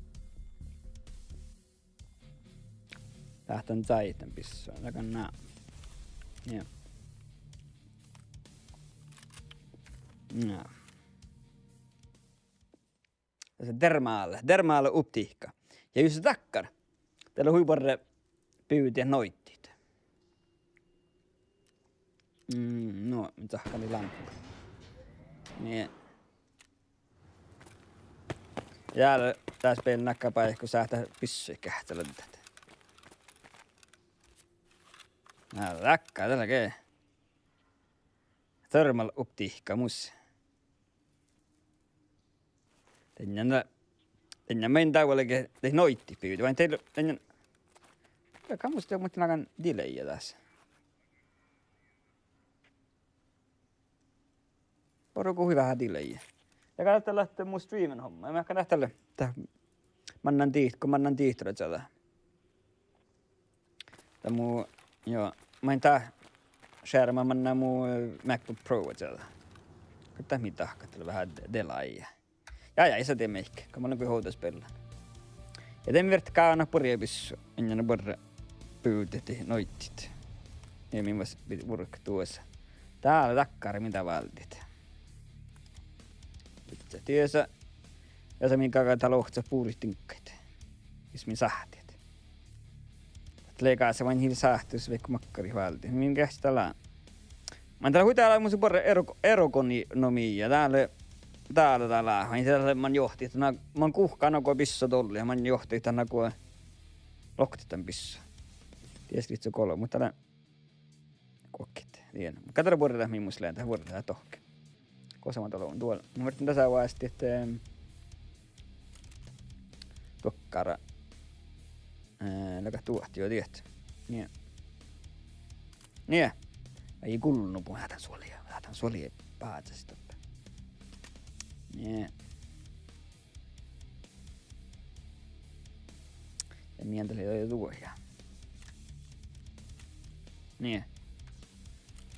Láhtán čájehit bissu, dakkár ná. Ja. Ja. Dás lea dermála, dermála uptihka. Ja jus dakkár, dat lea hui buorre bivdit noiddiid. Mm, no, mii sáhttit lámppu. Nie. Ja dás beaivvi nakkár báikku sáhttá bissuid geahččaladdat. Na, dakkár, dat lea ge-, thermal uptihka mus. Danne, danne main dávvá ge-, dieid noiddiid bivdit, vai dieid, danne, dat gal mus de, muhtin lágan delay dás. Orru go hui veahá delay. Ja gal dat lea ahte mu streamen homma, ja mun gal dat lea, dat mannán dihte, go mannán dihte čađa. Dat mu, jo, main dát šerma mannán mu, eh, MacBook Pro čađa. Go dat mii dahkat, dat lea veahá de-, delay. Ja, ja, ii son dieđe mihkke, go mun lean goit ovdal spellan. Ja de mii fertet gávdnat buorre bissu, innan buorre bivdit noiddiid. Ja mii vas-, bit-, vurket duosa. Dá lea dakkár, mii dá váldit. Bidjat diesa. Ja sa mii gal dá lohcet buriid diŋggaid. Jus mii sáhttit. Dat lea gasa maŋŋil sáhttit vaikko makkarit váldit. Min geahččat dá lea. Man dá lea hui, dá lea mus buorre ergo-, ergonomia. Dá lea, dá lea, dá lea. Maŋŋil dá lea, man johtit, na, man guhká nugo bissu dolle, man johtit dan nugo lohkat dan bissu. Dies lihttá golbma, muhto dá lea guokkit. Dien. Gal dat lea buorre dat mii mus leat, dat buorre dat dohkke. Gos ma dal lean duol. Mun ferten dasa vásttit, ehm, dokkár. Eh, leagat duohta, jo, diet. Nie. Nie. Ai gulnnu, mun láhtán suollii, láhtán suollii bázes doppe. Nie. Ja mii dal lei duohta. Nie.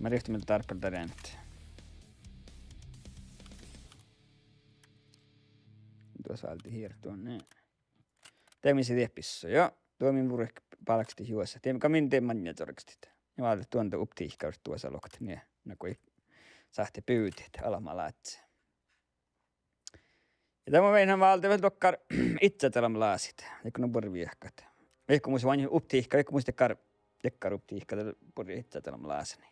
Ma rivtten mii dárppa dán eanet. Duos váldit hierdán, nie. De mis lei diet bissu, jo. Duo min vurket bálkestit juosa. De gal min de maŋŋá čorgestit. Ja váldit duon de uptihka duosa lohkat, nie. Na go sáhttit bivdit albma láhkái. Ja de mun viehan váldit vel dokkár iccat albma lásit. Dego nu buorre viehkat. Vaikko mus oaidnen uptihka, vaikko mus dakkár, dakkár uptihka, de buorre iccat albma lásit.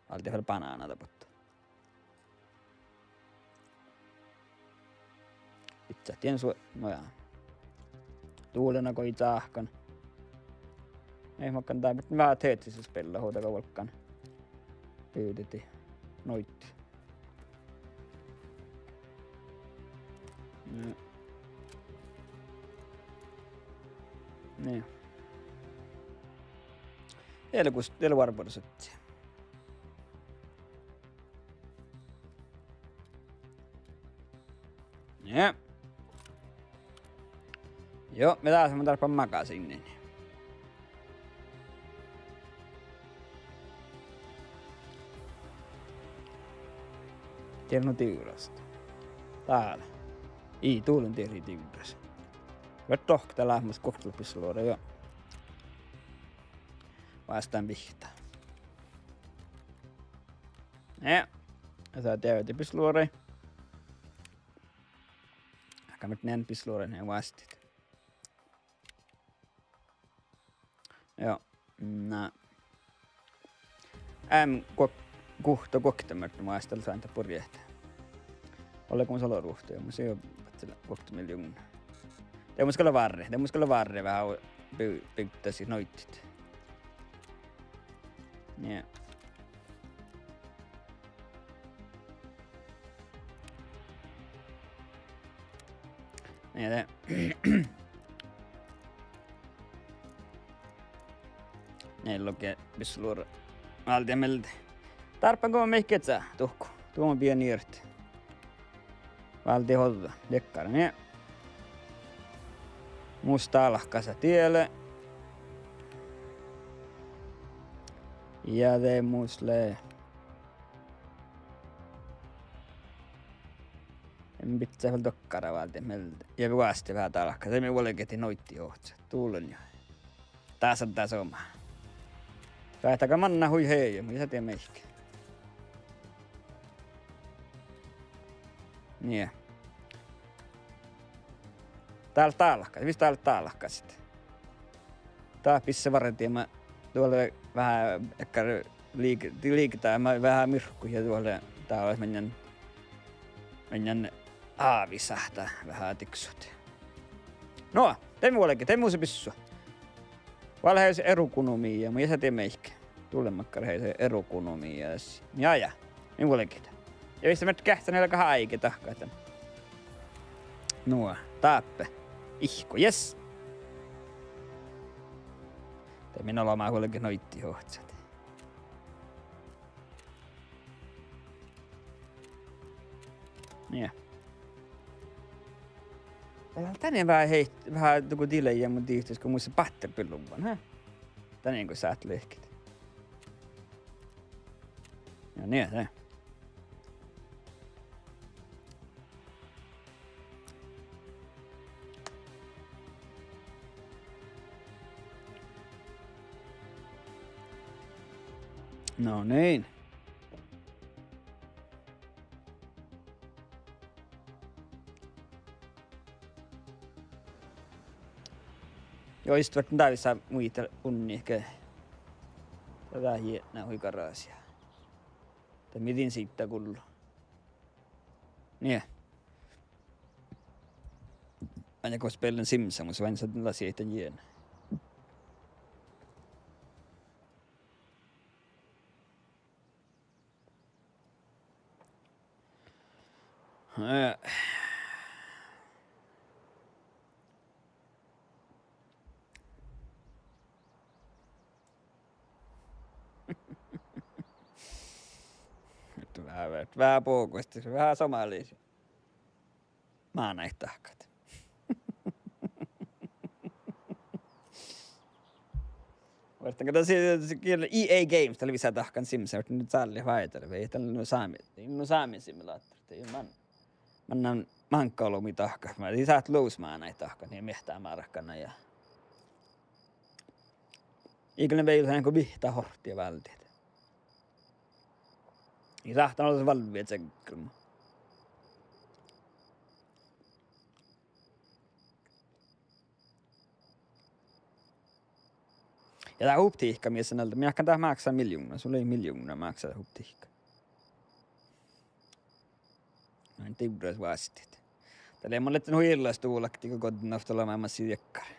Váldit vel banána doppe. Iccat dien su-, no ja. Duvlen go ii čáhkkan. Ii makkár dá, muhto veahá Tetrisa spellat, daga vuolggán. Bivdit noiddiid. Nie. Nie. Ealgus, eal várboras. Nie. Joo, mii dás mun dárppan magasihit. Diet nu divrras. Dál. Ii, duvlen diet lei divrras. Vel dohko dá lea mas guoktelot bisloraid, joo. Vástán bihta. Nie. Ja dá dievde bisloraid. Ahte mii nein bisloraid nie vástit. Joo, na. Eam guh-, guhtta guokte mii vástá, dál sáhtán buorre. Ollego mus olo ruovttu, ja mus lei jo, vel, guokte miljovnna. De mus gal lea várre, de mus gal lea várre veahá, by-, bygdda siid noiddiid. Nie. Nie, de. Nie loge bissu luoru. Válde mielde. Dárbbago mii geahččá, duhko. Duo bie niert. Válde ođđa, liekkár, nie. Mus dálkasat diele. Ja de mus lea. En bidjat vel dokkár válde mielde. Ja vuostit veahá dálkasat. De mii vuolgit noiddiid ohcat. Dullen jo. Dás, dás somá. Ráhtaga manná hui heaje, mun ii sáhte meihkke. Nie. Dál dálkasat, vis dál dálkasat. Dát bisset várdiema, duo lea veahá dakkár liik-, liikdá, ma-, veahá mirkut ja duo lea, dát manan, manan ávisat veahá diksut. No, de mii vuolgit, de mus lea bissu. Vál heajes erokonomia, mun ii sáhte meihkke. Dullen makkár heajes erokonomia das. Ja, ja. Mii vuolgit. Ja visot mii geahččat, ne galggat áigi dahkat dan. No, dáppe. Ihkku, yes. De mii olemmit vuolgit noiddiid ohcat. Nie. Ja dan lea veahá heit-, veahá dugo delay mu dihte go mus lea bátter billuvvan, hä? Dan go sáhttet lehpet. Ja nie, de. No niin. Juo, istvert dávisa muital unni ge. Dá jietná hui garásiid. De mii din siidda gullo. Nie. Ain go spellen Simsa, mus oaidnen dat lasii dan jien. Eh. Veahá, veahá bogusta, veahá somálii. Mánáid dahkat. Muittán go dat lei, lei E A Games, dat lei visot dahkan Simsa, muhto nu cállit váidá, vai dat lei nu sámi, nu sámi simulator, dat ii man-, mannan máŋgga olbmui dahkat, ma-, ii sáhttet lus mánáid dahkat, nie miehtá márkana ja. Iige lea vel go vihtta horttia váldit. Ii sáhte oažžut válvvi čeggelma. Ja dat optihka mii sáhtán, mii ahte dat máksá miljovnna, sul lei miljovnna máksá dat optihka. Ain divras vásttit. Dat lea, mun lean hui illas duolakti go goddin ovtta olema massi diekkár.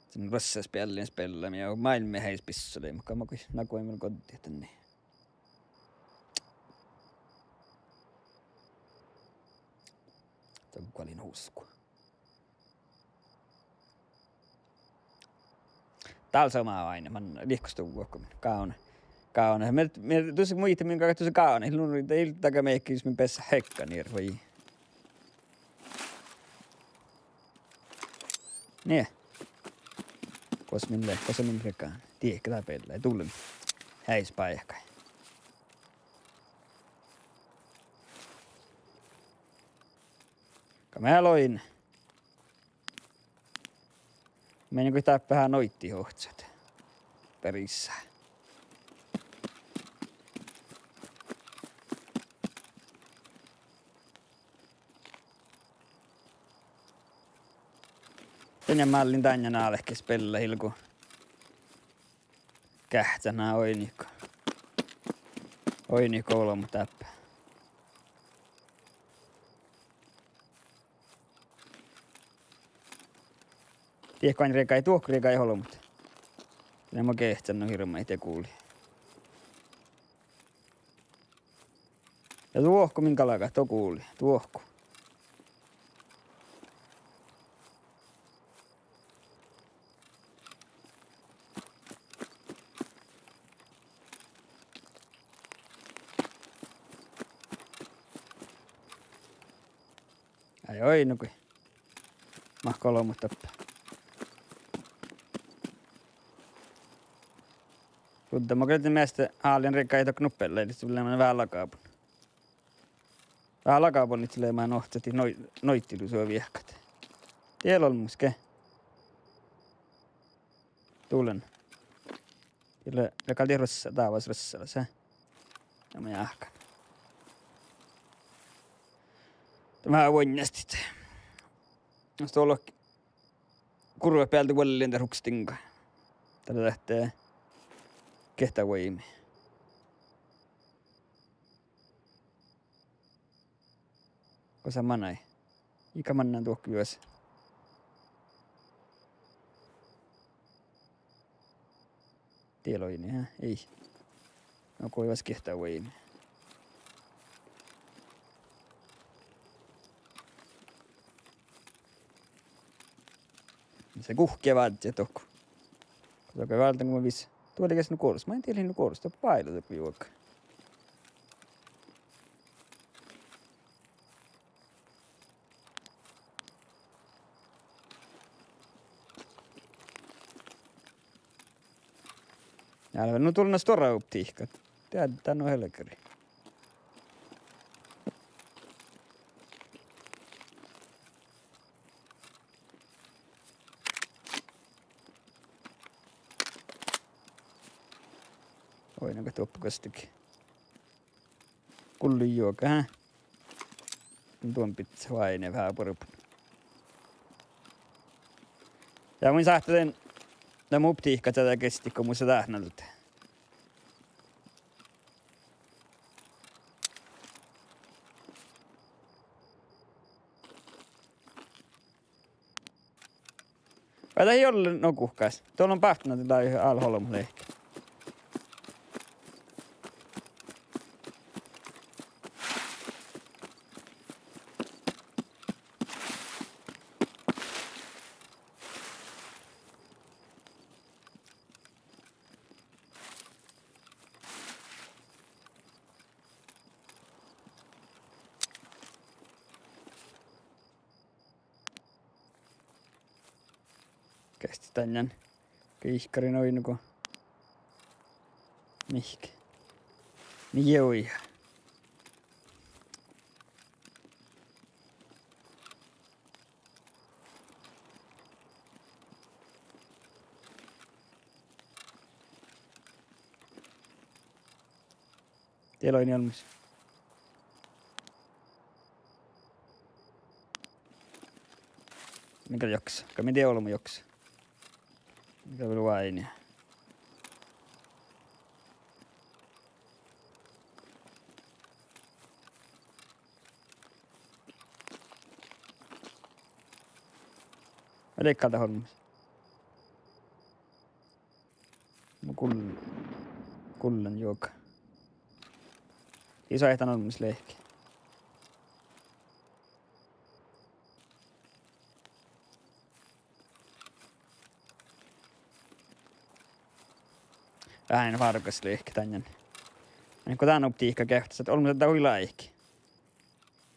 Sin ruossas beallin spellamii ja máilmmi heajes bissu lei, muhto ma-, go-, na go ii vel goddit dan nie. Doggalin husku. Dál somá oaidne, man liikostuvvá gávdna. Gávdna. Mii, mii dušše muitte min gal dušše gávdna. Lun-, de ildaga mii gal jus mii beassat heakkanir vai. Nie. Gos min lea, gos min rekan. Dieđe dat beallái, dullen. Heajes bajái. Ka mii loin. Mii go dáppe veahá noiddiid ohcat. Berisá. Danne mállin dán álgit spellat ilgo. Geahččá ná oidniga. Oidniga olbmot dáppe. Diehko ain riegájit, duohko riegájit olbmot? Lea mo geahčan nu hirbmat de gulii. Ja duohko min galgat, do gulii, duohko. Ai oi, nu go. Mahká olbmot dáppe. Rudda, ma gal measta háliidan riegájit dohko nuppe lei, sus lea veahá lagábun. Veahá lagábun, ii leat man ohcat, no-, noiddilusa viehkat. Diet olbmos ge. Dulen. Diet lea, lea gal diet ruossá, dávas ruossá lea. Ja ma jáhkán. Dat veahá vuoiŋŋastit. Muhto lohke gurvat bealde vuollin dat rukstinga. Dat lea dat, eh, giehtá vuoimi. Gosa manai? Iige mannan duohko juos. Die lei nie, eh? Ii. No go juos giehtá vuoimi. Mus guhkket vázze dohko. Go dohko válden go vis. Duo lei ges nu gorus. Main dieid lei nu gorus. Doppe váilu dohko juoga. Álvá, nu dullen stuorra optihka. Dieđán nu helgari. Oi, nu go doppe gastigi. Gullen juoga, hää? Duon bidjat oaidnit veahá buorbun. Ja mun sáhtán dan, dan optihka dieđán gesttit go mus lea dát nalde. Vai dat ii ole nu guhkás. Doppe leat bátnat dieđán álo olbmot leahkit. Geahččat dan, giikarin oidno go mihkke. Ni joi. Die lei olbmos. Mii gal joks, gal mii die olbmot joks. Mii gal vel oaidnit. Vai leat gal dat olbmos? Mun gul-, gullen juoga. Ii soaitan olbmos leahkit. Veahá fárggas leahkit dan. Go dán optihka geahččat olbmos, dat hui láhkai.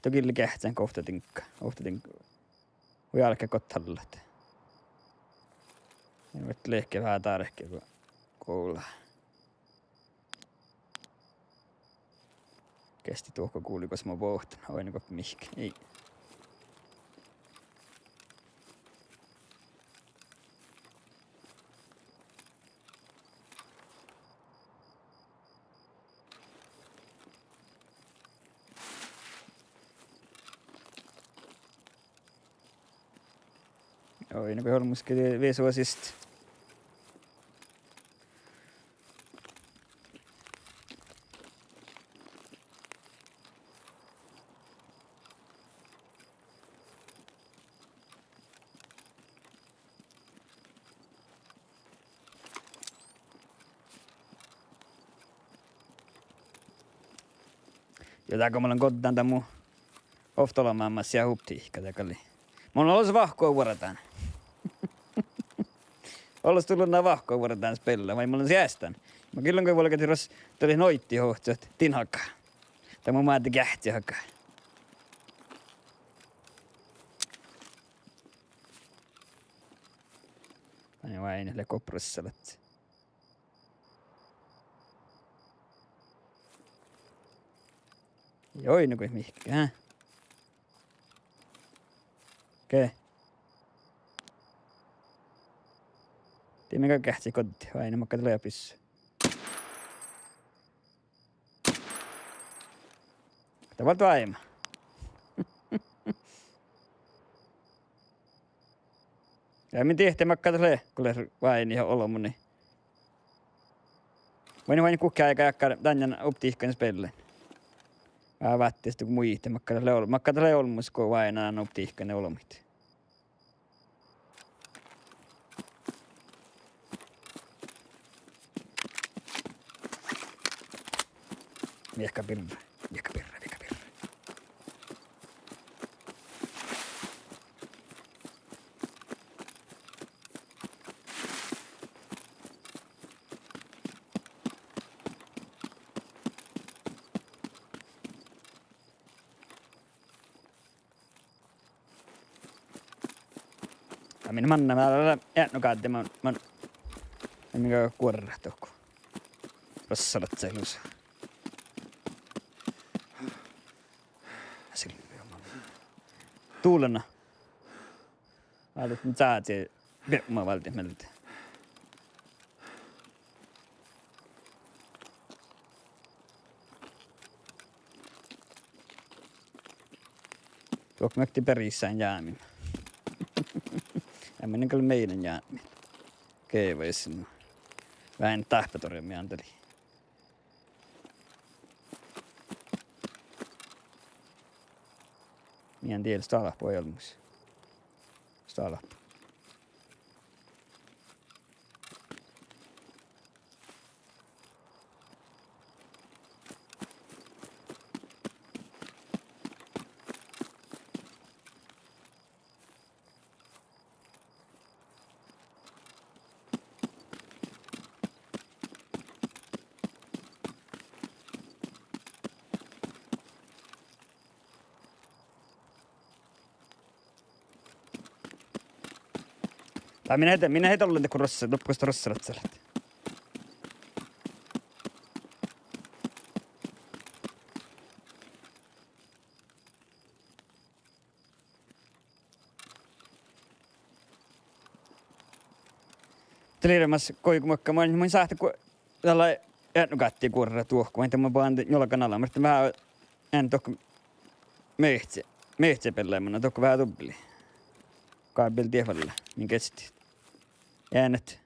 Dohko ii leat geahččan go ovtta diŋgga, ovtta diŋgga. Hui álgit gohčodit. Ii leat leahkit veahá dárkea go gula. Geahččat duohko gulii gos mo bohten, oaidná go mihkke. Ii. Oaidná go olbmos ge viesu siste. Ja dego mun lean goddán dan mu ovtta olbmámmas ja optiikka dego lei. Mun olles vahku vuordán. Olles dullan vahku vuordán spela, vai mun lean seastán. Ma gillon go vuolgit ros, dat lei noiddi hohcet, din haga. Dat mu máde geahččet haga. Dán oaidná lea gopprossalat. Joi, nu go mihkke, hä? Ge. Dii mii gal geahččat godde, oaidná makkár dat lea bissui. Dat válddá oaidnit. Ja min dihte makkár dat lea, go lea oaidnit ja olbmot. Vai, vai gukte áigá dakkár danne optiikka spellain. Veahá váttis duhko muitit makkár dat lea ol-, makkár dat lea olmmoš go oaidná optiikka olbmuid. Viehka birra, viehka birra, viehka birra. Ja min manná, mun eadno gádde, mun, mun, mun mii guorrat dohko. Rossalat lusa. Sil-, dullana. Váldit, mun sáhtán biepmu váldit mielde. Duhko mii oktii berissáin jámin. Ja mii gal meinan jámin. Ge vai sin. Veahá dáhpátorjui mii andalii. Mii an diel stála pohjálmus. Stála. Dá, mii eat, mii eat ollen dego rossa-, doppe gos rossalat leat. Dieđusge, goit muhto mun, mun sáhtán go-, dalle eadno gádde guorrat dohko, vai de mun bođán njuolgan ala, muhto veahá ean dohko mehce-, mehcebeallái, mun dohko veahá dubbli. Gábel diet valla, min gesti. Ean et-,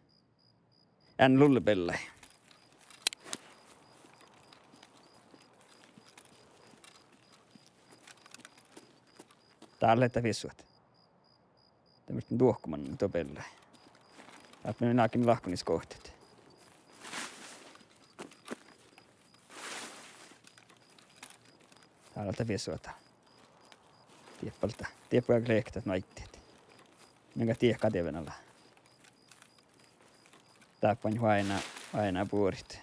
ean lullebeallái. Dál lea dat visuat. Dat muhtin duohkoman doppe beallái. Ahte mii nagimme lahkonis gohtet. Dál lea dat visuat. Dieppe balde. Dieppe gal lehket nu aiddet. Mii gal dieid dieven ala. Dáppe oaidná, oaidná buorit.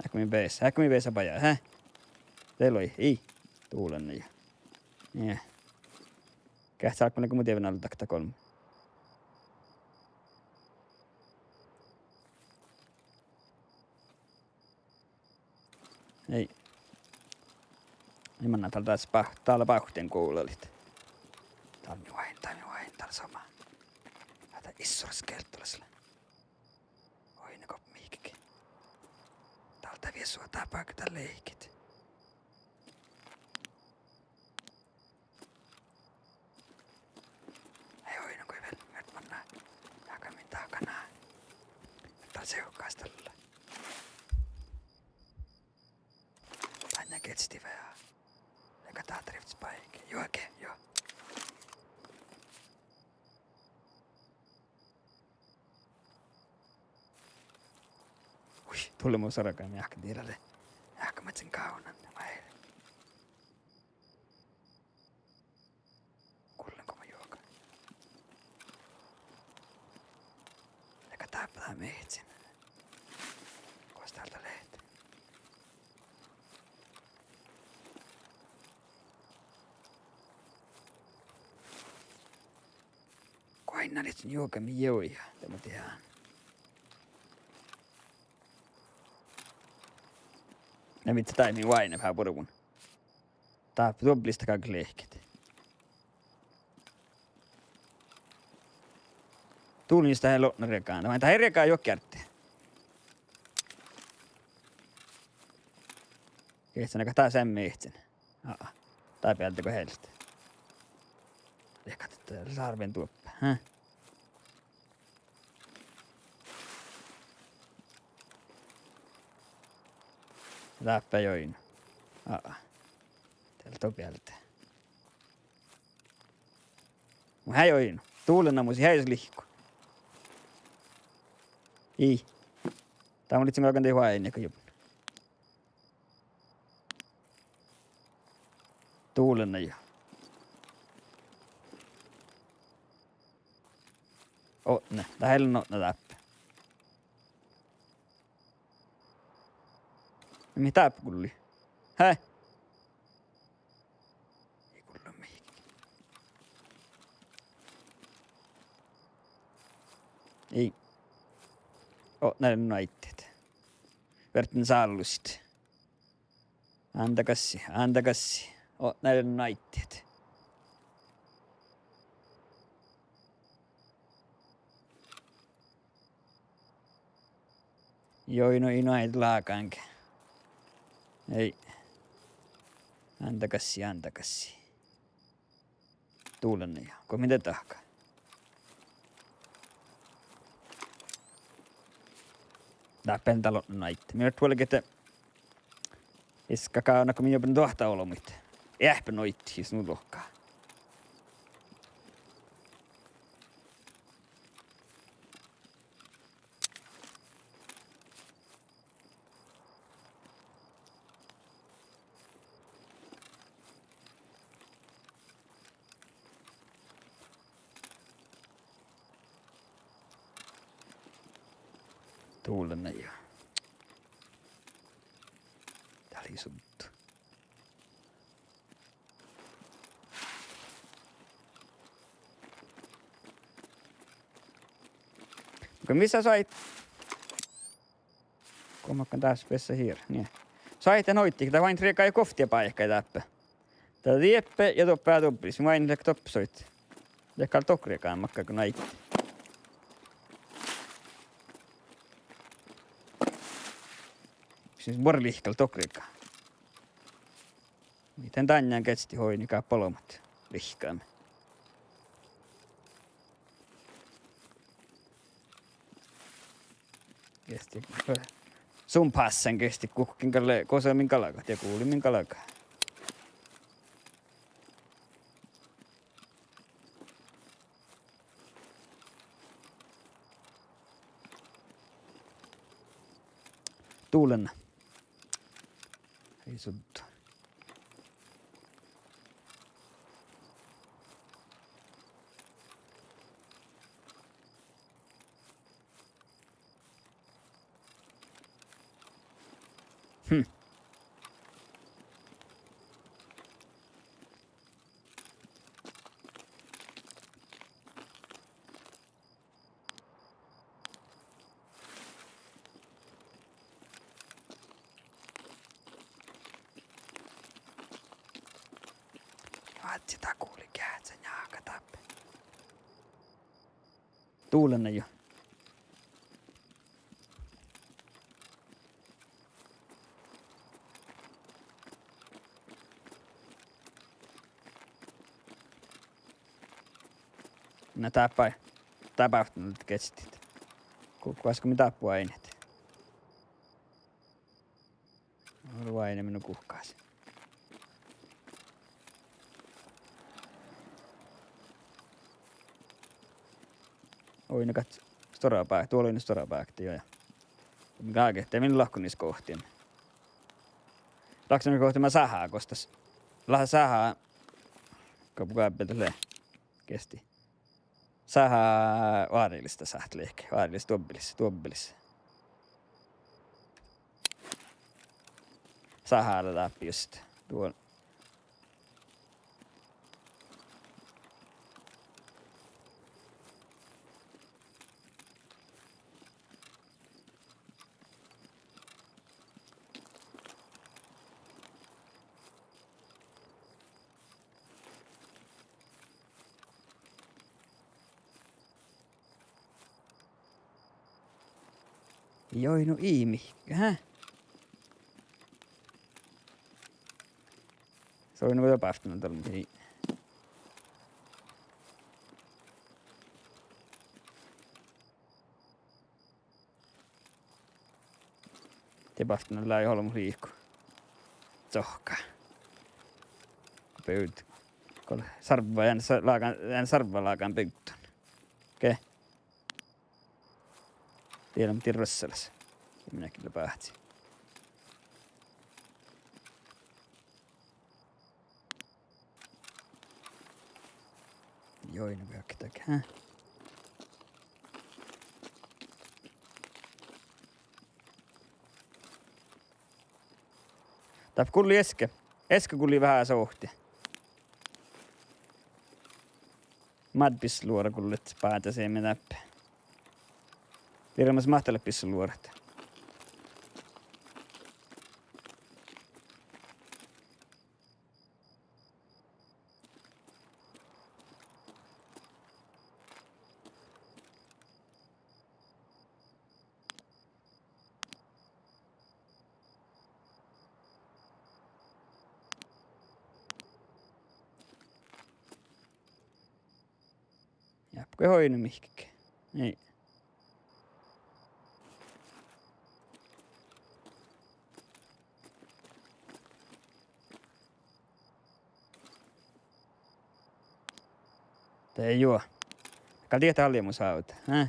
Áigge mii beassat, áigge mii beassat bajái, he? De loi, ii. Dulan ja. Ja. Geahččá álggus go mu dieven ala dakta golbma. Ei. Ei manná dál dás bá-, dál báhtin gulalit. Dál mii oaidnit, dál mii oaidnit, dál somá. Ahte issoras gelttolas lea. Oaidná gos mihkkege. Dál dat visuat, dál báhtin dál lehket. Ei oaidná go vel, vel manná. Jáhkán min dahká ná. Esti vea. Leago dat rivttes báike. Juohke, juo. Hui, dullemus organ eahkedirat. Eahkemadjan gávdnan maid. Gullen go mun juohken. Leago dáppe dán mehcin. Gos dál dat lea? Guainna lihtten juohkemin jagi, de mun dieđán. Na mii dat dáid, mii oaidnit veahá buorvvon. Dáppe duobbulis galget lehket. Dullen jus dat lea lotnariegán, vai dat lea riegá juohke árte. Geahččá, leago dat seamma mehcen. Aa, dá bealde go healit. Leago dat lárven duoppe, hä? Dáppe oidno. Aa, dál lea do bealde. Mun eai oidno. Dullen na mus eai lihkku. Ii. Dá mun livččen galgan dieid oaidnit go jubben. Dullen na ja. Otne, dat lea otne dáppe. Mii dáppe gullii? Hää? Ii gullo mihkke. Ii. Otne lea nu áiddet. Ferten sállusit. Ándagassi, ándagassi. Otne lea nu áiddet. Joi, nu ii nu áiddet lágáŋge. Ei. Ándagassi, ándagassi. Dullen ja. Go mii de dahká? Dáppe dál lea nu áiddet. Mii vuolgit ahte iska gávdnat go mii jubben dohta olbmuid. Eahpenoidda jus nu lohká. Dullen ja. Dá lea suddu. Go mis soaitá? Go makkár dás beassá hir-, nie. Soaitá oidda, dat oaidnit riegá ja guovttia báikái dáppe. Dat dieppe ja doppe duobbulis, mun oaidnen leago doppe soaitá. Leat gal dohko riegá makkár go nu áiddet. Sis buorre lihkká dohko riegá. Mii dan dainna geahččat oidno, galgá olbmot lihkkámin. Geahččat, eh, sun pássán geahččat guhkkin gal, gos lea min galgat ja gulii min galgat. Dullen. Ii suddu. Hm. Ádje, dat gulii geahččá njáhka dáppe. Dullen na ja. Na dáppe, dáppe geahččat. Gu-, guhkás go mii dáppe oaidnit? Olu oaidnemin nu guhkás. Oidno gat stuorra bák-, duol oidno stuorra bákti, jo, ja. Gáge, de min lahkoniskohtin. Lahkoniskohtin mat sáhá gos das. Lea sáhá. Go, go bealde lea. Geasti. Sáhá oarelista sáhttá lehpet, oarelis duobbelis, duobbelis. Sáhá lea dáppe just. Duo. Joi, nu ii mihkke, hä? Soai nu go bávttan dal mii. De bávttan lea olbmot liikot. Cohká. Buvdit. Go lea sarvva, dán sa-, lágan, dán sarvva lágan buvdit. Ge. Diet leat dii ruossalaš. Ja minäkin lea báhci. Joi, nu beakkat, hä? Dáppe gullii eske. Eske gullii veahá sohte. Mádde bissalluorat gullet báhcá seamma dáppe. Dirramis máhte leat bissalluorat. Jáppe go oidno mihkkege. Ii. De juo. Gal diehtá almmuid ávdda, hä?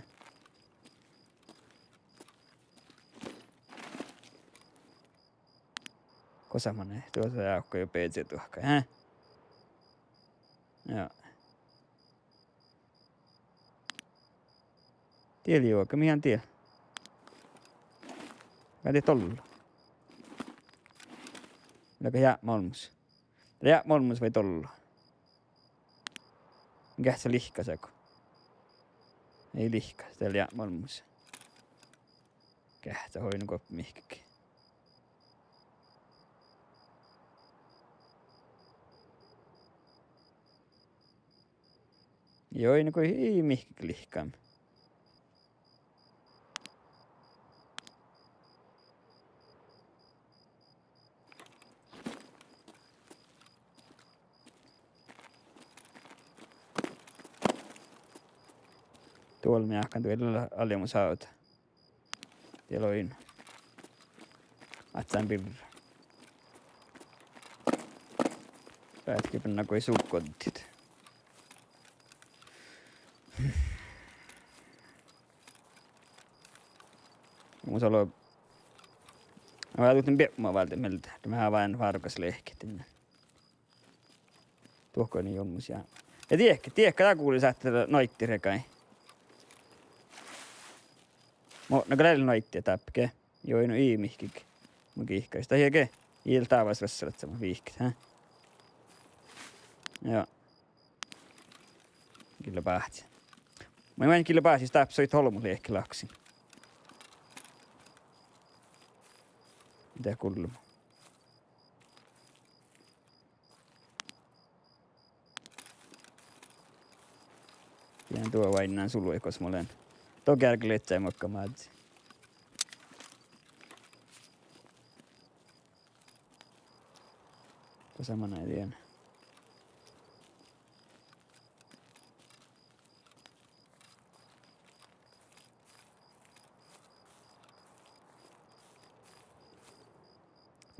Gosa manai, duosa ja áhkku jo beazi duohkái, hä? Ja. Diel juoga, mii han diel. Gal diehtá dolla. Leago jápme olmmoš? Jápme olmmoš vai dolla? Geahččá lihkkaša go. Ii lihkkaša, de jápme olmmoš. Geahččá oidno go mihkkege. Joi, nu go ii mihkkege lihkame. Duolbmi áhkku duolii almmuid ávdda. Diel oidno. Áhččán birra. Beatkibennat go sugoddit. Mus olo, vá dutten biepmu válde mielde, de mii veahá várggašit lehket. Duohko ii olmmoš ja. Ja diehka, diehka dál gulii sáhttá noaiddiid regai. Mo, na gal noaiddiid dáppe ge. Joi, nu ii mihkkege. Mun gihkkašin. Dat ii ge. Ii leat dávás ruossalaččat mo vihkket, hä? Ja. Gilla báhci. Mun, mun gilla báhcis dáppe soit olbmot lehket lahkasin. Dego gullo. Ja duo oainnán sului gos mun lean. Duo geargga leččai muhkama ádde. Gosa manai dien.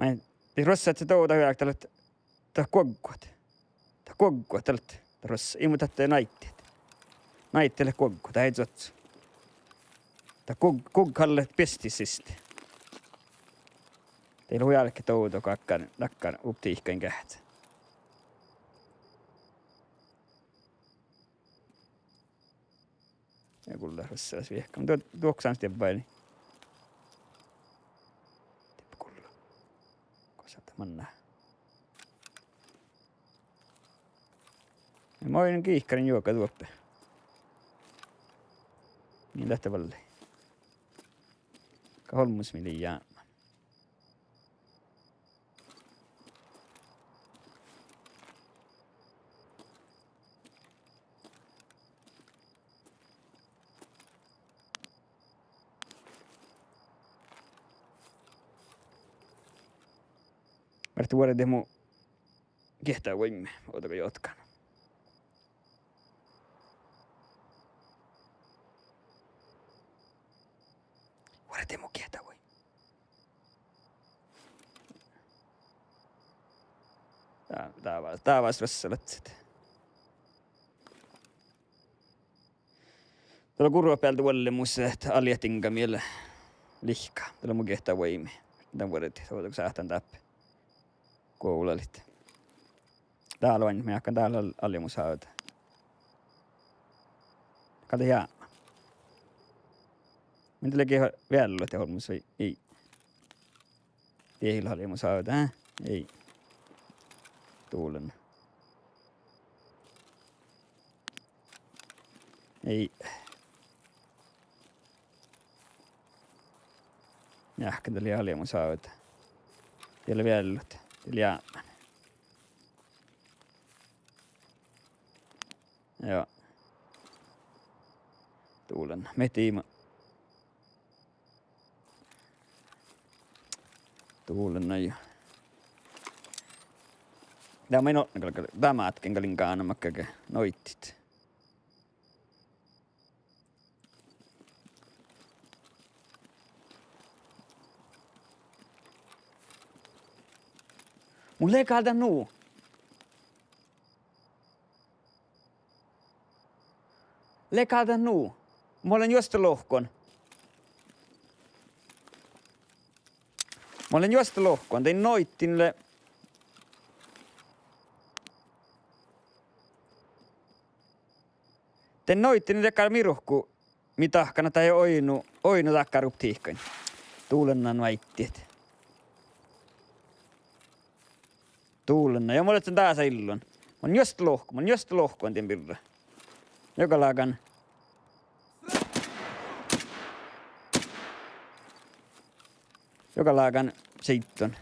Maid, dii ruossat ja dovdat, dat leat, dat guoggot. Dat guoggot dat leat, dat ruossat, ii mu dat noaiddiid. Nai, dat lea guoggu, dat ii oaččo. Dat guog-, guoggahallat biestit siste. Dat lea hui álkit dovdo go dakkár, dakkár optiikkain geahččá. Ja gullá ruossas viehka. Muhto duohko sámás diebbaid. Diebba gullá. Gosa dat mannat. Ja mun oidnen gihkarin juoga duoppe. Mii dat vallá. Go olmmoš mii lei jápmán. Muhto vuordit mu giehtávuoimmi, ovdal go jotkan. Vuordit mu giehtávuoimmi. Dá, dávás, dávás ruossalaččat. Dat lea gurruopealde vuollemus ahte aljat diŋga mii lea lihkka. Dat lea mu giehtávuoimmi. Dan vuordit, ovdal go sáhtán dáppe guovllalit. Dál oainnat, mii áhkán dál al-, aljamus hávdá. Gal dat jápmá. Mii dat lea ge viellot olmmoš vai ii. Diehtit aljamus hávdá, ii. Dullen. Ii. Jáhkán, dat lei aljamus hávdá. Dat lea viellot, dat lei jápmán. Joo. Dullen. Mii diibmu. Dullen, na jo. Dá main otná gal, gal, dá mátken gal in gávdna makkege noitit. Mun lean gal dat nu. Lean gal dat nu. Mun lean juosta lohkon. Mun lean juosta lohkon. Dain noitin lea. Dain noitin dakkár mirku, mii dahká ahte dat lea oidno, oidno dakkár optiikkain. Dullen, na, nu áitit. Dullen, na. Ja mun lean dasa illon. Mun lean juosta lohkon, mun lean juosta lohkon dien birra. Jogalágan. Jogalágan siidon.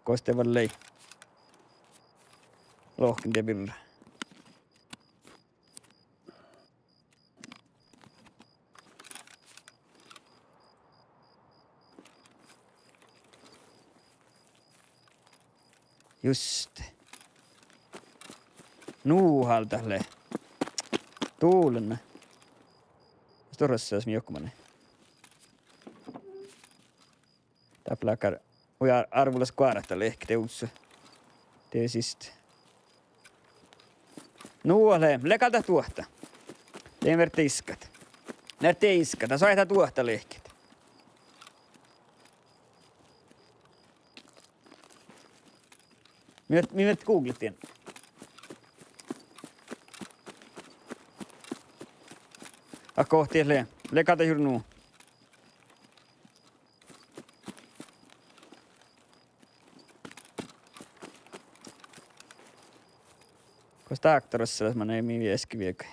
Gos de vel lei lohken dien birra. Juste. Nu háldat lea. Dullen. Stuorra sámi joku manne. Dáppe láhkár hui árvolas goarta lehket dieđusge. De siste. Nu lea, lea gal dat duohta. De fertet iskat. Fertet iskat, dat soaitá duohta lehket. Mii, mii fertet googlet dien. Ahte gohte lea, lea gal dat jur nu. Gos dáktárossales manai mii vieskkit viehkii.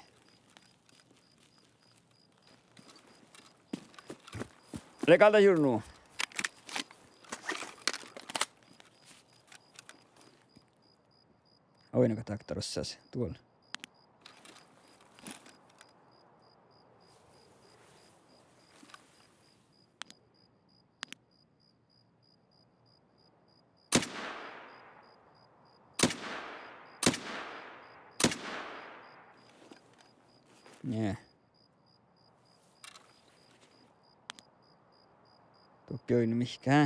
Lea gal dat jur nu. Oidno go dáktárossales duol. Nie. Doppe oidno mihkkege.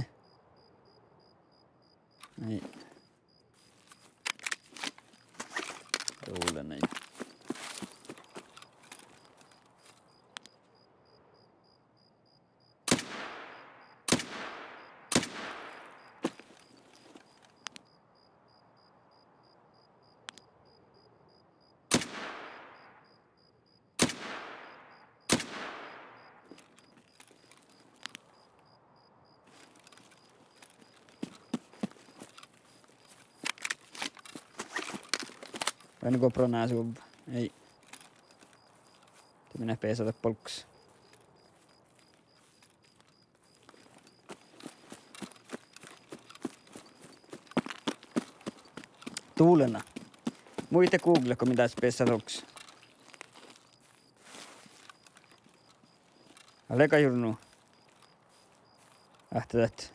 Ai. Dullen, ai. Beare go pro na su. Ii. De mii beassat dat bolggus. Dulena. Muite googlet go mii das beassat olggos. Ale gal jur nu. Ahte dat.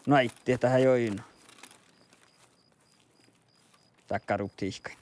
Nu ahte dat eai oidno. Dakkára tihkain.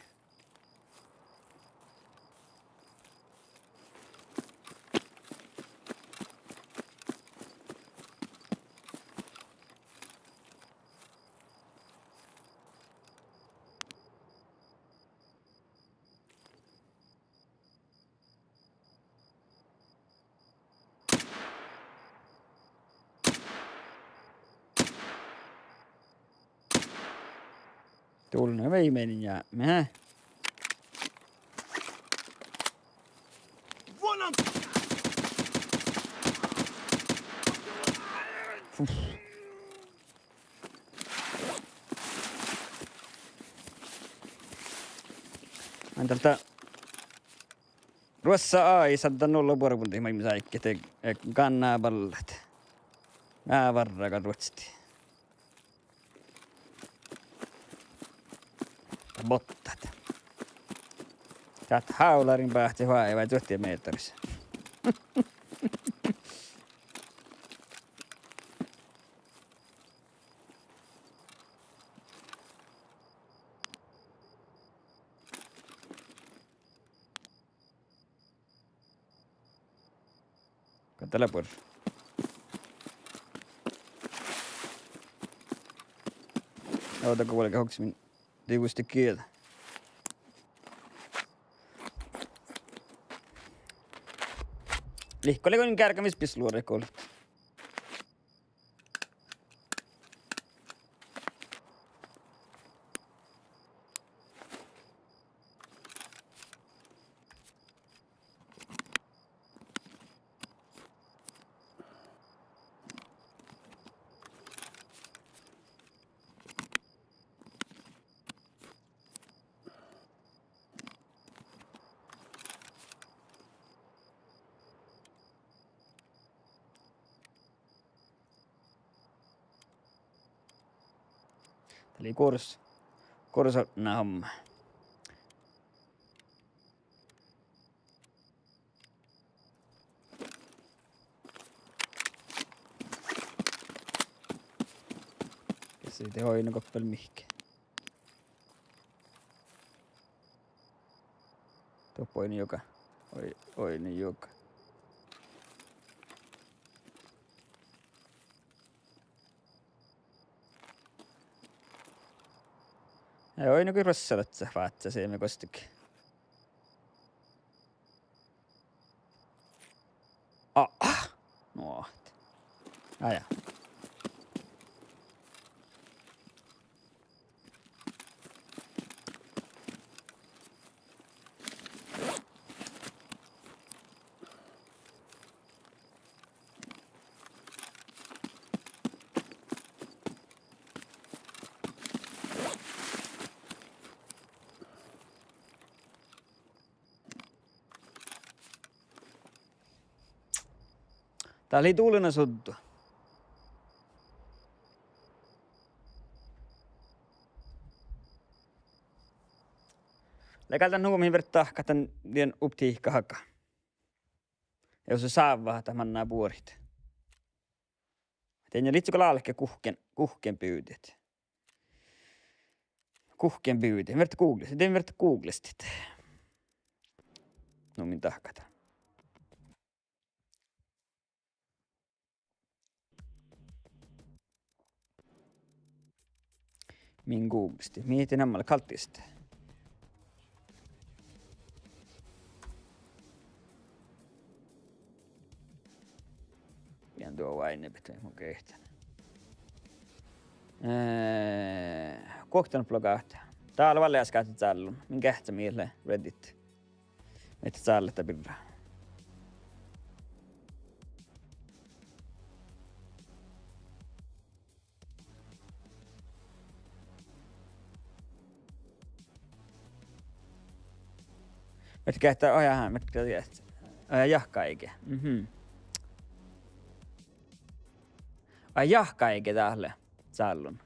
Dulena vei menin ja, meha. Uf. Antal dat Ruossá AI sadden olla buorbun dihte maid mii sáhkit, eh, eh, ganná ballat. Vár várra gal ruotsat. Bottat. Dat hálarin báhce fáivái duohta mehtera. Gal dat lea buorre. Ovdal go vuolgit hoksemin divvui gieđa. Lihkolaš go gearggamis bisluorret go leat. Dat lei gors-, gorsodnahomma. Ges ii de oidno goit vel mihkke. Doppe oidno juoga. Oi-, oidno juoga. Ja oidno go ruossá dat váccá seamma gostege. Ah, ah. Nu ahte. Á, ja. Dat lei dulena suddu. Lea gal dan nu mii fertet dahkat dan dien optihka haga. Ja jus sávvahat manná buorit. Dien lei go lálke guhkken, guhkken bivdit. Guhkken bivdit. Fertet googlestit, dien fertet googlestit. Nu min dahkat dan. Min googlestit. Mii dien namma lea kalddistit. Dien duo váinebit mun geahččen. Eh, guoktenuppelogát. Dál lea easka ahte cállun. Min geahččá mii lea Reddit. Mii cállet birra. Muhto geahččá, oi, aha, muhto geahččá. Oi, jahkáige. Mhm. Oi, jahkáige dát lea cállun.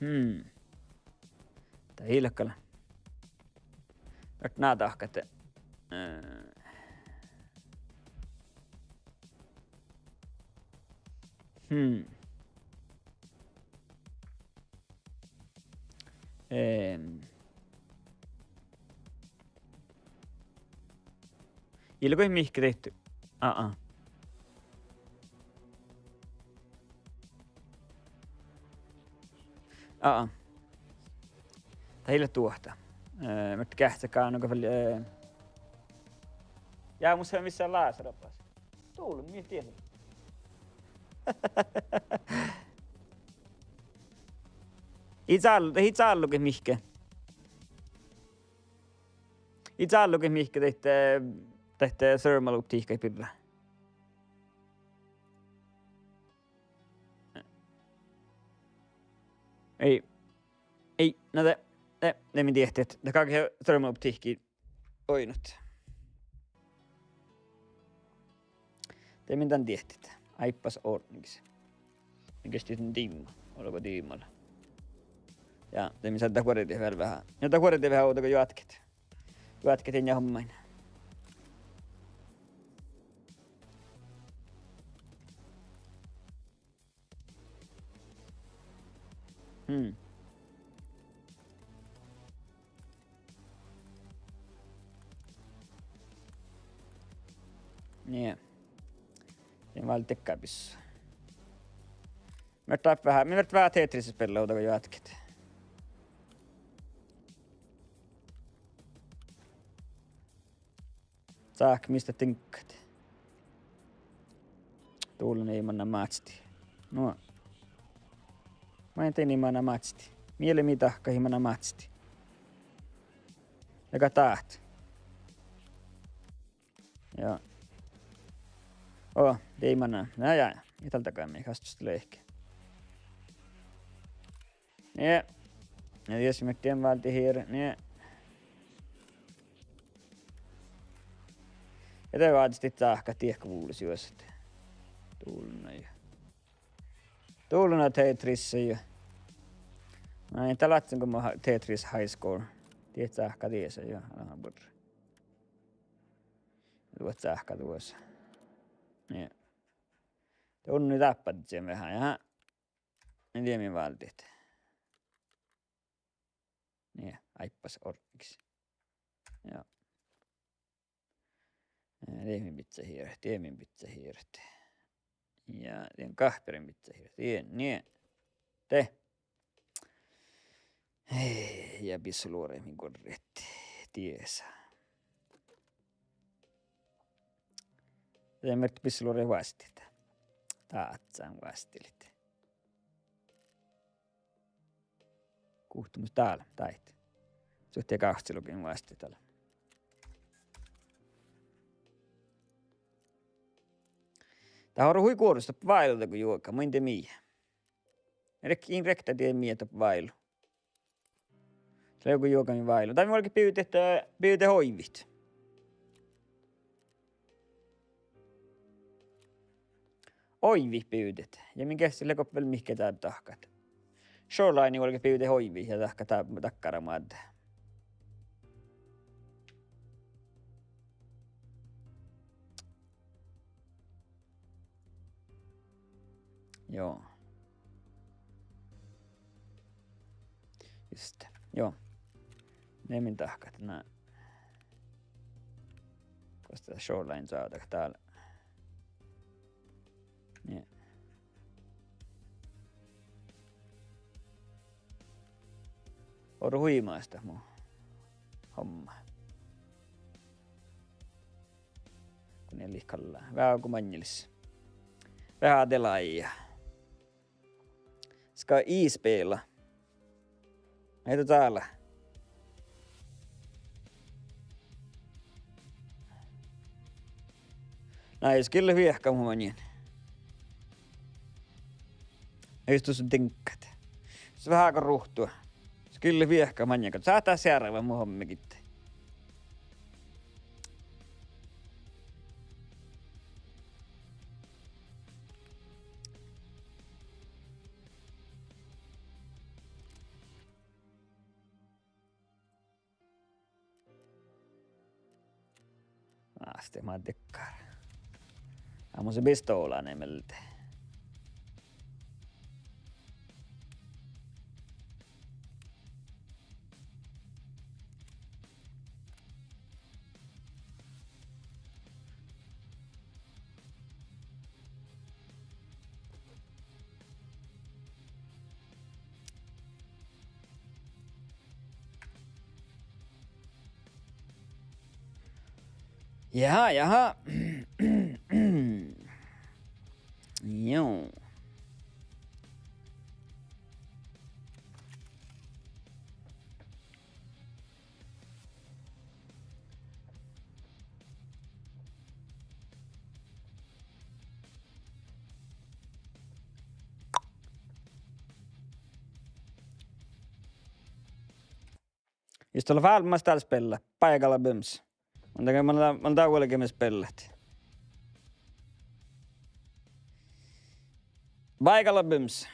Hmm. Dat ii leat gal. Muhto ná dahkat. Eh. Hmm. Ehm. Ii leat go mihkke daid. Aa. Aa. Dat ii leat duohta. Eh, muhto geahččá gal nugo vel, eh. Ja mus lea missán láserabas. Dulmma, mii dieđán. Ii cál-, ii cállu ge mihkke. Ii cállu ge mihkke daid, eh, daid, eh, thermal optiikkaid birra. Ii. Ii, na de, de, de min diehtejit. De galgá thermal optiikka oidnot. De min dan diehtejit. Áibbas ordnigis. Mii geahččat dan diimma. Olgo diimma. Ja, de min sáhtán guorret veahá. Ja de guorret veahá ovdal go joatket. Joatket dainna hommáin. Hmm. Nie. Dien váldit gal bissua. Mii fertet veahá, mii fertet veahá Tetris beallama ovdal go joatket. Cáhka mis dat diŋggat. Dullen ii manná mácci. No. Maid dien ii manná mácci. Miellagii dahkat ii manná mácci. Ja gal dát. Ja. Oh, dien ii manná. Na ja, ii dal daga mii kastus lehke. Nie. Ja dieđusge mii dien váldit hierat, nie. Ja de váldit cáhka diehko vulos juosat. Dullen ja. Dullen Tetris ja. Na, dat lea go mo Tetris high score. Diet cáhka diesa ja, aha, buorre. Duot cáhka duosa. Nie. De unnu dáppe dien veahá, ja. En dien mii váldit. Nie, áibbas ordnigis. Ja. Eh, dien mii bidjat hierat, dien mii bidjat hierat. Ja dien gáhperiin bidjat hierat. Dien, nie. De. Eh, ja bissuoluoraid mii guorret diesa. De mii bissuoluoraid vástidit. Dáhcán vástilit. Guhte mus dál, dáid. Suohti gávccilogiin vástidit dál. Dat orui hui guorus doppe váilu dego juoga, main de mii. Riek-, in riekta dien mii doppe váilu. Lea go juoga mii váilu. Dál mii vuolgit bivdit, eh, bivdit oaivvit. Oaivvit bivdit. Ja min geahččá lea go vel mihkke dál dahkat. Shoreline vuolgit bivdit oaivvit ja dahkat dá-, dakkár moadde. Joo. Just. Joo. Mii dahkat na. Gos dat shoreline sáhttá dál. Nie. Orui hui maid dat mu homma. Go nie liikalla. Veahá go maŋŋelis. Veahá de lávii. Skal isbiila. Ei dat ala. Na, jus gillet viehkat mu maŋŋel. Ei jus dus diŋggat. Jus veahá go ruhtu. Jus gillet viehkat maŋŋel. Sáhttá searvat mu hommá gitta. Iste ma dikkár. Aa, mun se bistóla ne mielde. Jaha, jaha. Joo. Jus dat lea vállmmas dál spillat, Baikala Bims. Mun dal, mun dal, mun dal vuolgeme spillat. Baikala Bims.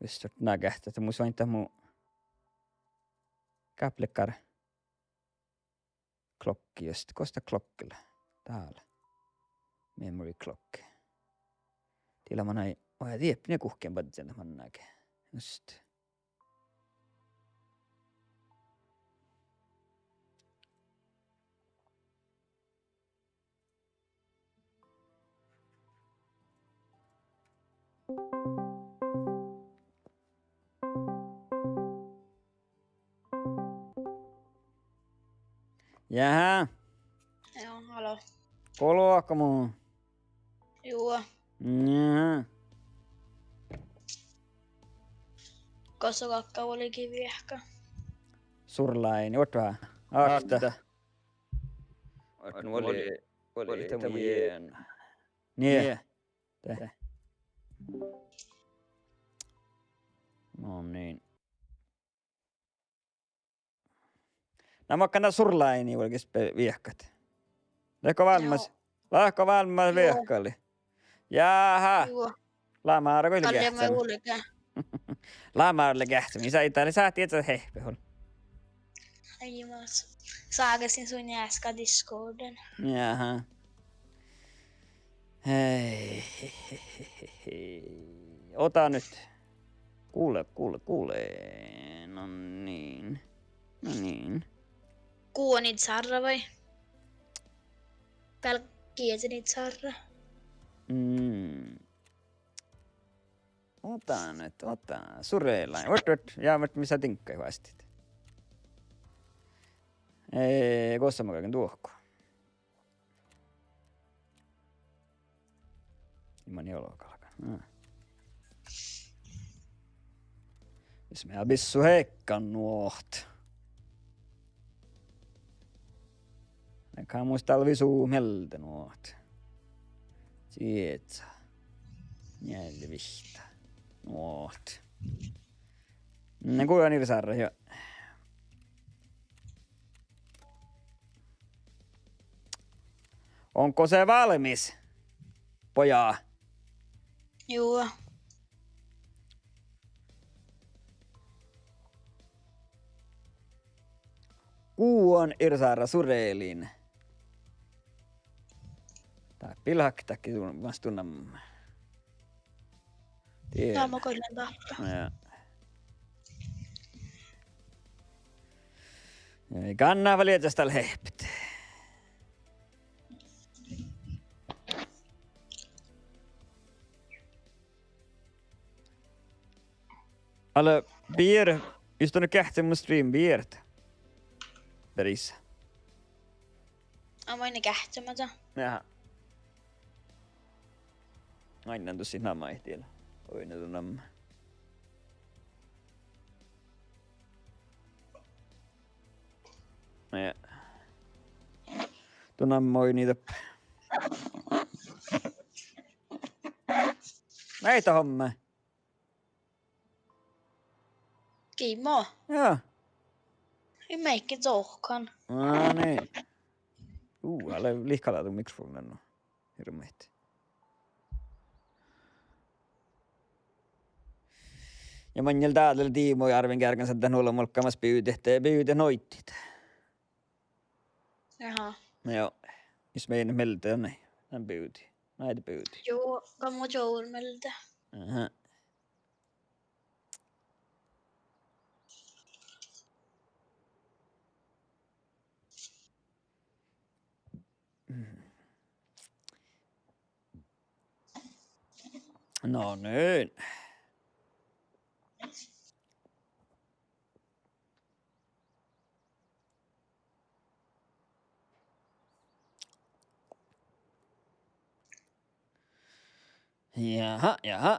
Jus dat na geahččat, mus oaidná mu gáplekkár klokki just. Gos dat klokki lea? Dál. Memory clock. Dii lea manai, oaidná dieppe guhkkin badjel mannan. Just. Jaha. Joo, haló. Go loga mu? Juo. Jaha. Gosa galgá vuolgit viehkat? Surláin, oažžu. Ašta. Ašta. Vuolgit, vuolgit, vuolgit, vuolgit, vuolgit. Nie. Nie. De. No niin. Na makkár surláin vuolgit be-, viehkat? Leatgo vállmmas? Joo. Leatgo vállmmas viehkalit? Jaha. Joo. Lea márka gal geahččamin. Lea márka gal geahččamin. Sa ii dal sáhte iežas hehpet hol. Ai mas. Sáhtášin su njeaska Discorden. Jaha. Hei. Oda nyt. Kuule, kuule, kuule. No niin. No niin. Guon ii sárra vai? Gal giđđen ii sárra. Mm. Oda nyt, oda. Surelain. Vuot, vuot. Ja vuot, mis sa diŋggašit vásttit. Ei, gosa ma galgen duohko. Mani olgalaga. Ná. Jus mii bissu hekkan nuohta. Gal mus dál visot mielde nuohta. Sieža. Njeallje vihtta. Nuohta. Na, guon ii sárra, joo. Onko se valmis, pojat? Joo. Guon ii sárra surelin. Dáppe lea hakkatakki du-, mas du namma. Dien. Namma goit lean dáppe. Ja. Ja, gal ná vel iežas dal hehpet. Ale, bier, jus don geahččat mu stream, biert. Beris. Á, mun in geahččamin. Jaa. Ain dušše namma ii dieđe. Oidne du namma. Ja. Du namma oidne dáppe. Maid dat homma? Gii mo? Jaa. Ii maid ge dohkan. Á, nie. Uu, ale lihkala du mikrofovnna nu. Hirbmat. Ja maŋŋel dál lea diimui árvengearggan, ahte dat nu leat molggamas bivdit, ahte bivdit noiddiid. Aha. Na jo. Jus mii mielde, na, dan bivdii. Na, de bivdii. Juo, gal mun čuovvun mielde. Aha. No niin. Jaha, jaha.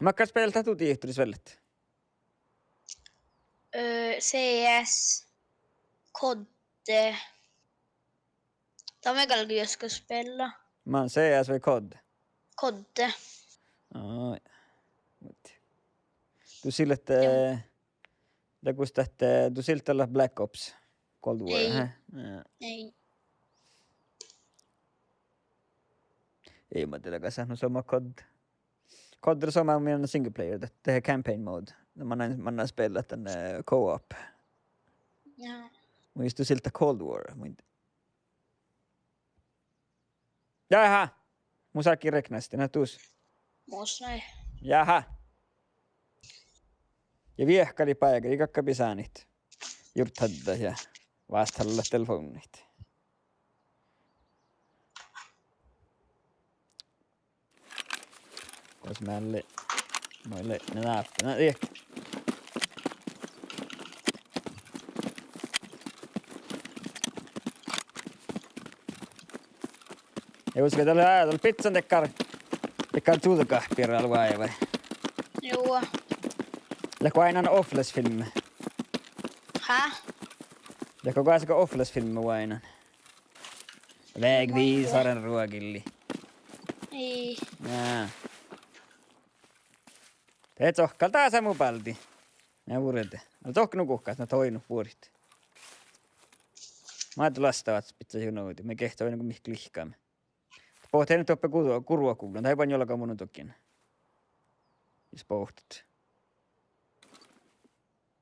Makkár spellat du dihtoris vellet? Ö, C S, COD. Dat mun gal joskus spellan. Man C S vai COD? COD. Ai. Muhto du sillat, eh, dat gos dat, eh, du sillat Black Ops Cold War, eh? Ei. Ei, ma dieđe gal sáhtán somá COD. COD lea somá, mii single player, dat, dat campaign mode. Mannan, mannan spellat dan, eh, co-op. Ja. Muhto jus du sillat Cold War, muhto Jaha. Mus álggii reknastin, na dus. Mus nai. Jaha. Ja viehkalit báigádii, galggat bisánit jurddat ja vásttallat telefovnnit. Gos mealli, mulle, na, na, na, diek. Ja uskon, dat lea, dat lea bizzan dakkár, dakkár čuđa birra vai, vai? Juo. Leatgo oainnán Oflas filmma? Há? Leatgo goassege Oflas filmma oainnán? Vegvisaren ruogillii. Ii. Jaa. De cokkalii dasa mu balddi. Na vuorde. Ale cokkanut guhkás, na doainnu buorit. Maid lasta váttis bidjat juo novdit, mii geahččat oaidnago mihkkege lihkame. Bohtet doppe gu-, gu ruokuglan, dat eai ban juo galgga mun dohkkin. Jus bohtet.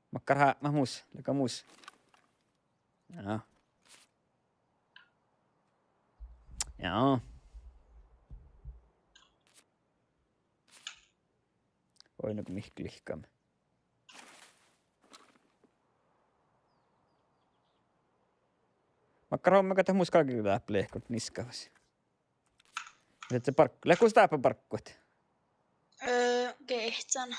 Makkár hábmet mus, leago mus. Jaa. Jaa. Oaidnago mihkkege lihkame. Makkár homma gal dat mus galgá dáppe lehkot niskahus. Leat barg-, leat gos dáppe barggut? Ö, geahččan.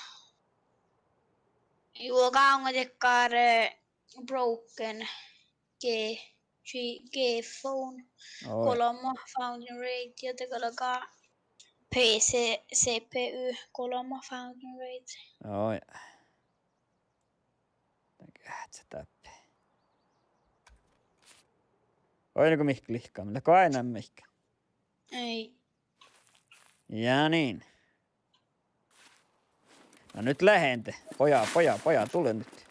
Juo, gávdnge dakkár, eh, broken G, G, G phone. Oi. Golbma Founding Rate ja de galgá P C, C P U golbma Founding Rate. Oi. Dán geahččat dáppe. Oaidnago mihkkege lihkame, leatgo oainnán mihkkege? Ei. Ja niin. Na nyt lähden. Poja, poja, poja, tule nyt.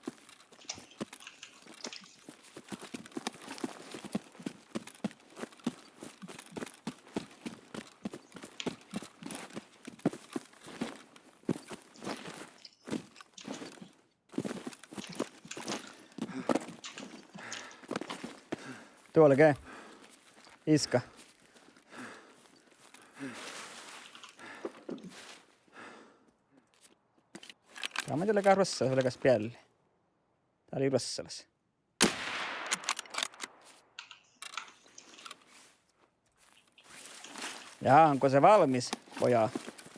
Duolge. Iska. Dá maid lea gal ruossalas, lea gal spielli. Dá lei ruossalas. Jaa, onko se valmis? Poja.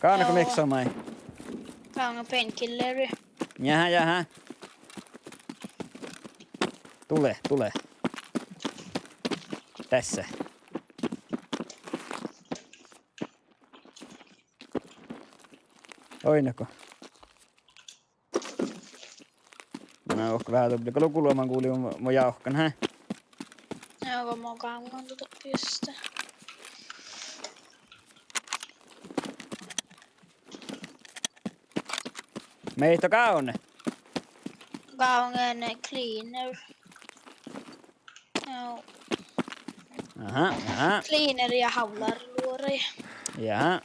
Gávdnat go mihkkege somá? Gávdnge painkillerii. Jahá, jahá. Tule, tule. Dasa. Oaidnago? Na, okta veahá doppe. Gal lea gulman gulii mo, mo jávkan, há? Jao, go mo gávdnán doppe juste. Mii do gávdnat? Gávdnán cleaner. Jao. Aha, aha. Cleaner ja hávlárluoraid. Jahá.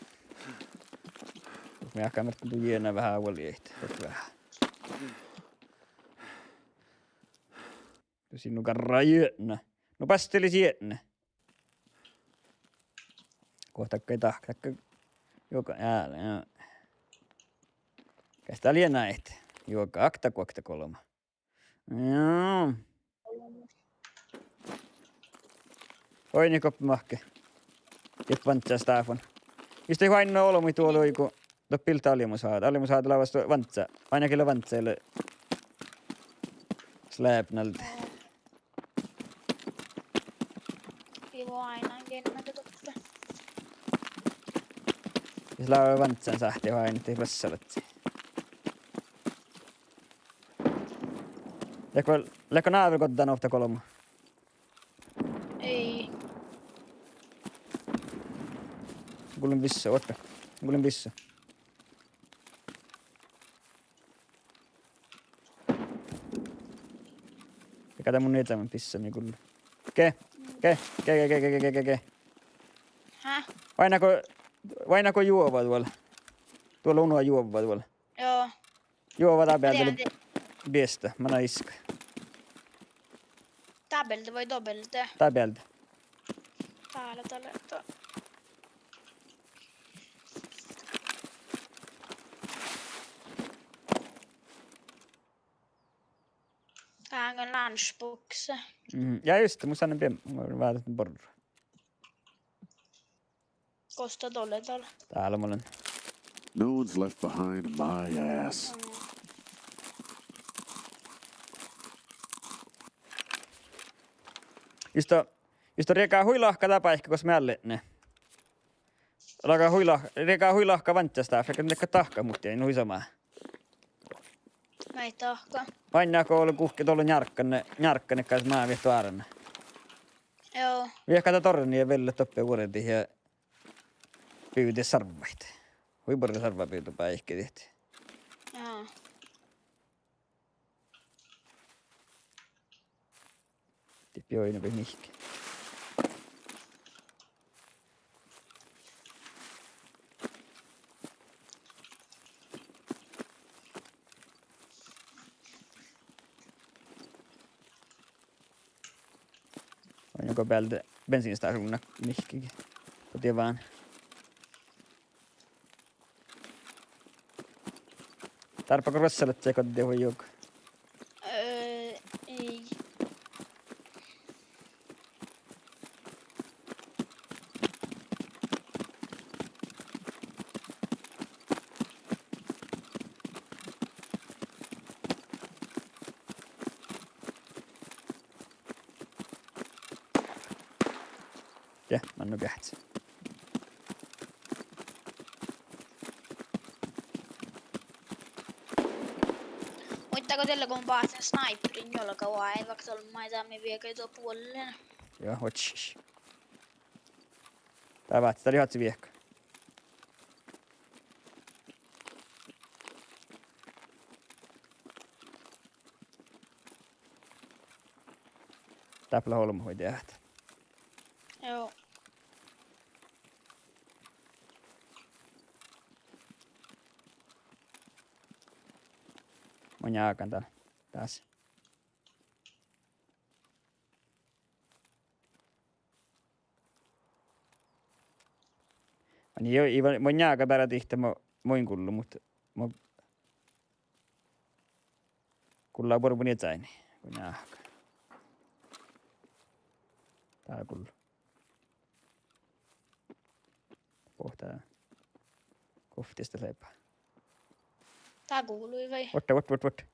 Mii ahte mii du jiena veahá vuolgit, veahá. Dušše nu garra jietna. Nu basttele jietna. Guhtta dakkár, dakkár. Juoga, ja, ja. Kas dat lea naet? Juoga, okta, guokte, golbma. Ja. Oi, nie goppe mahke. Ii vándda stáfan. Iste oaidná olbmuid duođai go doppe ii leat almmuid, almmuid lávejit vándda. Oaidná gii lea vándda, lea slepnald. Ii leat oaidnán gienna doppe. Jus lávejit vánddan sáhtte oaidná, de rassalattii. Leatgo, leatgo náver goddán ovtta golbma? Ii. Gullen vissa, oaččo. Gullen vissa. Ja kada mun eamen vissa mii gullen. Ge, ge, ge. Há? Oaidná go, oaidná go juova duol. Duol uno juova duol. Joo. Juova dábealde. Biesta, mana iska. Dábealde vai dobealde? Dábealde. Dá lea, dá lea, dá. Dá lea lunchboxe. Mhm. Ja just, mun sánen biem-, mun várán borru. Gos dat dolle dal? Dál mun lean. No one's left behind my ass. Jus dat, jus dat riegá hui lahka dá báikki gos mii leat. Riegá hui lah-, riegá hui lahka vándda stáffa, ge dahkat muhtin, hui somá. Maid dahkat? Oaidná go ollu guhkki dolle njárkka, njárkka gal mávit doarrán. Joo. Viehkat doarrán ja vellet doppe vuordit ja bivdet sarvvaid. Hui buorre sarvabivdubáikki dihte. Jaa. Dihte bioinna nihke. Oaidná go bealde bensiinstášuvnna nihkii. Go dieván. Dárbbaš go rassalat, go dievá juoga? Ii. Ja, manne geahččá. Muittán go dieđán go mun báhcen sniperiin juolga oažžut, vaikko dal maid dáme viehkii duo buollin. Ja, oaččo. Dá váccá, dat lei oaččo viehka. Dáppe leat olbmot vai deat? Joo. Mun jágan dál. Dás. Mun ii, ii, mun jágan beare dihte mo-, moin gullu, muhto mo-, gullá buorbun iežain go jáhkán. Dál gullu. Bohte. Guovttis dat leaba. Dál gullu vai? Vuotte, vuotte, vuotte, vuotte.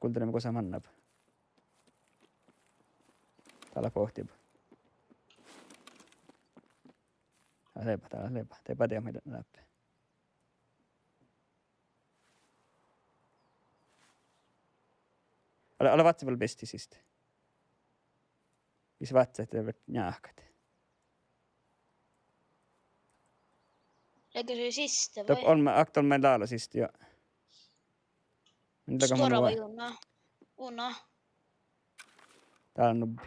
Gullá dan gos manne. Dál lea bohte. Dál leaba, dál leaba. De badjá maid dáppe. Ale, ale vátce vel besti siste. Ii vátce, de vel jáhkát. Leago siste vai? Olmmoš, okta olmmoš lálu siste, jo. Min leago mun stuorra vai? Uno. Uno. Dál nubbi.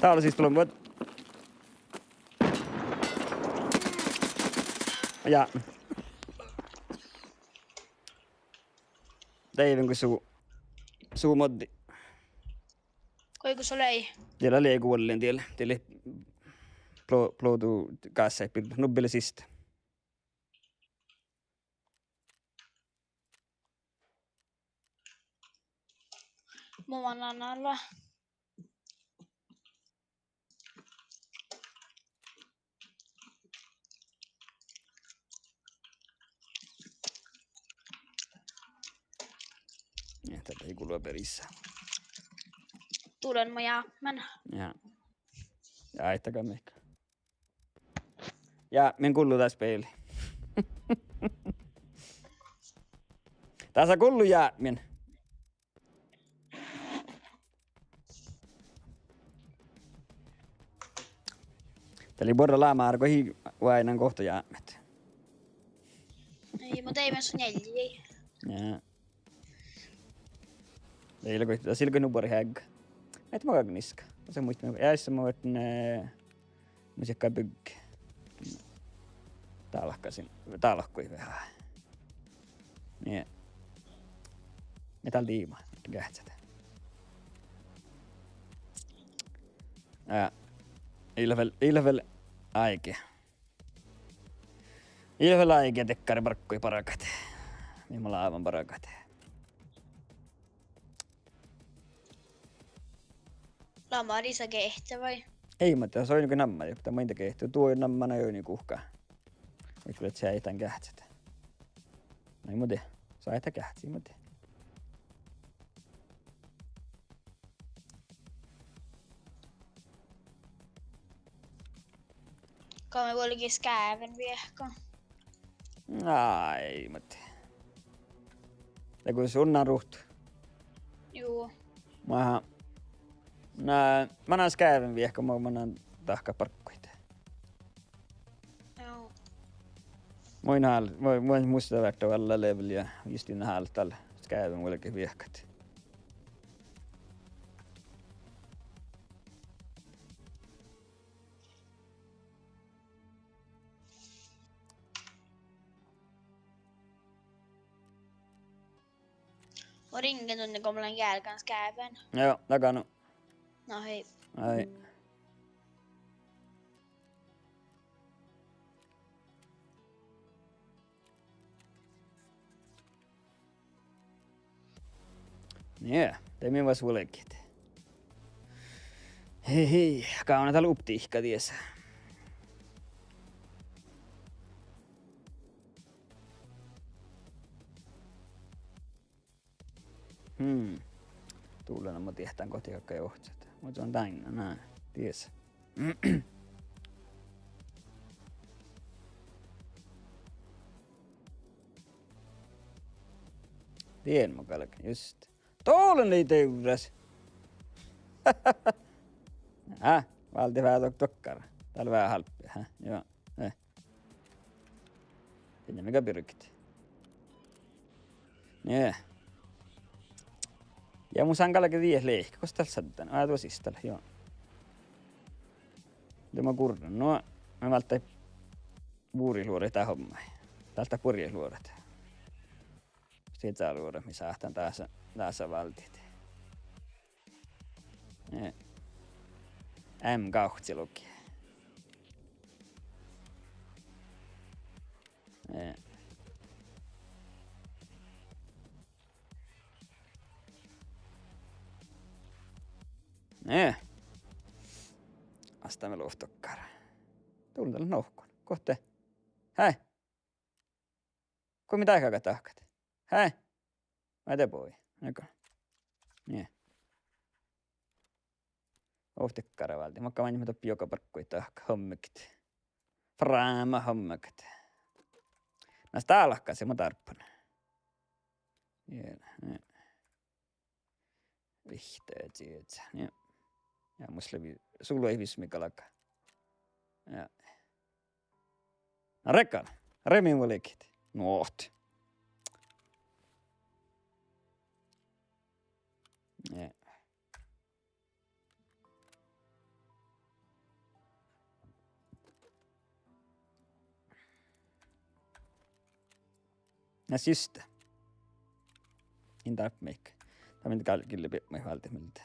Dál sis dalo muođ. Ja. Deaivven go su, su moddii. Goit go su lei? Diet lea leago vuollin diel, diet lea plo-, plodu gássáid birra. Nubbi lea siste. Mun mannan alla. Ja, dat lei gullo berisat. Dulen mu jápmen. Ja. Ja, áidda gal mihkkege. Ja min gullo dás beali. Dasa gullo jápmen. Dat lei buorre lámárgo ii oaidnán gohto jápmet. Ii, mun deaivven su njeallje. Ja. Ii leat goit, das ii leat goit nu buori heaga. Ahte ma galggan iska. Dasa muittán, ja ise ma vuortán, eh, Mun siekka bygge. Dálkkasin, dálkkuin veahá. Nie. Mii dál diibmu, geahččat. Ii leat vel, ii leat vel áigi. Ii leat vel áigi dakkár bargguid bargat. Mii mun láven bargat. Lea Marisa geahččá vai? Ii, muhto soai nugo namma, dat maid geahččá. Duo namma, na, juo nu guhká. Vaikko leat seaidán geahččat. Na, muhto. Seaidá geahččat, muhto. Go mii vuolgit skáven viehka? Ai, muhto. Dego sunna ruht. Juo. Maha. Na, manan skáven viehka, mun manan dahkat bargguid. Juo. Mun hál-, mun, mun mus dat vártá valla level ja just in hálttal skáven vuolgit viehkat. Mun ringen dunne go mun lean geargan skáven. Joo, dagga nu. Na hei. Ai. Nie, de mii vas vuolgit. Hei, hei, gávdná dál optihka dies. Hmm. Dullen mun diehtán gohte galggai ohcat. Mun son dainna, na, dies. Dien mun galgan, just. Dullen lei divrras. Á, válde veahá dok-, dokkár. Dál veahá hálbbi, há, joo, eh. Dieinna mii gal birget. Nie. Ja mun sáhán galgat diet lehpet, gos dat lea šaddan. Á, duo siste lea, joo. De mun gurran. Nu, mun válddán buriluoraid dát hommáid. Dát lea buriluoraid. Sieža luoraid mii sáhtán dasa, dasa váldit. Nie. M gávcci logi. Nie. Nie. Astan vel ovtta dokkár. Dullen dat leat nohkan. Gohte. Hei. Go mii dáigágat dahkat? Hei? Vai de boi? Niko. Nie. Ovtta dokkár váldit. Makka maŋŋit doppe juoga bargguid dahkat, hommegat. Fráma hommegat. Na, stálkasi mun dárbban. Nie, nie. Vihtte, tiedä. Ja. Ja mus lei vi-, su lei vis mii galgá. Ja. Na, rekan. Remin vuolgit. Nuot. Ja. Na siste. In dáppe mihkke. Dat min gal gillet bit-, maid váldit mielde.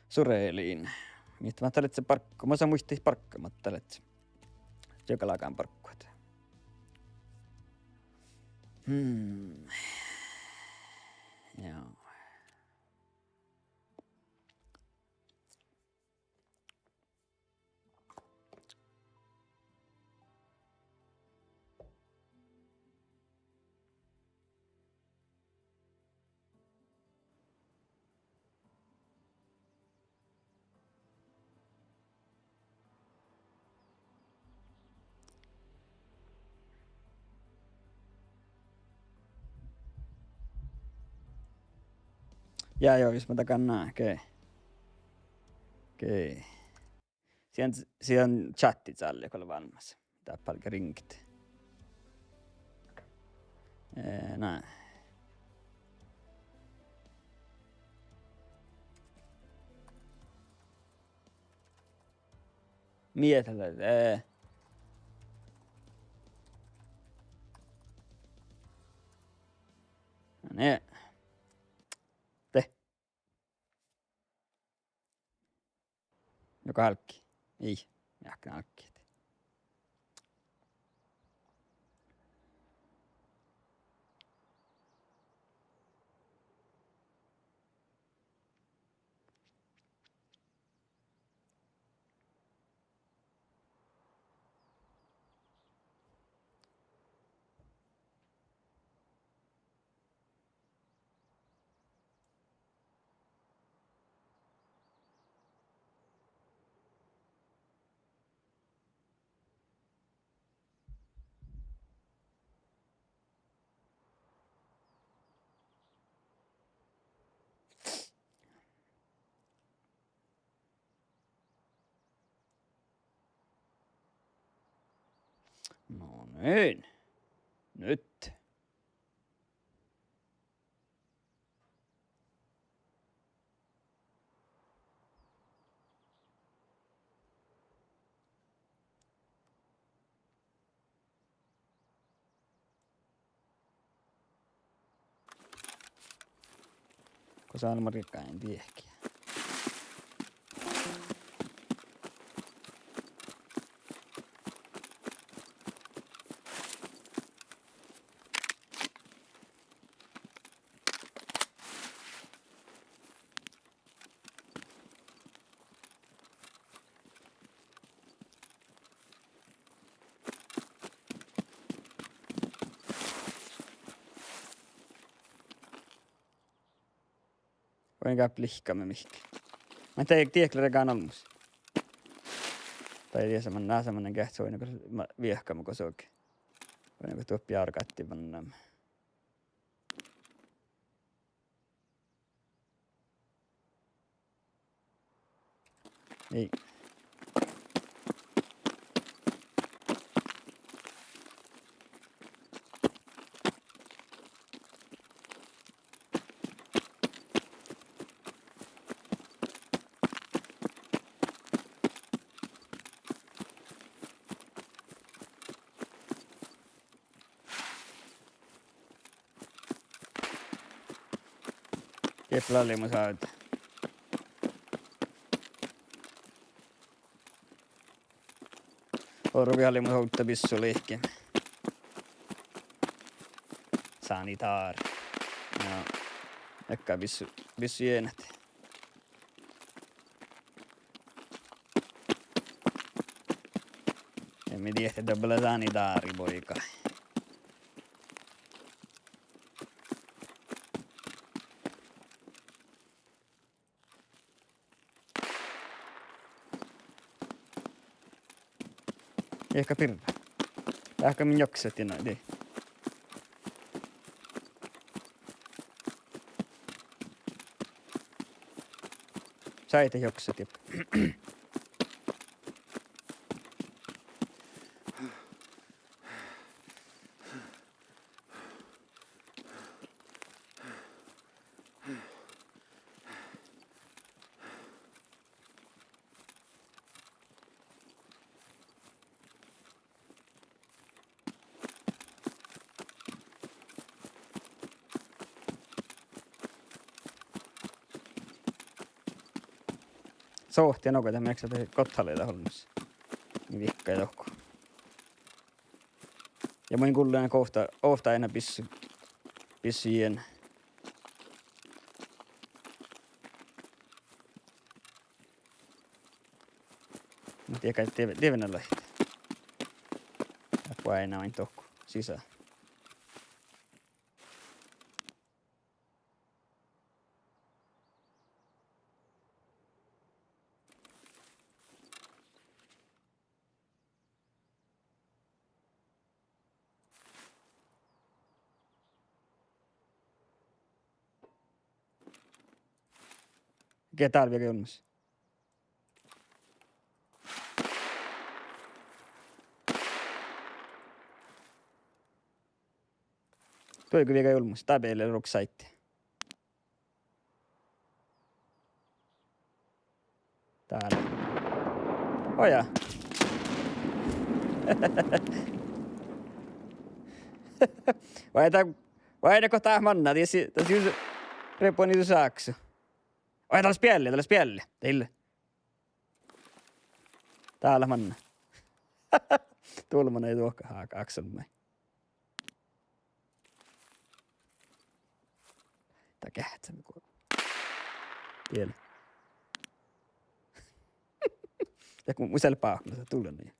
Sureliin. Mihkkege mat lea barggu. Mun son muitit barggu, mat lea. Juogalágan barggu. Hmm. Jaa. Ja, ja, jus ma dagan, okei. Okei. Sii, sii čáhtti sálle go lea vállás. Dáppe álgá ringet. Eh, na. Mii dat lea, eh. Na. De. Nugo álgá. Ii, mii álgá. No niin. Nyt. Go sál marggain diehki. Vuoi, gal lihkame mihkke. Mat dieid, dieid lea regan olmmoš. Dieid lea seamma, na seamma geahččat vuoi go ma-, viehkame go soge. Vuoi go doppe bjargádin mannan. Ei. Gepla lei mus ovdda. Orui lei mus ovdda bissu lihkeme. Sanitár. Ja. Ekká bissu, bissu jienat. Ja mii diehtá doppe lea sanitári boiga. Iehka birra. Iehka min joksat ja no dii. Sáhtát joksat ja. Sohti nogo dat, mii leat dat gottalai dat olmmoš. Mii vihkkai dohko. Ja mun in gullane ovtta, ovtta eanet bissu, bissu ienas. Muhto ii gal die, die vel lei. Ahte eanet oaidná dohko sisa. Ge dál vieš olmmoš? Duogo vieš olmmoš? Dáppe lea ruoktot sáitte. Dál. Oja. Vai dat, vai dat go dat manná, ja si-, dat jus-, reppu ni du saksu. Oja, dat lea spealli, dat lea spealli. Dál. Dál manná. Dulmana ja duohká, ha, Aksel maid. Dat geahččá go. Diela. Ja go mu-, mu sel báhkna, dat dulmana.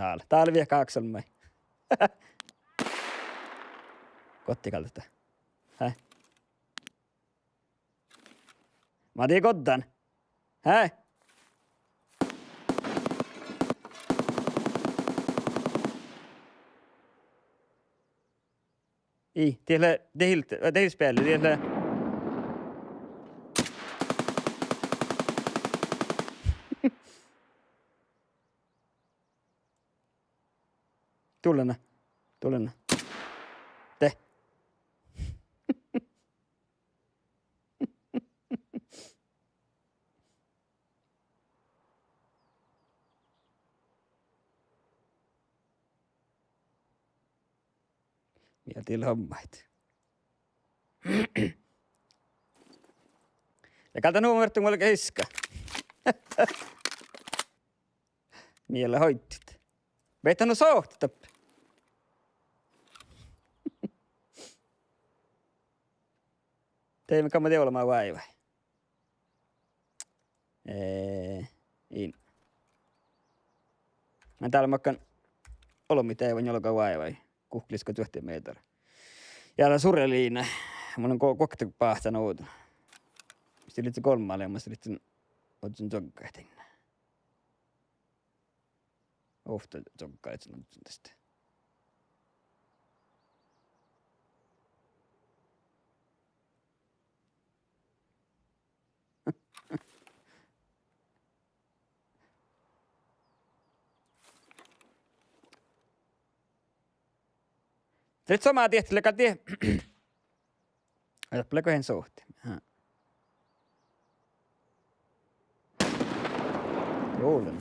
Dál, dál viehká Aksel maid. Gohte gal dat. Hää? Made goddán. Hää? Ii, diet lea, diet, diet spealli, diet lea. Dulmana. Dulmana. De. Mii dal leat hommat. Ja gal dat nu muhtun vel ge iska. Mii leat hoidit. Beassá nu sohtet dáppe. Dieđusge go mun dieđusge olemmái váivái. Eh, in. Mun dál makkán olbmuid dieđusge olemmái váivái. Guhkes go čuohti mehtera. Ja dat surreliidná. Mun lean go-, guokte báhcán ovdal. Mis lei golmma leamaš, lei ožžon čuoggát dainna. Ovtta čuoggát lei ožžon dainna. Lea somá dieid, lea gal die-, ai, doppe lea goit sohte. Aha. Juolen.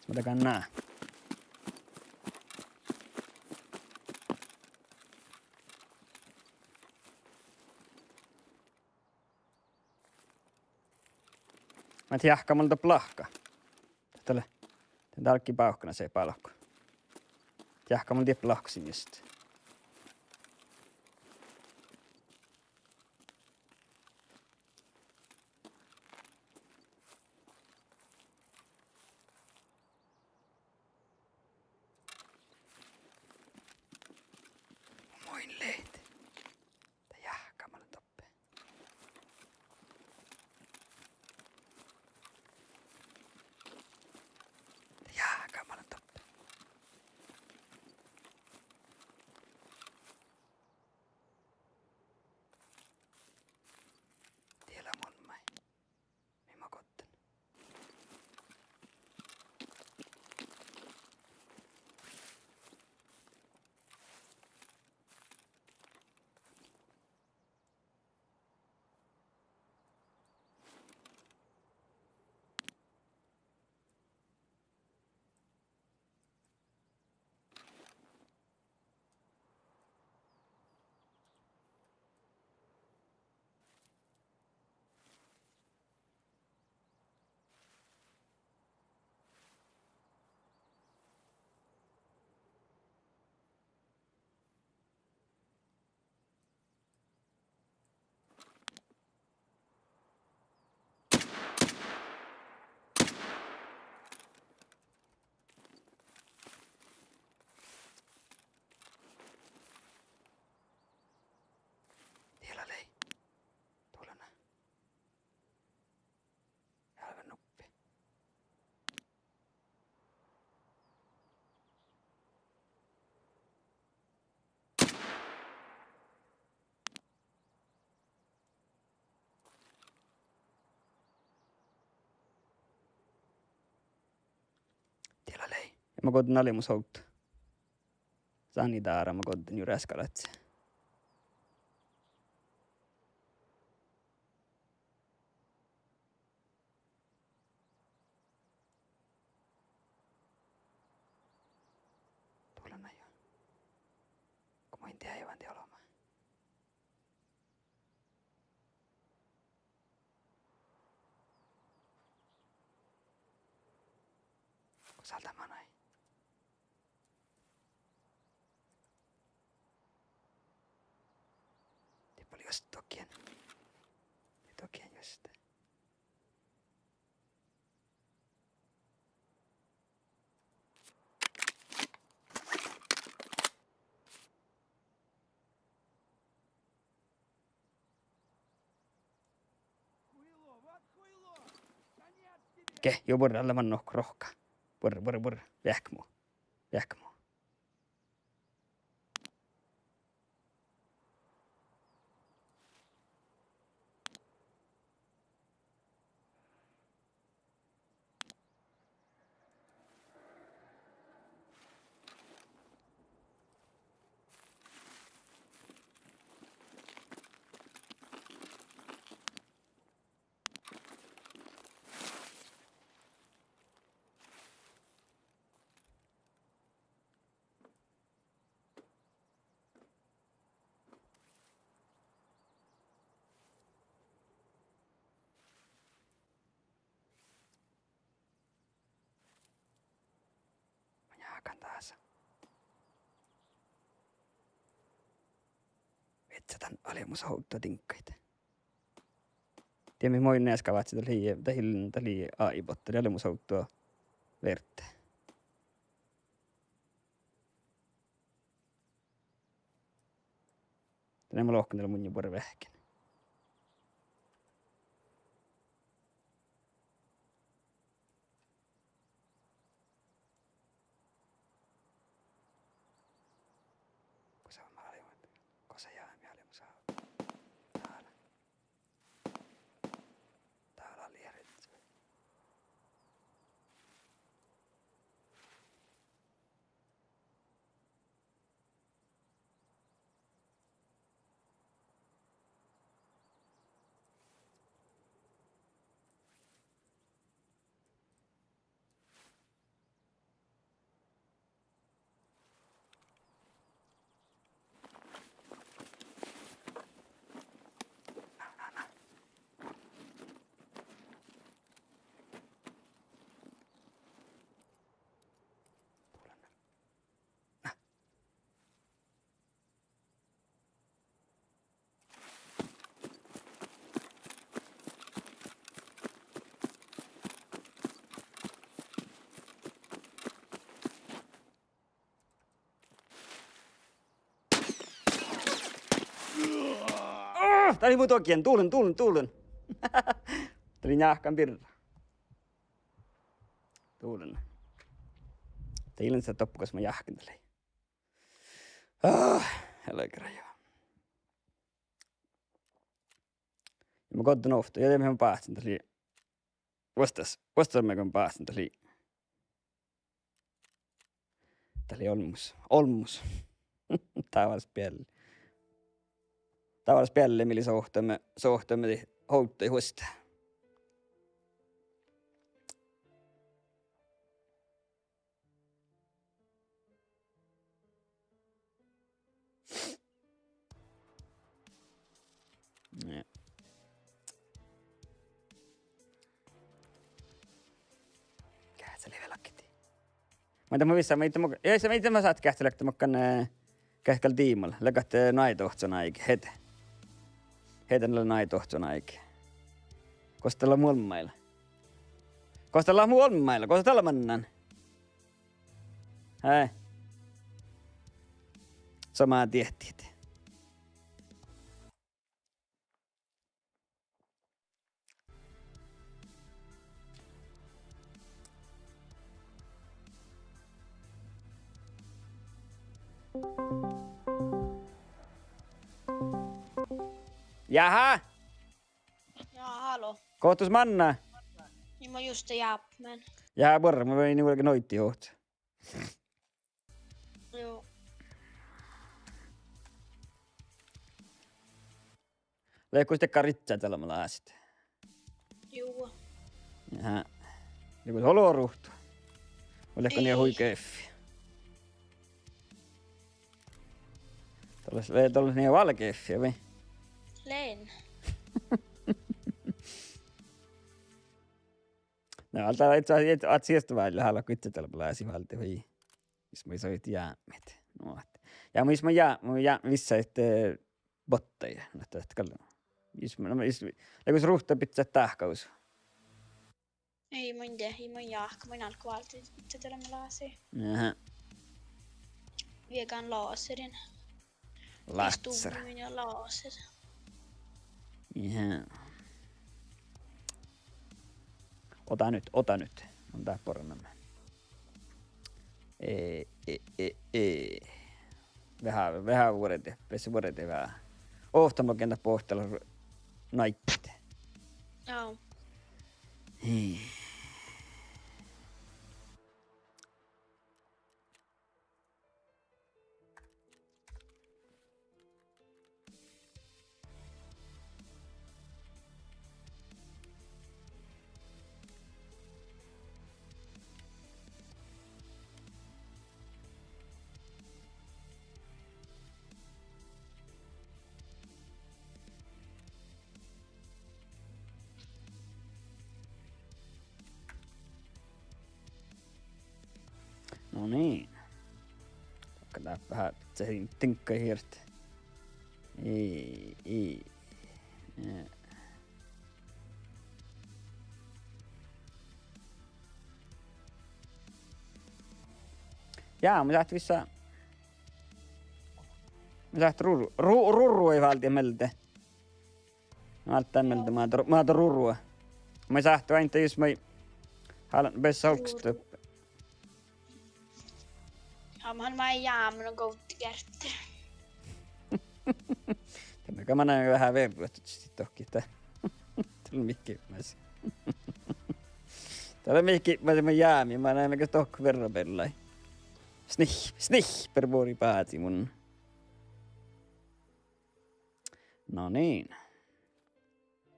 Mii dal gal ná. Mii eat jahkámii doppe lahka. Dat lea, dat álggii bávkkanasai bálku. Jahkámii doppe lahka sin just. Moin leat. Dat jahkámii doppe. Dat jahkámii doppe. Diela mun maid. Mii mun gohten. Ja mun goddin ale mus ovdda. Sani dára mun goddin juraskalats. Tulen ajo. Go mun in dieđe, dieđe olbmot. Go sál dat manai. Dieppe lei just dohko. Dieppe dohko just. Ge, juo, buorre, ale man nohka rohkka. Buorre, buorre, buorre. Veahkemu. Veahkemu. Mun jáhkán dás. Vihtta, dan ale mus ovdda diŋggaid. Dieđe mii moai easka vázze, dat lei, dat lei, dat lei AI-botta, dat ale mus ovdda verte. Dan eai mun lohken, dat lea munnje buorre veahkkin. Gosa mii ale, gosa ja mii ale musa. Dál. Dál lei eret. Ah, dat lei mu dohko. Dullen, dullen, dullen. Dat lei njáhkán birra. Dullen. Dat ii lean dat doppe gos mun jáhkán dat lei. Ah, helgaraja. Ja mun goddin ovtta, ja dieđe mii mun báhcen dat lei. Vuosttaš, vuosttaš mii mun báhcen dat lei. Dat lei olmmoš, olmmoš. Dává lea spiel. Dává lea spiel, mii lei sohtaime, sohtaime dihte ovddaid vuostá. Nie. Geahččalit vel ahte. Maid mun vissan, maid mun, ja sa, maid mun sáhtán geahččalit ahte mun, eh, geahččalit gal diimma. Leago ahte náiddohccuin áigi, hede. Hede lea náiddohccuin áigi. Gos dat lea mu olmmáilla? Gos dat lea mu olmmáilla? Gos dat lea mannán? Hei. Somá diehttit. Jáhá! Ja, halló. Gos dat manná? Ja mun juste jápmen. Ja buorre, mun vel nuorge noiddi ođđa. Lea gus dakkár ridjadalbma lásit? Juo. Aha. Lea gus olu ruhtu. Vai leago nie hui geaffi? Dalle, lea dalle nie vel geaffi, vai? Lean. Na, ale dat, dat, dat, dat siestta vállje hála guitte dal blasi válde, vai? Jus maid soaitán jápmit. Nu ahte. Ja mis maid jápmit, jápmit vissa ahte, eh, bottai, nu ahte gal. Jus maid, no, jus, lea gus ruhta bidjat dáhkadus. Ii, mun de, ii, mun jáhkán, mun álgán válddit guitte dal blasi. Aha. Viegan laserin. Laser. Stubbe minge laser. Ihan. Ota nyt, ota nyt. Mun dát borranen. E, e, e, e. Veahá, veahá vuorde, bes vuorde veahá. Ovtta makkár dat bohttelat naidit. Joo. Hii. No niin. Vaikka dát veahá, se tiŋgga hirt. Ii, ii. Ja. Ja, mun sáhtán vissa. Mun sáhtán rur-, ru-, rurru ii váldit mielde. Váldit mielde, mun, mun rurru. Mun sáhtán váinda jus maid hálan bes olgstut. Ja, mun maid jámán govtte geardde. Dál mun gal mannan veahá verrat dohkkihit. Dál mii gibmas. Dál mii gibmas, mun jámán, mannan gal dohko verra beallái. Snip-, snipper bori bázi mun. No niin.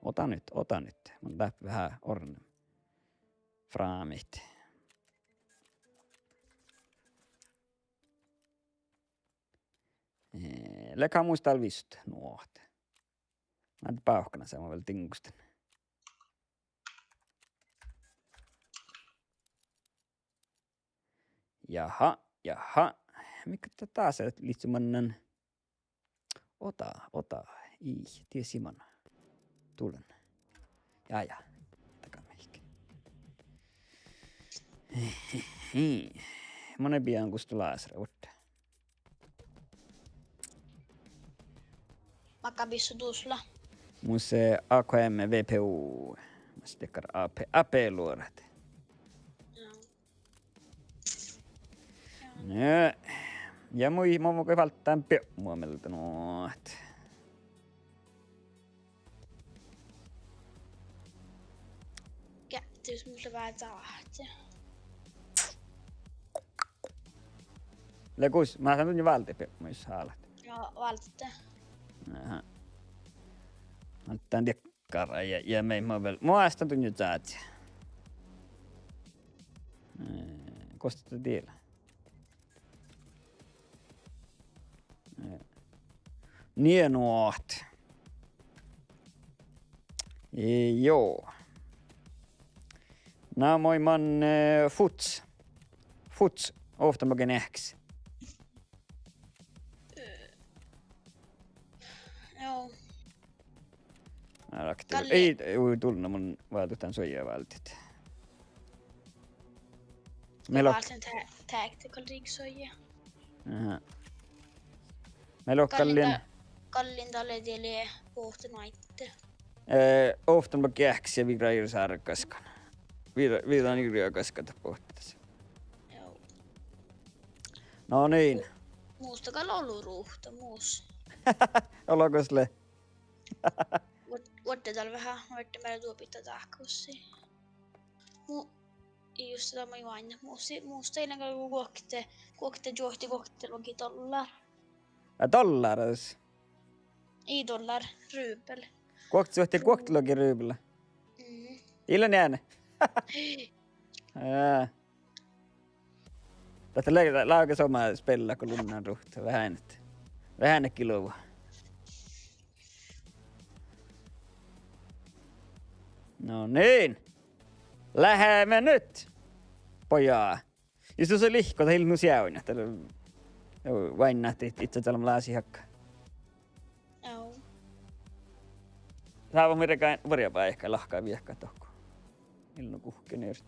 Ota nyt, ota nyt. Mun lean veahá orren frámit. Eh, leago mus dal vist nu ahte. Mun bávkkanan seamma vel diŋgustan. Jaha, jaha. Mii gal dat dáse lihtte mannan. Ota, ota. Ii, die siman. Dulen. Ja, ja. Takan mihkke. Mun bijan gustot lásere vuorddá. Makkár bissut dus leat? Mus lea A K M V P U. Mas dakkár A P, A P luorat. Joo. Nä. Ja mun, mun, mun válddán biepmu mielde nu ahte. Geahččas mus lea veahá dáhte. Lea gus, mun sáhtán dunnje váldit biepmu jus hálat. Joo, válddit. Aha. Mun dán die- Garra ja, ja mii mo vel. Mo eastan dunnje čázi. Eh, gos dat dieid lea? Eh. Nie nu ahte. Eh, joo. Na, moai man, eh, futs. Futs, ovtta makkár eahkes. Joo. Gal- Ii, ii, dulbma mun váldit dan suojja váldit. Mun válden ta-, tactical rig suojja. Aha. Mun gal- gallin da-, gallin dalle die lea bohte maidde. Eh, ovtta makkár eahkes ja vira ir sárra gaskkan. Vira, vira ir ja gaskka dat bohte das. Joo. No niin. Mus dat gal olu ruhta, mus. Olu gos lea. Vuor-, vuorddá dal veahá, vuorddá mearkka duobiidda dáhkadusii. Mu-, ii just dat ma juoidnen. Mus, mus dat ii lean gal guokte, guokte čuohti, guokte logi dollár. Aa, dollára dus? Ii dollár, rubel. Guokte, guokte logi rubla. Ii lean eanu. Aa. Dat lea, lávege somá spella go lunnán ruhta veahá, veahá gilva. No niin. Leahá nu pojat. Jus dus lihkot, dat ii leat nu seainna, dat lea, oainnát it-, itsá dál lásihat. Au. Sáva mii regai vuorjá báikái lahka viehkat dohko. Ii lean nu guhkkin ert.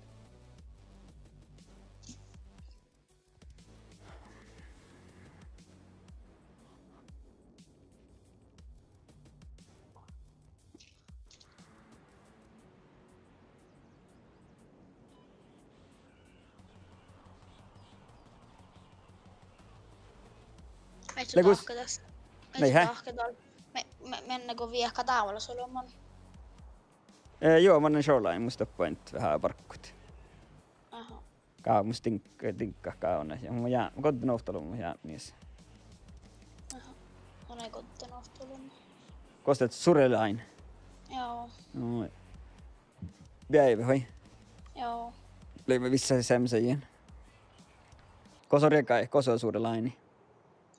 Mii dahkat das. Mii dahkat dal. Mii, mii, mii go viehkat dávalasolman. Eh, juo, mun lean šolain, mus doppe veahá barggut. Aha. Gávdnat, dink-, diŋggat gávdnat. Ja mun ja-, godden ovtta luomma jápmmis. Aha. Mun eai godden ovtta luomma. Gos dat sure láin? Juo. Beaivi vai? Juo. Leimmet vissa seamma sajin. Gos ii regai, gos sure láin?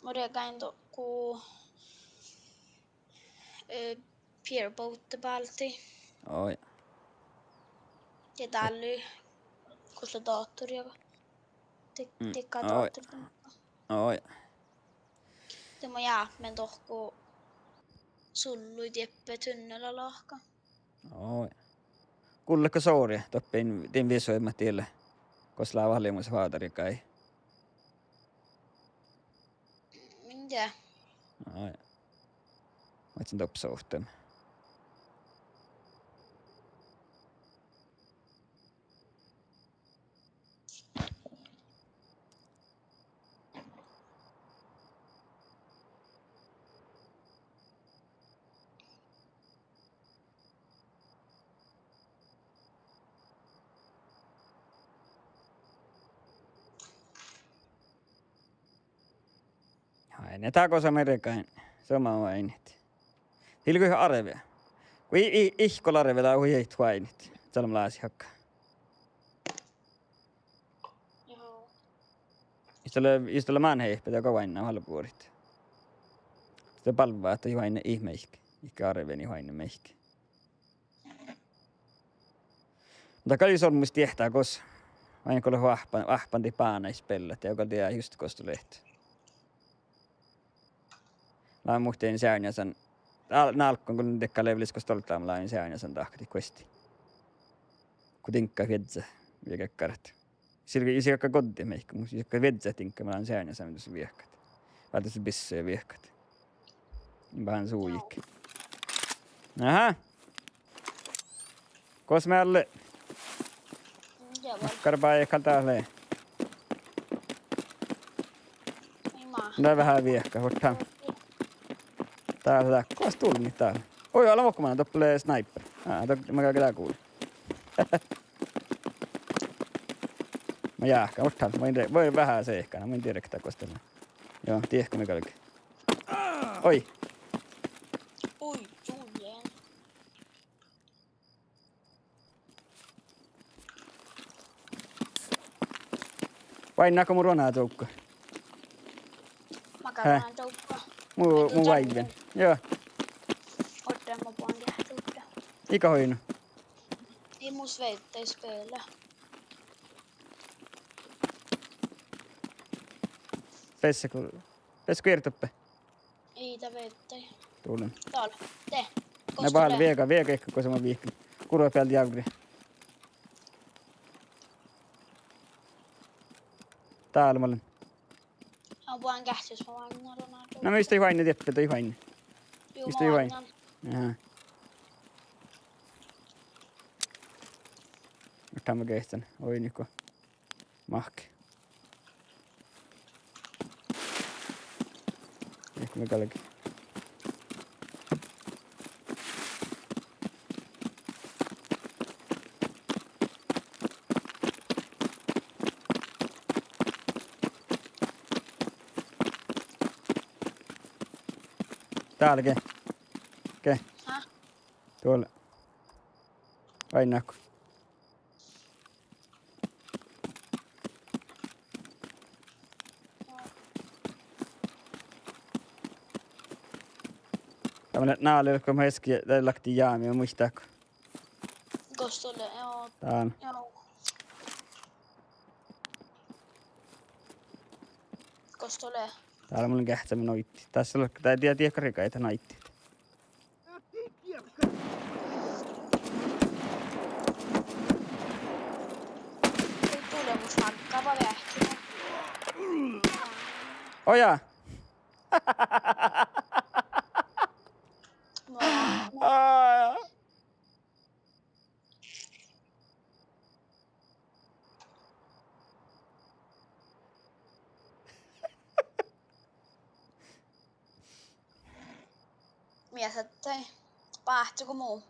Mun regain dohko, eh, Pier Botte bálti. Oi. Ja dál lei gos lea dáhtori ja di-, dikka dáhtori. Oi. De mun jápmen dohko sullui dieppe tunnela lahka. Oi. Gullet go sorja doppe in-, din visuoimmat diet, gos lávehallá mus vádarjagaid. Min dieđe. Ai. Maid son doppe sovttem. Ai, ne dál gos mii regai, somá oaidnit. Dii lea goit arve. Go i-, i-, ihkku lea arve, dat hui ii oaidnit. Salmelasis hakka. Jus dat lea, jus dat lea mánheahpi, de go oainnán vel buorit. De balvá ahte ii oaidne it meahki, it arven ii oaidne meahki. Muhto gal jus olmmoš diehtá gos, oaidne go leat oahppan, oahppan dihte bánaid spellat, de gal diehtá just gos dat lea. Lean muhtin seainnasan, dál-, nálgán go dego lea vel gos stolt láven, lean seainnasan dahkat dihte guostti. Go diŋggat viežžat, viežžat garat. Sii, sii galggat goddit meahkat, mus sii galggat viežžat diŋggat, mun lean seainnasan dus viehkat. Válddus bissii viehkat. Ii bahan sujiid. Aha. Gos mealli? Makkár báikal dát lea? Dá veahá viehkat, vuortán. Dál, dál. Gos dulmit dál? Oi, ala vuokko man, doppe lea sniper. Á, dat, mun galggan dál gullet. Mun jáhkán, vuortán, mun de-, mun veahá sehkán, mun dieđe dihte gos dat lea. Juo, dieđe go mii galgat. Oi. Ui, jujen. Oainnát go mu ruona čuovgga? Makkár ruona čuovgga? Mu, mu oaivven. Juo. Ođđa, mun bohán geahččat. Iige oidno. Ii mus vieđe spele. Besse go, besse go eat doppe? Ii, dat vieđe. Dál. Dál. De. Na bahal viehka, viehka, gos mun vihkkin. Gurvvabealde jávri. Dál mun lean. Mun bohán geahččat, mun bohán. Na, mis dat oaidne dieppe, dat oaidne. Mis dat oaidne? Aha. Muhto mun geahččan, oidno go. Mahkáš. Ehpet mun galgen. Dál ge. Ge. Há? Duol. Vai nahku. Dá lea nálel go ma eski, de lakti jámi, muittát go? Gos dat lea, joo. Dán. Joo. Gos dat lea? Dál mun geahččamin oiddi. Dás lea, dá die, die gargaide oiddi. Hui, tulemus haggaba veahkkin. Oja! No. Aa. Mii sáhtát báhcci go mu.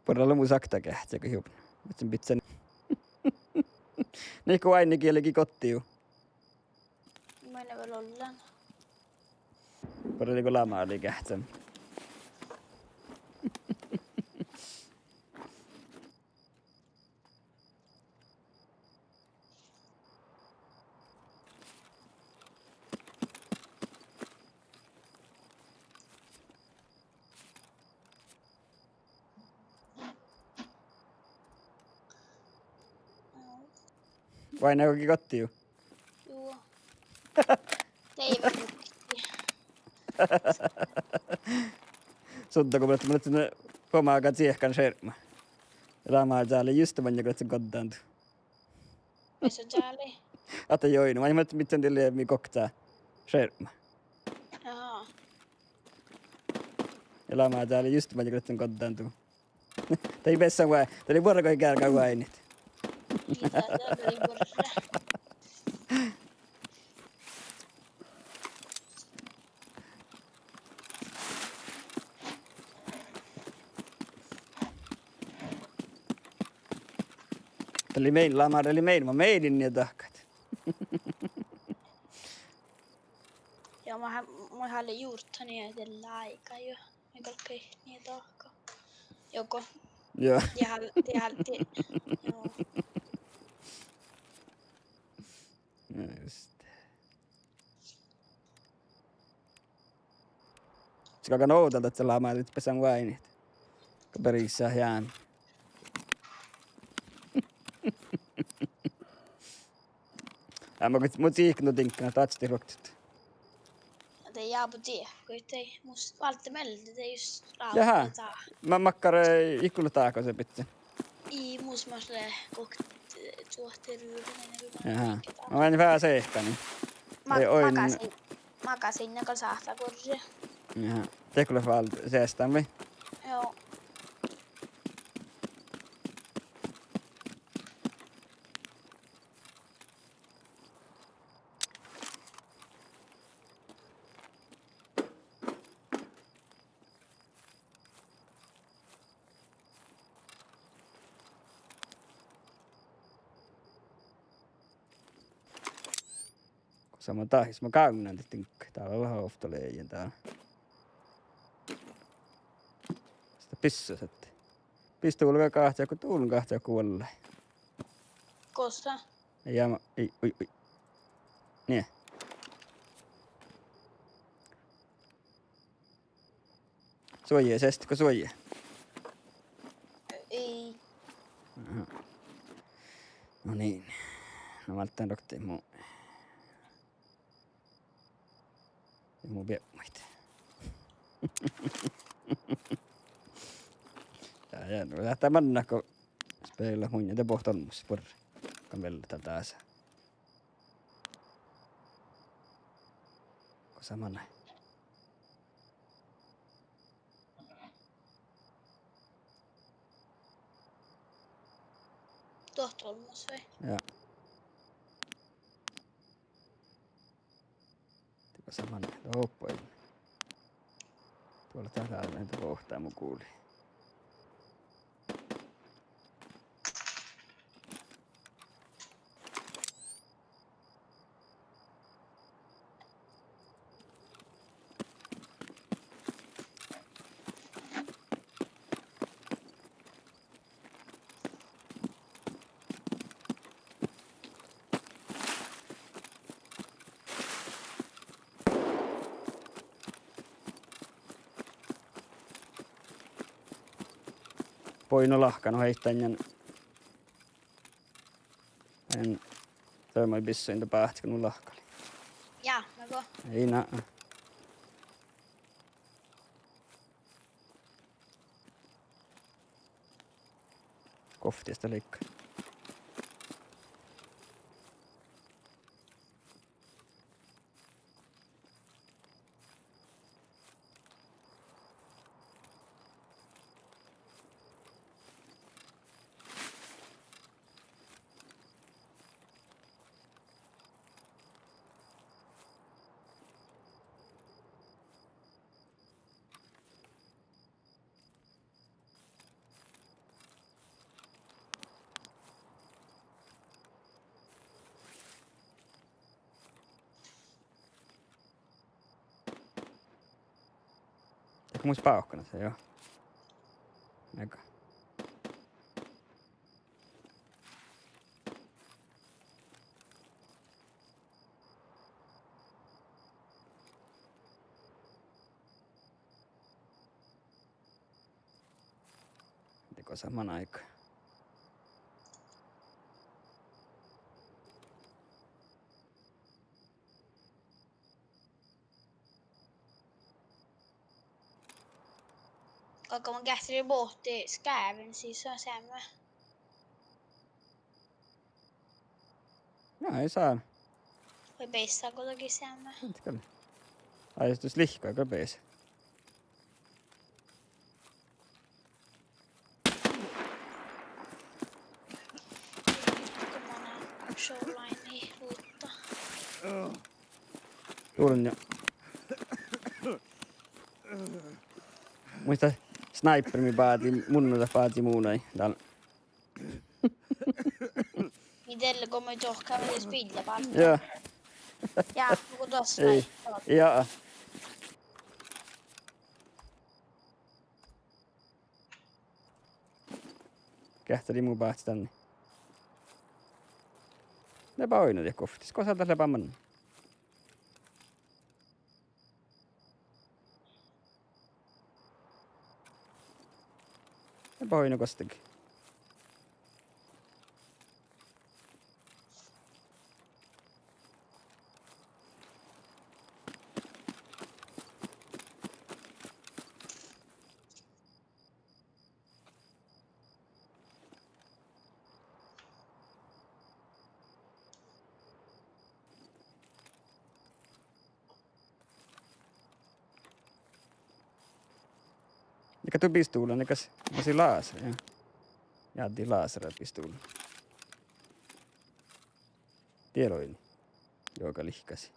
Buorre lea mu sakta geahččá go jubben. Muhto bidjen. Nihkku oaidnigii lei gii goddii ju. Main vel ollen. Buorre lei go lama lei geahččá. Vai na gogi gotti ju? Juo. Dei vel gukti. Sudda go mun lean, mun lean fuomága ciehkan šerpma. Lama čáli juste maŋŋel go lean goddán du. Mis lea čáli? Ahte join, vai, mii, mii, mii lea mii gokte šerpma. Aha. Ja lama čáli juste maŋŋel go lean goddán du. Dii beassan oa-, dat lei buorre goit geargga oaidnit. Ii, dat, dat lei buorre. Dat lei mean, lama, dat lei mean, ma meanin nie dahkat. Ja ma ha-, ma hálle jurdda nie de láiga jo. Mii galggai nie dahkat. Joko. Ja. Die hál-, die hál-, die, joo. Ja just. Gal gal ovdal dat lea lama, dat beassan oaidnit. Go berisat jámit. Ja ma go, mu cihkku nu diŋggan, dat ádjat ruoktot. De jábu die, go dii mus válde mielde, de just. Jaha. Ráhkadit dá. Ma makkár, eh, ii gula dákasa bidjan. Ii, mus mas lea gohtet, eh, čuohte ruđa, ne ruđa. Jaha. Mikket dá. Ma oaidnen veaháš sehkanii. Ma-, eh, oaidnen. Magasiin-, magasiinna gal sáhttá guorre. Jaha. Dego leat váldit seaštán vai? Joo. Gosa ma dahjes, ma gáŋŋan diŋggat, dá lea veahá ovtta lea iežan dál. Sta bissas ahte. Bis dulgá gahča go, dulgá gahča go vuollái. Gosa? Ja ma, ii, ui, ui. Nie. Suoji, seaštit go suoji? Ii. Aha. No niin. Na válddán rokte mu, mu biebmuid. Ja, ja, no, dat manná go spelet munnje, de bohtet olmmoš buorre. Go vel dat dása. Gosa manai. Dohko olmmoš vai? Ja. Gosa manai, doppe. Duolle dat lea, dat bohte mu guli. Oidno lahka, no heitán dan. En, de maid bissoin dan báhcci go nu lahkalii. Ja, na go. Ii na. Guovttis dat leigga. Dego mus bávkkanat, jo. Mega. Dego sa man áigá. Galgá mun geahččalit bohtet skáven sisa seammá. Na, ii sáme. Vai beissá go dat lea seammá? Ahte gal. Ai, dus lihkká gal beasa. Dullen ja. Muitte, sniper mii bádii, mun dat bádii mu nai dál. Mii dieđát go mii dohká vel spillat bálkká. Ja. Ja, go das. Ii. Ja. Geahččalii mu báhcci danne. Leaba oidno diet guovttis, gos dat leaba mannan. Leaba oidno gostege. Dego du pistuvlla, dego, mas lei láser, ja. Jáddit láser pistuvlla. Die lei oidno. Juoga lihkasii.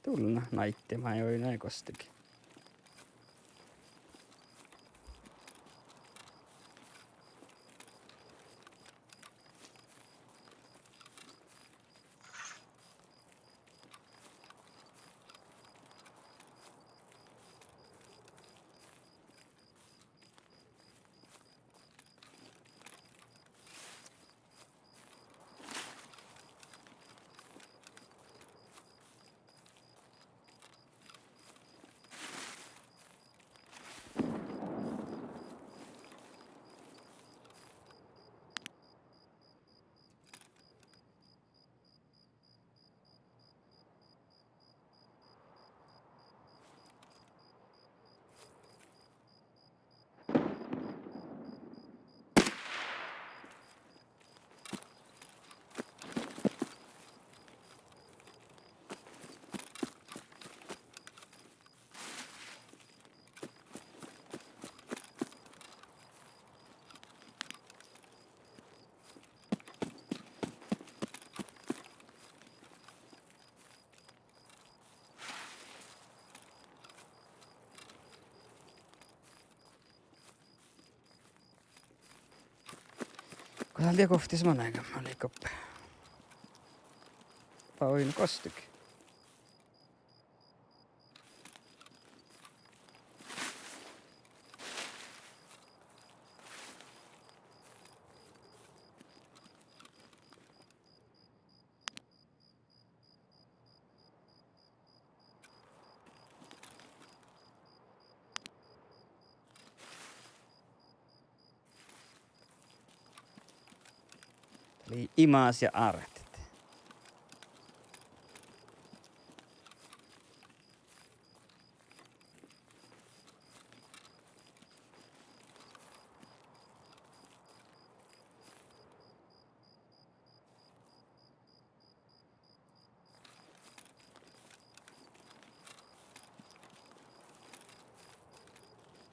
Dullen naidde maid oidno gostege. Go dál dieđusge manai go lei goppe. Ba oidno gostege. Lei imaš ja ártet.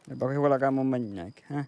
Ja ba vuolgá mu maŋŋá, hä?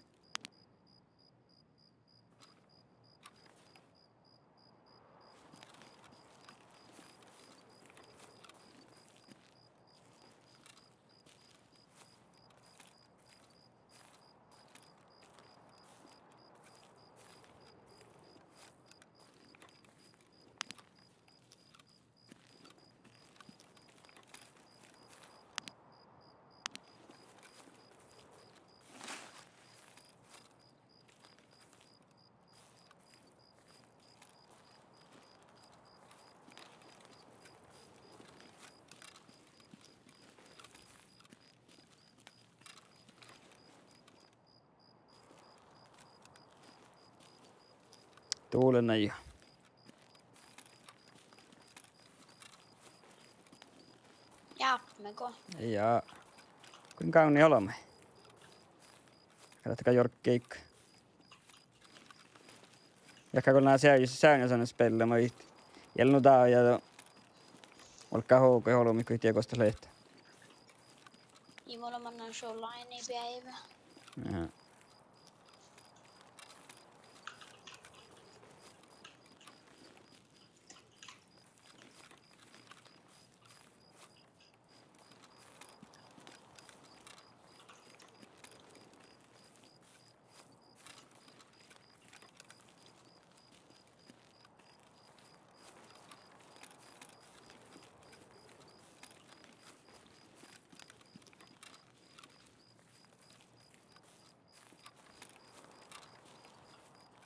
Dullen jo. Jápme go. Ja. Kuinka gávdno olbmot? Galggai jorgga. Ja go lea seain, seain, seain spellamii. Ja nu dá ja, olgá hogu olbmuid go ii dieđe gos dat lea. Ii mulla mannan šullaini beaivve. Aha.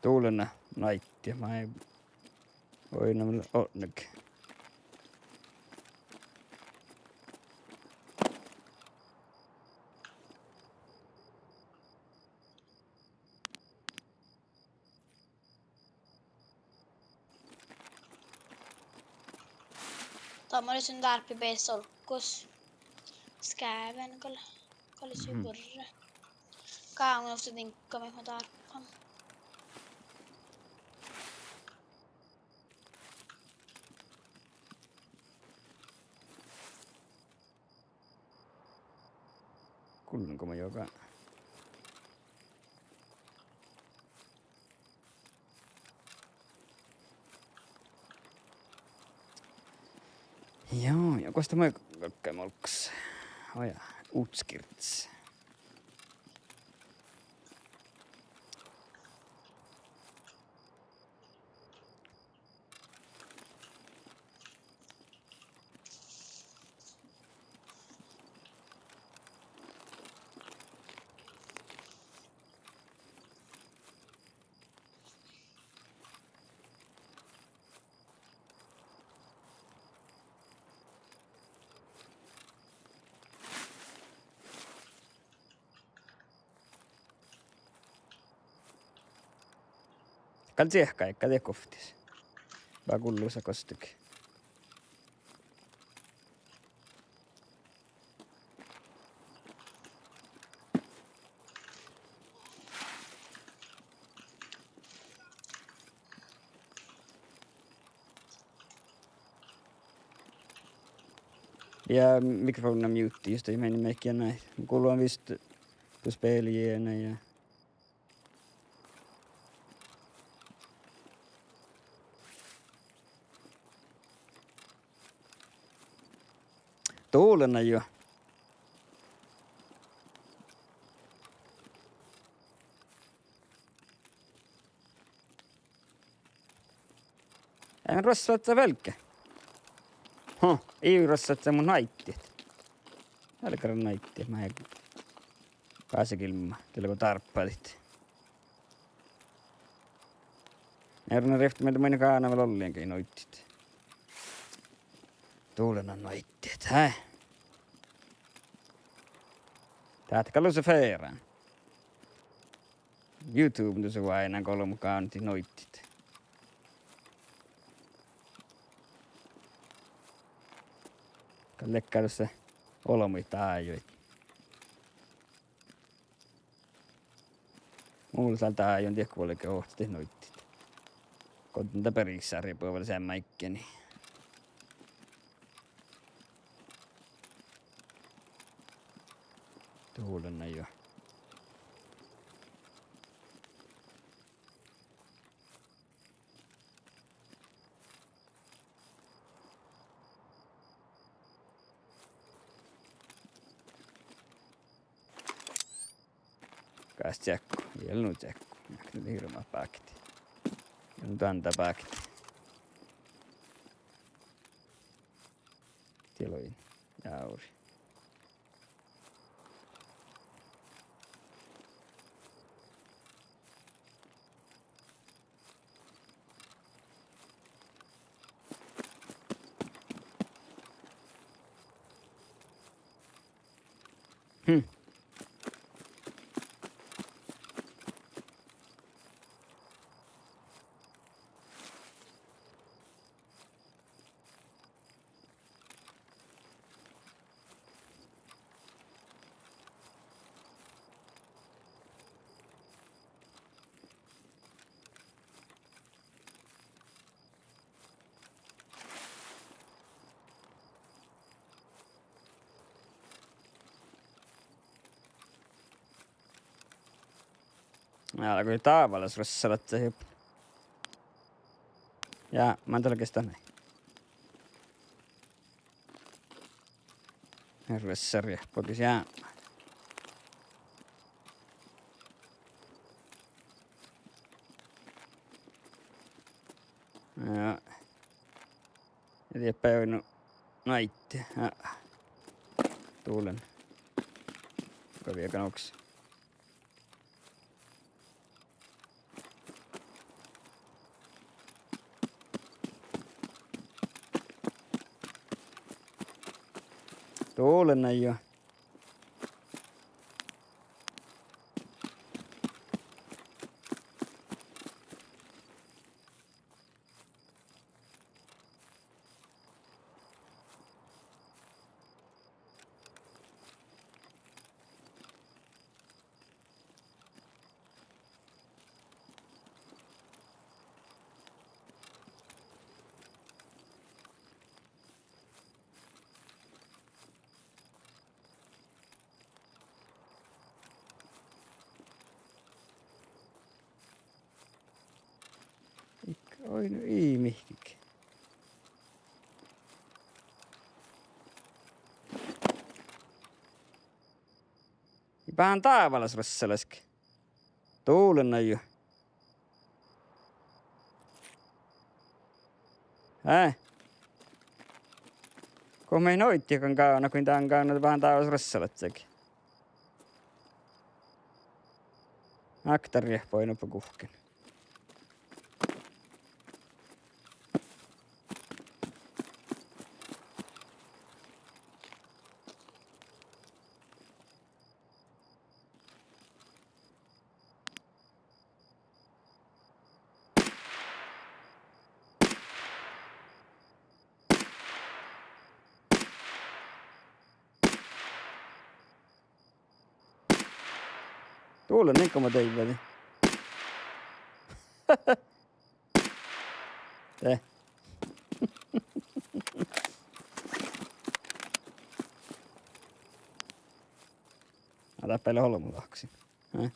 Dullen naidda, maid, oidno, odne. Dá mun lean dárbbaš beaivve olggos. Skáven gal, gal lea buorre. Gávdno ovtta diŋgga maid mun dárbbašin. Gullen go mun joga. Joo, ja gos dat maid galggai molggas. Oja, utskirts. Gal ciehkái, gal dieđusge ovttis. Ba gullusa gostege. Ja mikrofona mute just, ja mii, mii gal nai. Gullu vist du spelii ja. Dullen jo. Ruossalahttá velge. Huh, ii ruossalahttá, mun naiddiid. Velge naiddiid, maid gásegilmma, dego dárbbašit. Erne rievtti mielde main gána vel olliin ge nuiddiid. Dulena nuiddiid, hää. Dát gal dušše fearán. YouTube dušše oaidná go olbmot gávdnadit nuiddiid. Gal ledje dušše olbmuid dájuid. Mun lean dál dájun diehko vuolgit ovtta nuiddiid. Go dat berisárjebuvvá vel seammá iggeni. Dulena juo. Gás čeakku, ii lean nu čeakku. Jahka lei hirbmat bákti. Ja nu dan dat bákti. Diloin. Jávri. Hm. Álggu dábálaš ruossalaččat juo. Ja, mun dál geahčen. Ruossarjahpu ges ja. Ja. Ja dieppe nu naiddi. Ja. Dulen. Go viegan oks. Dulen juo. Iik, oi, nu ii mihkkege. Ii báhán dábálaš ruossalaš. Dulen juo. Eh. Go mii nuiddiid galggat gávdnat, go in dán gávdnat báhán dábálaš ruossalaččaid. Áktarjahpu ii nuppe guhkkin. Dulen, ii go ma deaivvádin. De. Na dáppe lea olbmot lahkasin. Eh.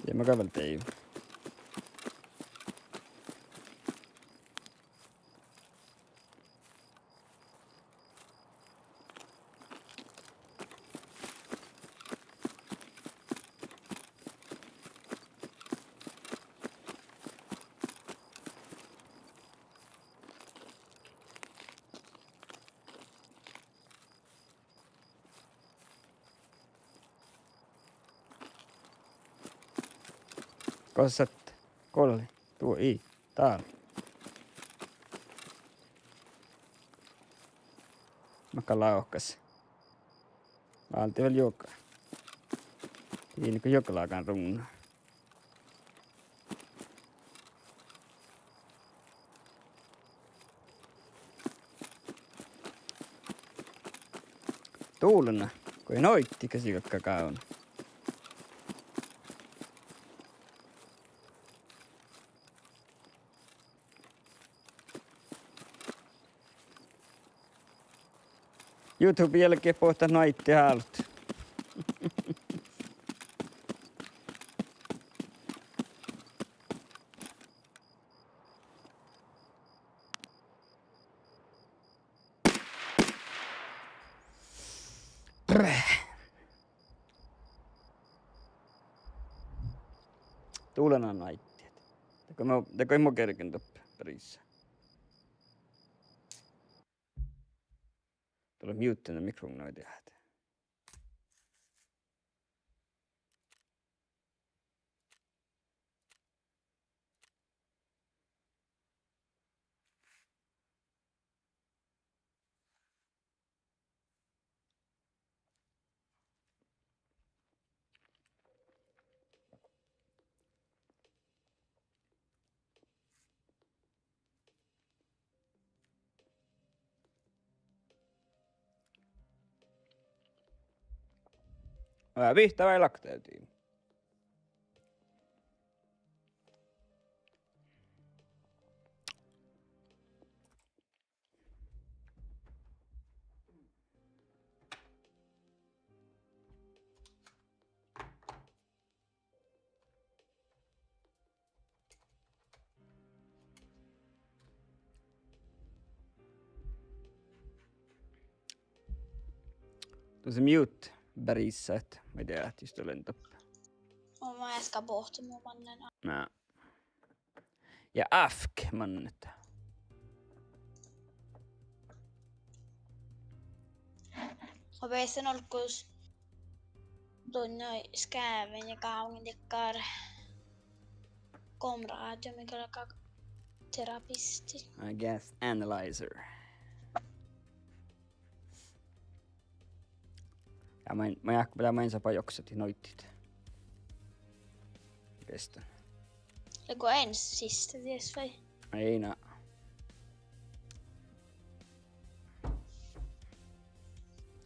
Ja ma gal vel dei. Gosa sat? Golli. Duo, ii. Dál. Makkár lávkas. Válde vel juoga. Dien go juogalágan ruvnno. Dulana, goit noiddiid gassiid galgá gávdnat. YouTube jälkeen bohtet noiddiid álo. Dulana noiddiid. Dego mo, dego mo gergen doppe beriisa. Dá lea mute-na mikrofonnii diehtit. Ää, vihtta vai lakta dii. Dusa mute beriisa, ma dieđán jus dat lea doppe. Mun eat gal bohtet mu mannen. Na. Ja afk mannet. Go bessen olggos don nai skáven ja gávdnen dakkár gom rádio, mii galgá terapisti. Gas analyzer. Ja main, main, ja main sáhttá joksat noiddiid. Kestá. Lea go eanet siste dies vai? Ii na.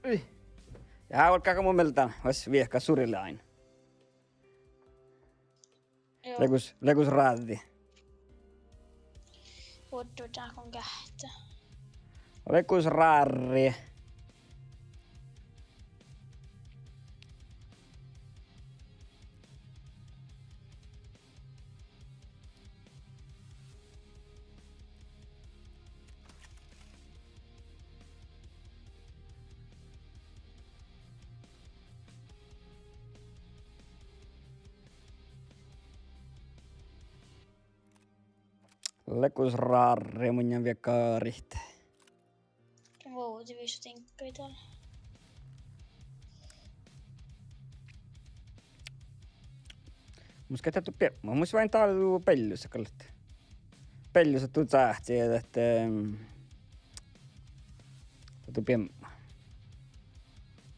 Ui. Ja vel galgá mu mielas dan, vas viehka surlain. Joo. Lea gus, lea gus ráđđi. Vuoddu čákon gáhte. Lea gus ráđđi. Lea gus ráđđi, mun gal viežžan gárit. Vovdivisudiŋggaid dál. Mus gal dat du biebma, mus vai dál du beallusa gal. Beallusa du cahci, dat, ehm, dat du biebma.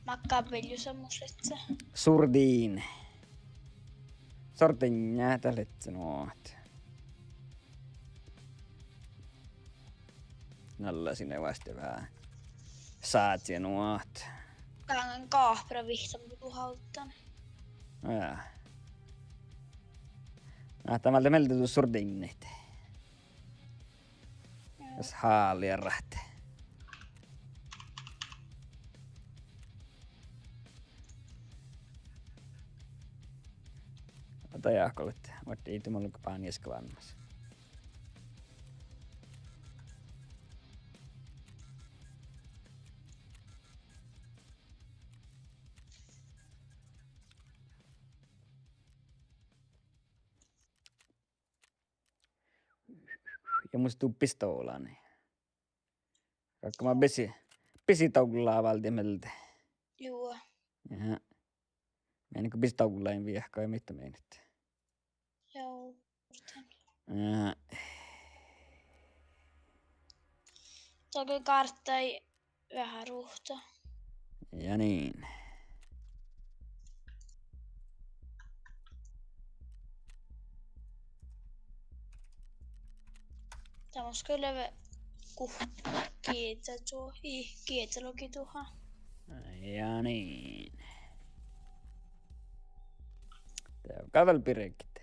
Makkár beallusa mus lea? Surdiin. Sordiin, dat lea nu ahte. Nallásin vuosttaš veahá sázi nu ahte. Gáŋan gáhpra vihtta mu duháldan. Ja. Ahte málde mielde du surdiinnaid. Jos háliirat. Ahte ja ahte, ahte, ahte ii du mun leat báni easka vámmás. Ja mus du pistola, ni. Galgga man bisi, bisi dolla váldit mielde. Juo. Ja. Mii go bisi dolla in viehka, vai mii mienet. Juo. Ja. Dahje gárttai veahá ruhta. Ja niin. Dat mus gal lea guhkki, dat tuo, ii, giedalogi duhá. Ja niin. Dat gal vel birgit.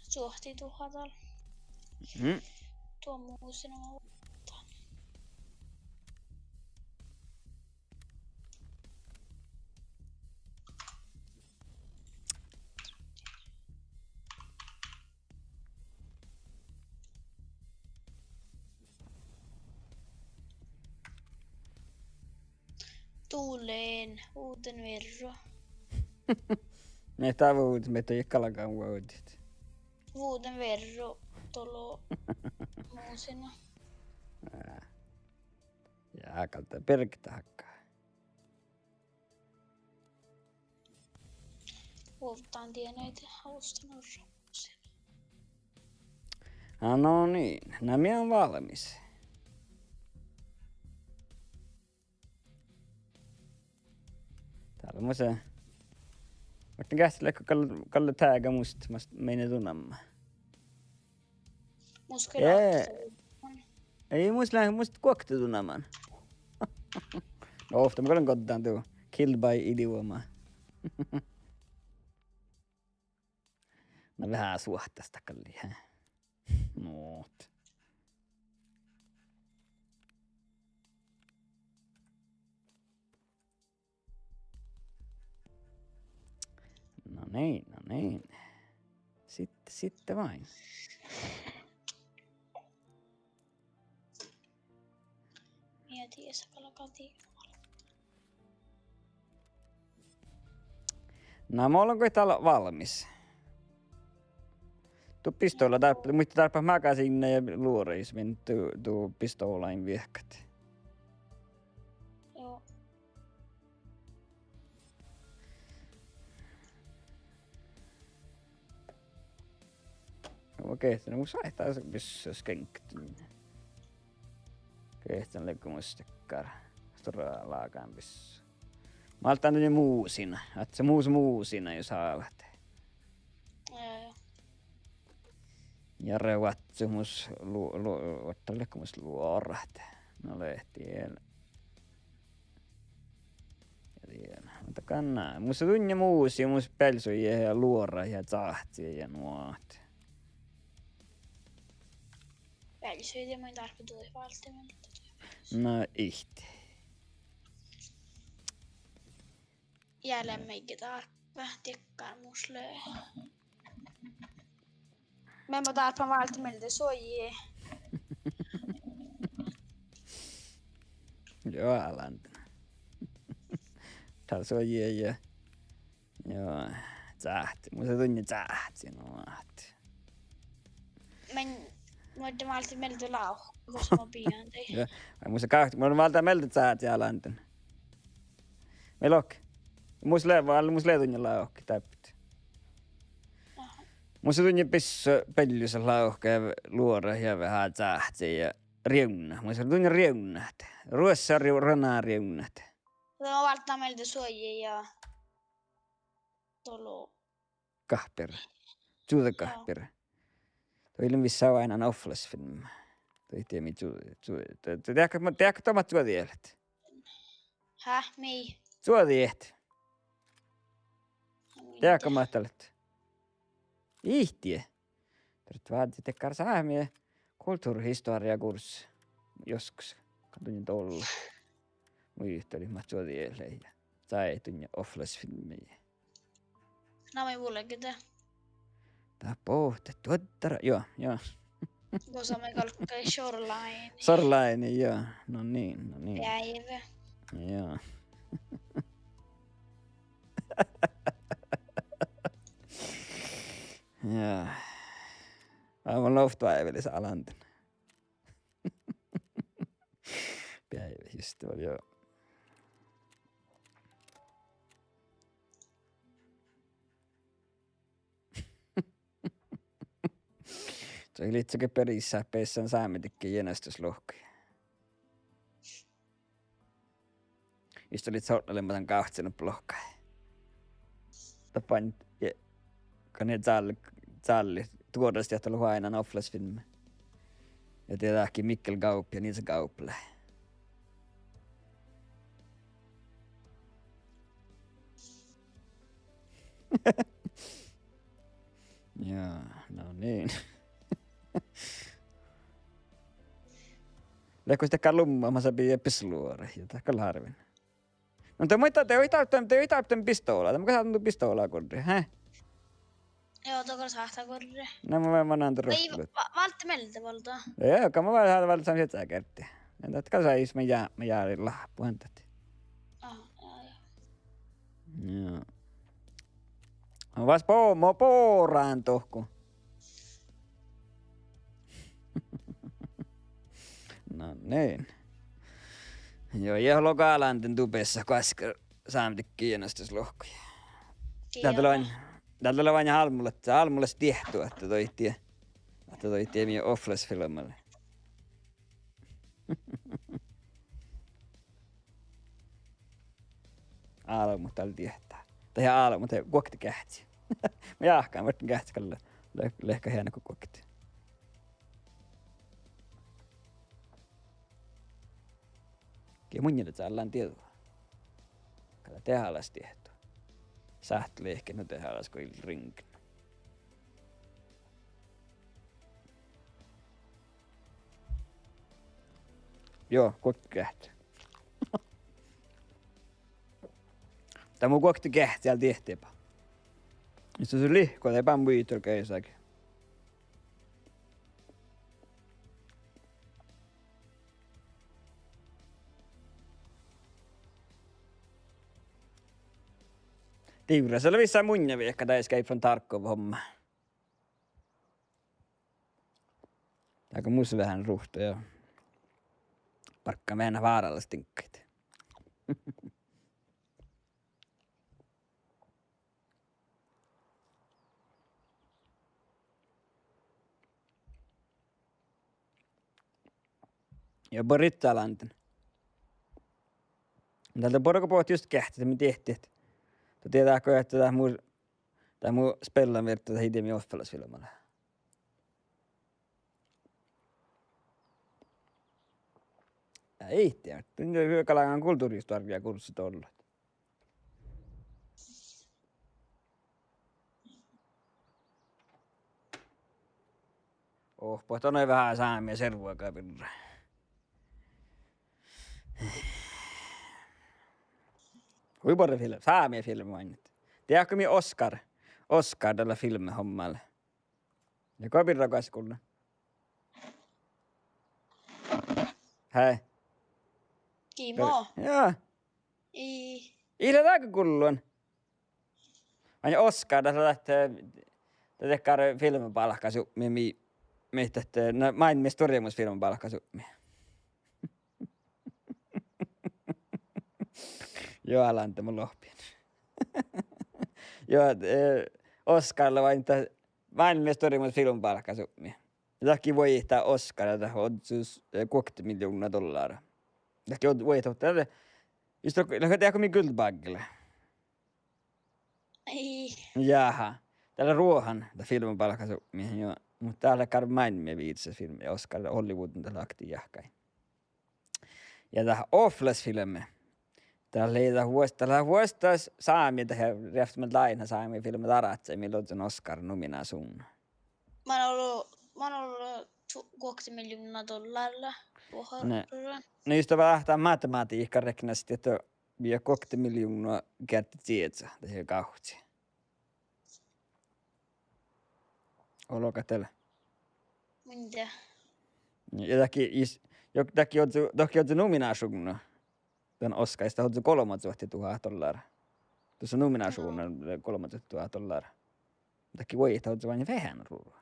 Suohti duhá dal. Mhm. Tuo mu sino. Tulen, vuoden verro. Ne, dat vuodet, mii ii galgan vuodet. Vuoden verro dolo mu sino. Ää. Ja, gal dat birgit hakkaa. Vuovdán dien aidda, alustan orru. Á, no niin, na mii leat valmmis. Dál mus, eh, muhto geahččat leat go gal, gal leat tága mus, mus mii dunnama. Mus gal, eh, leat. Ii, mus leat, mus guokte dunnama. No, ovtta mun gal lean goddán du. Killed by idioma. Na veahá suohtas dat gal lei, he. Muhto. No niin, no niin. Sitten, sitten vain. Mii eat gal galgga. Na, mun lean goit dál valmmis. Du pistola, dárp-, muitte dárppat magasiinna ja luoraid, min du, du pistola in viehkat. Joo. Okei, no mus áibbas, mis skeŋkit. Okei, dan leat mus dakkár. Stora lágan bis. Máhtán dan musin. Ahte mus musin, jus hálat. Joo, joo. Ja ruovttus mus lu-, lu-, vuottán leat mus luorat. No lehti el. Ja dien. Muhto gal na. Mus lea dunnje musin, mus bealsojit ja luorat ja cáhcci ja nuohta. Bealsojit, ja mun dárppan duođai válddemielde. Na ihtá. Ja lean mii dárppat, dakkár mus lea. Mii dárppat válddemielde suoji. Joo, alanten. Dat suoji ja. Joo, cáhcci. Mus lea dunnje cáhcci, nuohta. Mun, mun válddin mielde lávkka, gos mun bijan dii. Ja, ai mus lea gáhččat, mun válddán mielde cáhcci alanten. Mii lohket. Mus lea, mus lea dunnje lávkka dáppe. Aha. Mus lea dunnje bis-, beallusa lávkka ja luorat ja veahá cáhcci ja rievnnat. Mus lea dunnje rievnnat. Ruossá ri-, rana rievnnat. Mun válddán mielde suoji ja dolo. Gáhpir. Čuođi gáhpir. Joo. Doppe lea vissa ain offlaš filmma. Doppe mii ču-, ču-, de, de, deháhit, deháhit doammat čuođi ealit? Hä, mii? Čuođi ealit. Deháhit doammat ealit? Ihtá. Dát vázzi dakkár sámi kultuvrhistoarjá kurs joskus. Ka dunnje dolla. Muitalit mat čuođi ealit ja. Sáhtán ja oflasfilmma. Na, mii vulgit de. Dat bohte duoddara. Juo, juo. Go sa mii galggai Shoreline. Shoreline, juo. No niin, no niin. Beaivi. Juo. Juo. Aivan lohtu beaivi lea Állandin. Beaivi, just det, juo. Ii leat ge berisat beassán sámedikki jenastušlohkii. Ii leat ge ortnaleimmas dan gávccinuppelokka. Doppe, ja, go nie cál-, cállit duođas diehtit oaidnán oflasfilmma. Ja dieđát ge Mikkel Gaup ja Nils Gaup lea. Ja, no niin. Leago dakkár lummat masa bidjat besluore, ja dat gal lárven. No de muitte, de ii dáppe, de ii dáppe pistola, de mun gal sáhtán du pistola gurri, he? Juo, dat gal sáhtán gurri. No mun, mun lean Ei, ruohtalut. Va-, válde mielde, válde. Ja, gal mun vel-, válde sámi siežžá gerte. Ja dat gal sáhtán, ma ja-, ma járin láhpu, en dat. Á, ja, ja. Ja. Vas bo-, mo borán dohko. No niin. Juo, ja loga Állandin du beassat goaskka sámedikki jenastušlohkii. Dál lea, dál lea vel álbmolat, álbmolat diehtu ahte doitte, ahte doitte mii oflasfilmma lea. Álbmot dál diehtá. Dahje álbmot, dahje guokte geahččat. Ma jáhkán, muhto geahččat gal lea, lea, leat heana go guokte. Ge munnje lea cállan dieđu. Gal lea dehálaš diehtu. Sáhttit leahkit nu dehálaš go ii leat ringan. Juo, guokte geahččat. Dat mu guokte geahččat diehtit ba. Ii leat lihkku, de ban buidor geasaga. Divrras lea vissa munnje veahka dat Escape from Tarkov homma. Dat go mus veahá ruhta ja barggan veahá várálaš diŋggaid. Ja buorre Állandin. Dál lea buorre go bohtet just geahččat, mii diehttit. Dat dieđát go ahte dat mu, dat mu spellanvierda dat ii de mii oflasfilmma lea. Ii, de, de galgá kultuvrra stuorra kursat ollu. Oh, bohte don veahá sámi servodaga birra. Hui buorre film, sámi filmma oainnat. Dieđát go mii Oscar, Oscar dat lea filmmahommá lea. Ja go birra goassege gullan? Hei. Gii mo? Ja. Ii. Ii leat dego gullan. Vai Oscar, dat lea dat, dat dakkár filmbálkasupmi, mii, mii dat, na, máilmmi stuorrimus filmbálkasupmi. Juo, Állandá, mun lohpen. Juo, eh, Oscar lea vai dat máilmmi stuorrimus filmbálkasupmi. Dat gii vuoittá Oscar, dat ožžus, eh, guokte miljovnna dollára. Dat gii vuoittá, dat, just dat, dat gii mii Guldbagge lea. Ii. Jáhá. Dat lea Ruohan dat filmbálkasupmi, juo. Muhto dat lea gal máilmmiviidáseas filmma, Oscar, Hollywoodin dat lea aktiv jahkái. Ja dat oflasfilmma. Dat lea dat vuos-, dat lea vuosttaš sámi, dat rievtti mat láidnat sámi filmma daradjai mii leat dan Oscar-nominašuvdna. Man olu, man olu tu-, guokte miljovnna dollára. Ne. Vuohon. Ne just dat, dat matemátiikka reknastii ahte Mii okta miljovnna geardde cieža dahje gávcci. Olgá dál? Mun dee. Ja dat ge-, jus-, jo-, dat ge ožžo, dat ge ožžo nominašuvnna. Dan oskka, jus dat ožžo golbmacuođi tuhat dollára. Dušše nominašuvnna golbmacuođi tuhat dollára. Dat ge vuoi, dat ožžo vainna veahá ruđa.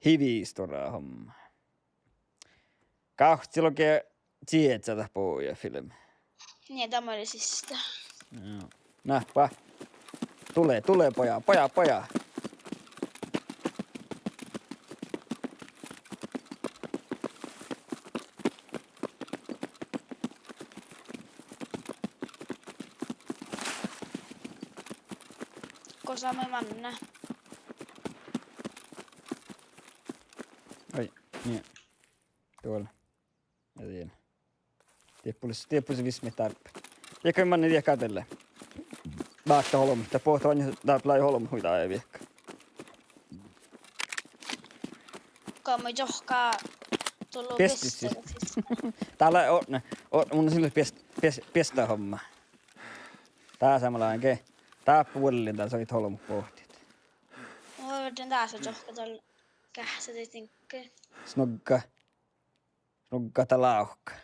Hivistore homma. Gávcci logi cieža dat bođii filmma. Nie, dat lea siste. Joo. Náhpa. Dule, dule, bođa, bođa, bođa. Gosa mii manná? Ai, nie. Duolla. Ja dien. Diet bures, diet bures vismet dáppe. Diekka manne diekka delle. Vákta holm, dat bohte oaidná dáppe lei holmma hui dáid viehka. Gosa mii johka dolo Piestit sis. Piestit. Dál lea odne, odne, mun sis pies-, pies-, piestit homma. Dás ii lean ge. Dáppe vuollin dál soit holmma bohtet. Mun dien dás johka dál geahččat diŋgga. Snogga. Snogga dat lávka.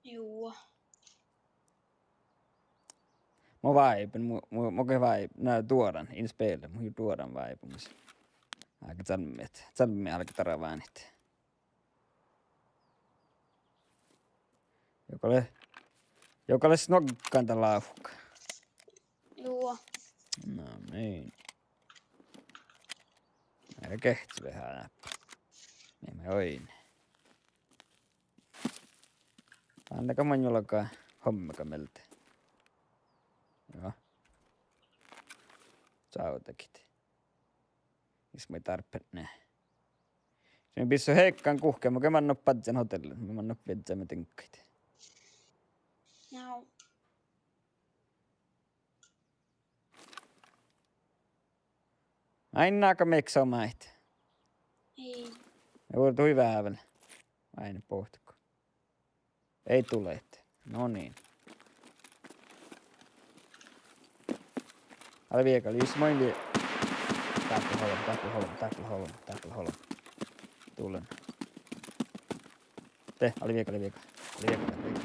Juo. Mun váiben, mu-, mu-, mun ge váib-, na duoran, in spele, mun duoran váibemus. Álgá čalmmet, čalmmet álgá darvánit. Juo gal lea, juo gal lea snoggan dat lávka. Juo. No niin. Ere gehčča veahá. Mii mii oidne. Anne gal mun juolga hommaga mielde. Joo. Čávodagiid. Mis mii dárbbašeimmet. Mii bissu heikkan guhkeme, ge manne badjel hotellet, mii manne viežžame diŋggaid. Joo. Áinna gal mii somá. Ii. Ja vuortui veahá. Áinna bohte go. Ii dule. No niin. Ale viega, ale jus moin vie-, dáppe lea holm, dáppe lea holm, dáppe lea holm, dáppe lea holm. Dulen. De, ale viega, ale viega. Ale viega, ale viega.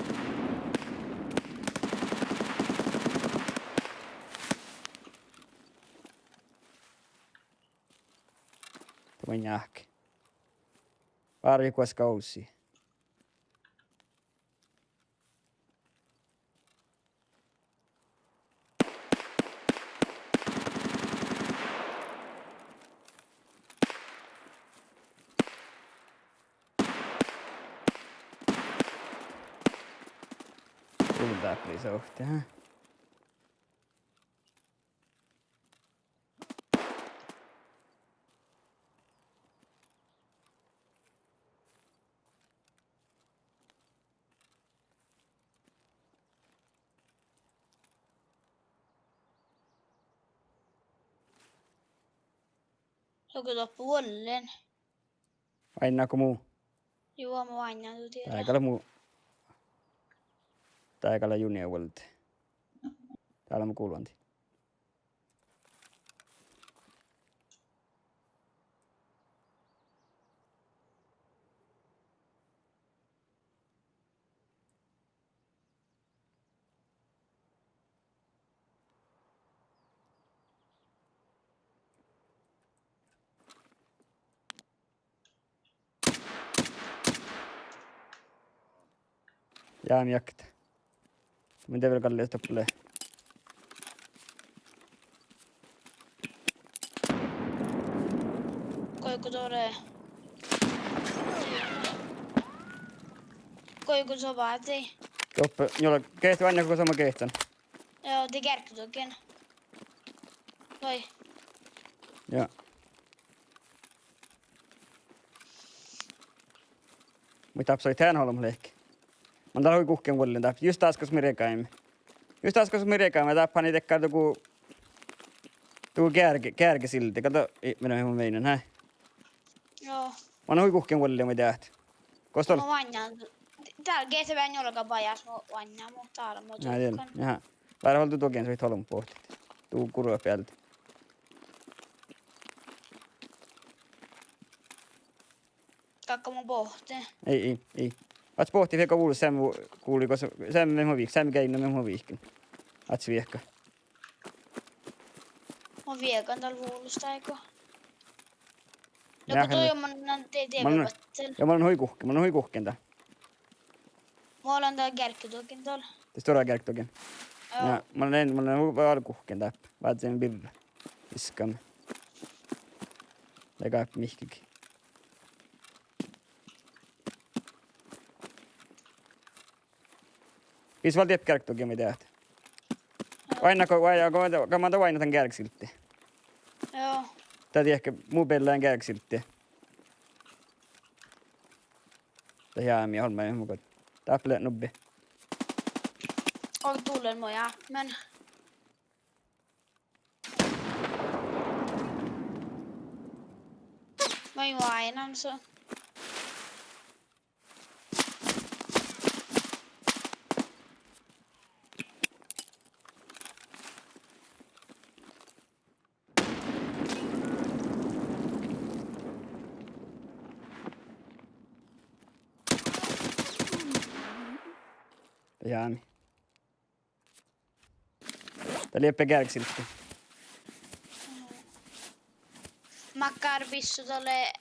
De mun jáhkán. Várra guoská ovssi. Uvdal lei sovtti, hä? Joku doppe vuollin. Oainnát go mu? Juo, mun oainnán, du dieđát. Dá gal lea mu, dá gal lea Junior World. Dá lea mu gulvan dii. Jaa, mii jaggat. Mun de vel gal lea doppe. Goigo dovde? Goigo soba dii? Doppe, juo, geahččat oainnát go somá geahččan. Joo, de gearggaduhken. Vai? Jaa. Muhto dáppe soai dehan olbmot leahkit. Man dál hui guhkkin vuollin dáppe. Jus dás gos mii riegaimet. Jus dás gos mii riegaimet, dáppe han dakkár dugo, dugo gearge, geargesielde. Gal dat ii, mii mun veinnan, hää? Joo. Mun hui guhkken vuollii maid dehat. Gos dal? Mun oainnán. Dál geat beassat njuolga bajás, mun oainnán, mun dál mun. Ná, dien. Duhkan. Jaa. Várra, vel du dohken, vel olbmot bohtet. Du gurvat bealde. Galgga mun bohte? Ii, ii, ii. Oaččo bohtit fiegadit vulos seamma, gulii gos, seamma mo vihk-, seamma geainna mo vihken. Oaččo fiegadit. Mun fiegan dál vulos dáigo. Ja go mun, mun lean de-, de-, mun, ja mun lean hui guhkken, mun lean hui guhkken dál. Mun lean dál gearggedohken dál. De stuorra gearggedohken. Joo. Ja mun lean, mun lean hui vel guhkken dáppe. Vázzen birra. Iskame. Leaga mihkkege. Bis vel diet gearggedohkemii dehat. Oainnán go, oai-, go, go mun oainnán dan gearggesildi. Joo. Dat diehke mu beallái gearggesildi. Dat jámii olmmái mu go. Dáppe lea nubbi. Ol dullen mo jápmen. Maid oainnán son? Jámii. Dat lea gearggesildi. Makkár bissu dat lea,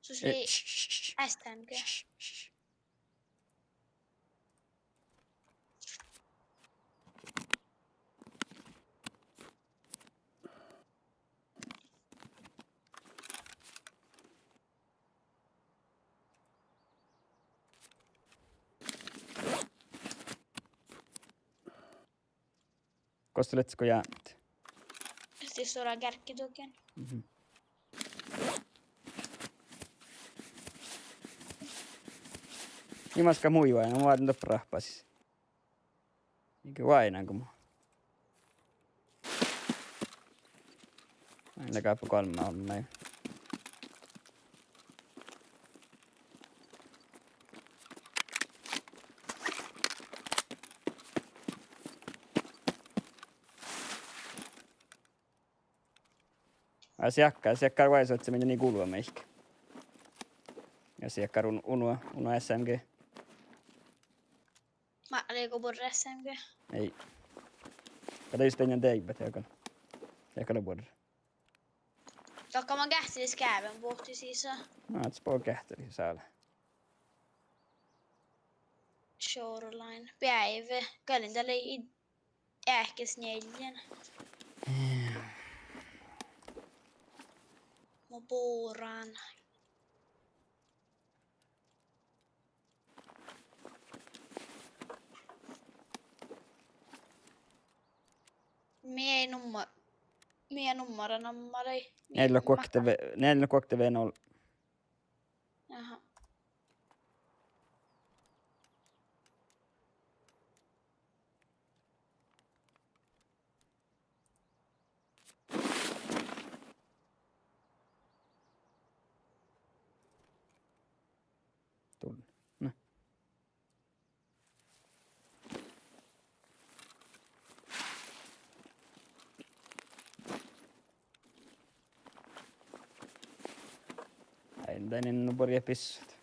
sus lei S M G. Gos dat lea go jámmet? Stis stuorra gearggedohken. Mhm. Imaš ka muiva, no, mun doppe rahpasis. Iige oainnán go mu. Leaga golmma olmmái. Ai, seakkár, seakkár vai soaitse min gulva maidege. Ja seakkár un-, uno, uno S M G. Mat lei go buorre S M G? Ei. Ka dat just dainna deaibbat, ja gal. Ja gal lea buorre. Dohko mun geahččalan skeavvon bohte sisa. Na, dat spol geahččalit sál. Shoreline. Beaivi. Galggan dat lei ii eahkes njealljen. Mun buorán. Mii numma-, mii nummara namma lei. Njeallje guokte ve-, njeallje guokte ve nol. Aha. Dul-, na. Ai, danin nu buorre bissut.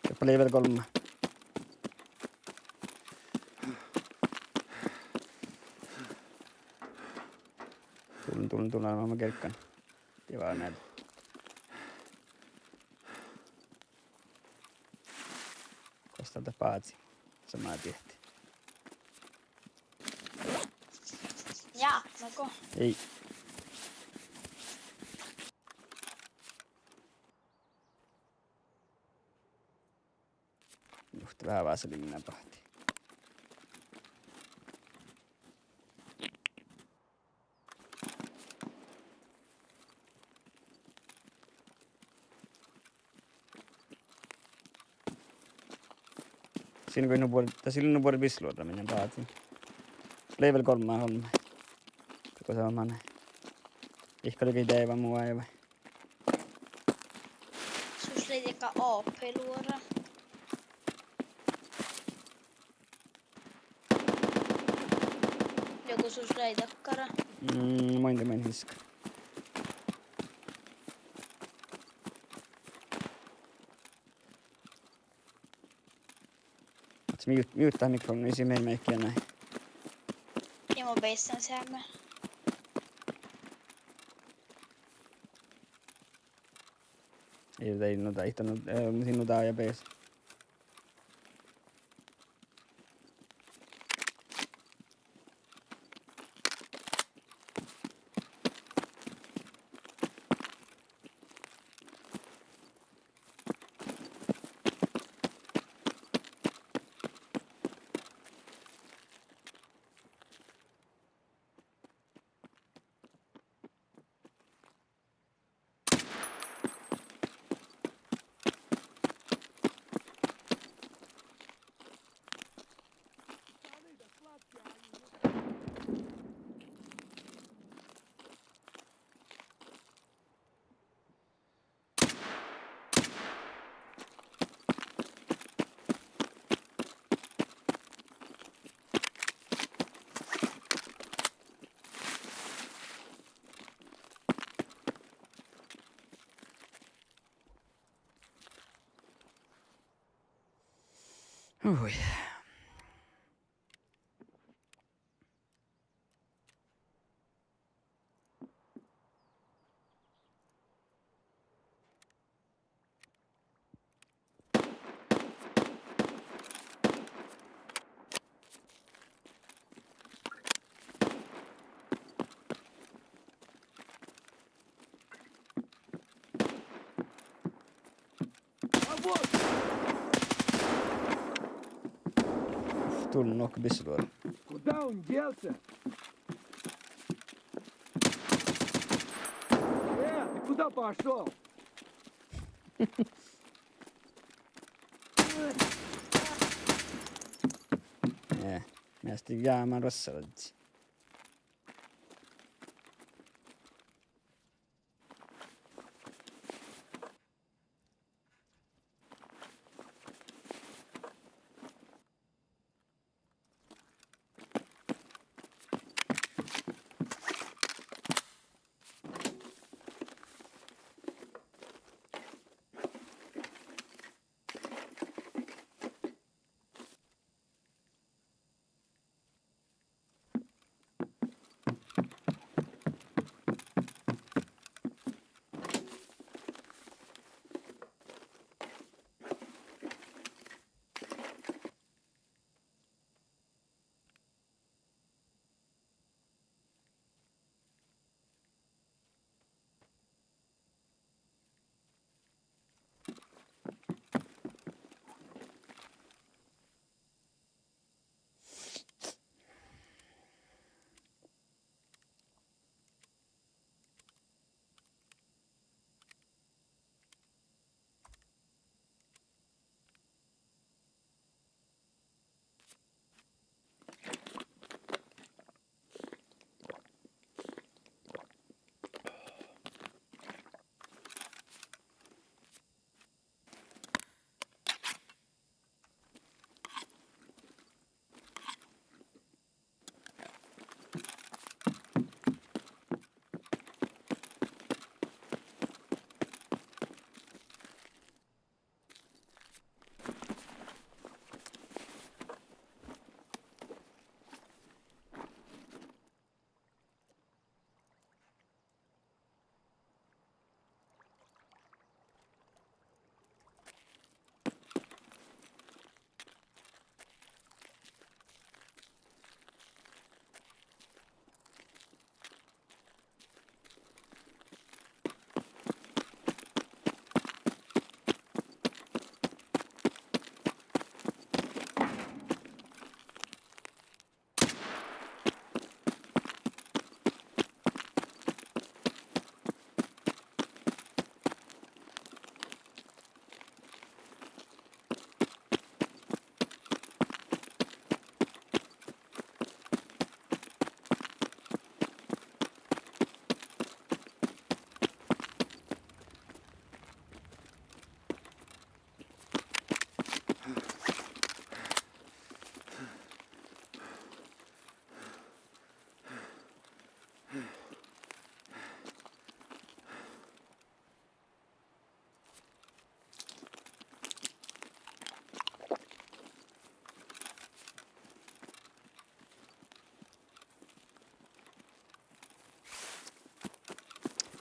Doppe lei vel golmma. Dulá lean gerggan. Divá meal. Gos dat bázi? Somá diehtit. Ja, na go. Ii. Juhte veahá vásáliidnibehtet. Sin go nu buor-, dat ii lean nu buorre bisluorra, min bázin. Lei vel golmma olmmái. Go sa manai. Ihkkalige deaivá mu áivi. Sus lei dakkár A P luora. Ja go sus lei dakkár. Mm, moai, moai hiska. Ahte mii, mii juttá mikrofonnii, sii mii maikkii nai. Ja mun bessen seamma. Ii, dai, nu dai, nu, eh, sin nu dai ja bes. Hui. Uf, dul nohká bisseluođa. Куда он делся? Э, ты куда пошёл? Eh, measti jámán rassaladdji.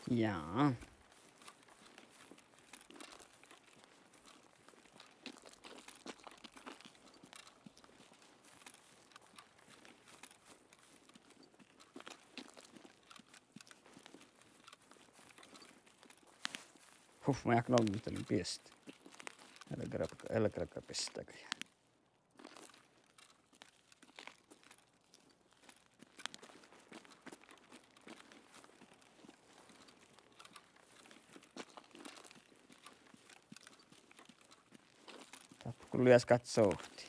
Ja. Huf, mun jáhkán olbmuid dan biestá. Ellegárdda, ellegárdda biestá gal. Dáppe gullo easka sovtti.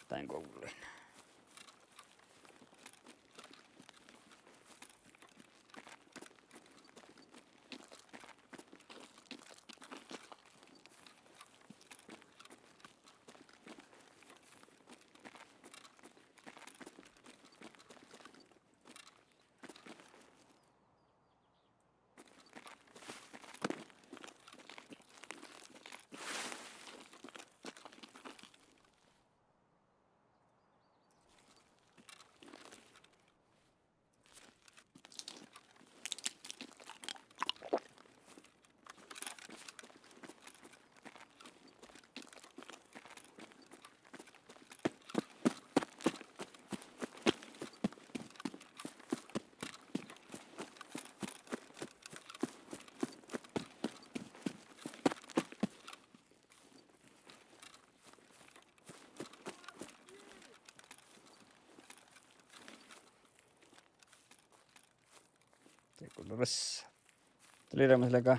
Dán gullen. Dego lea rassa. Dat lei dies leaga,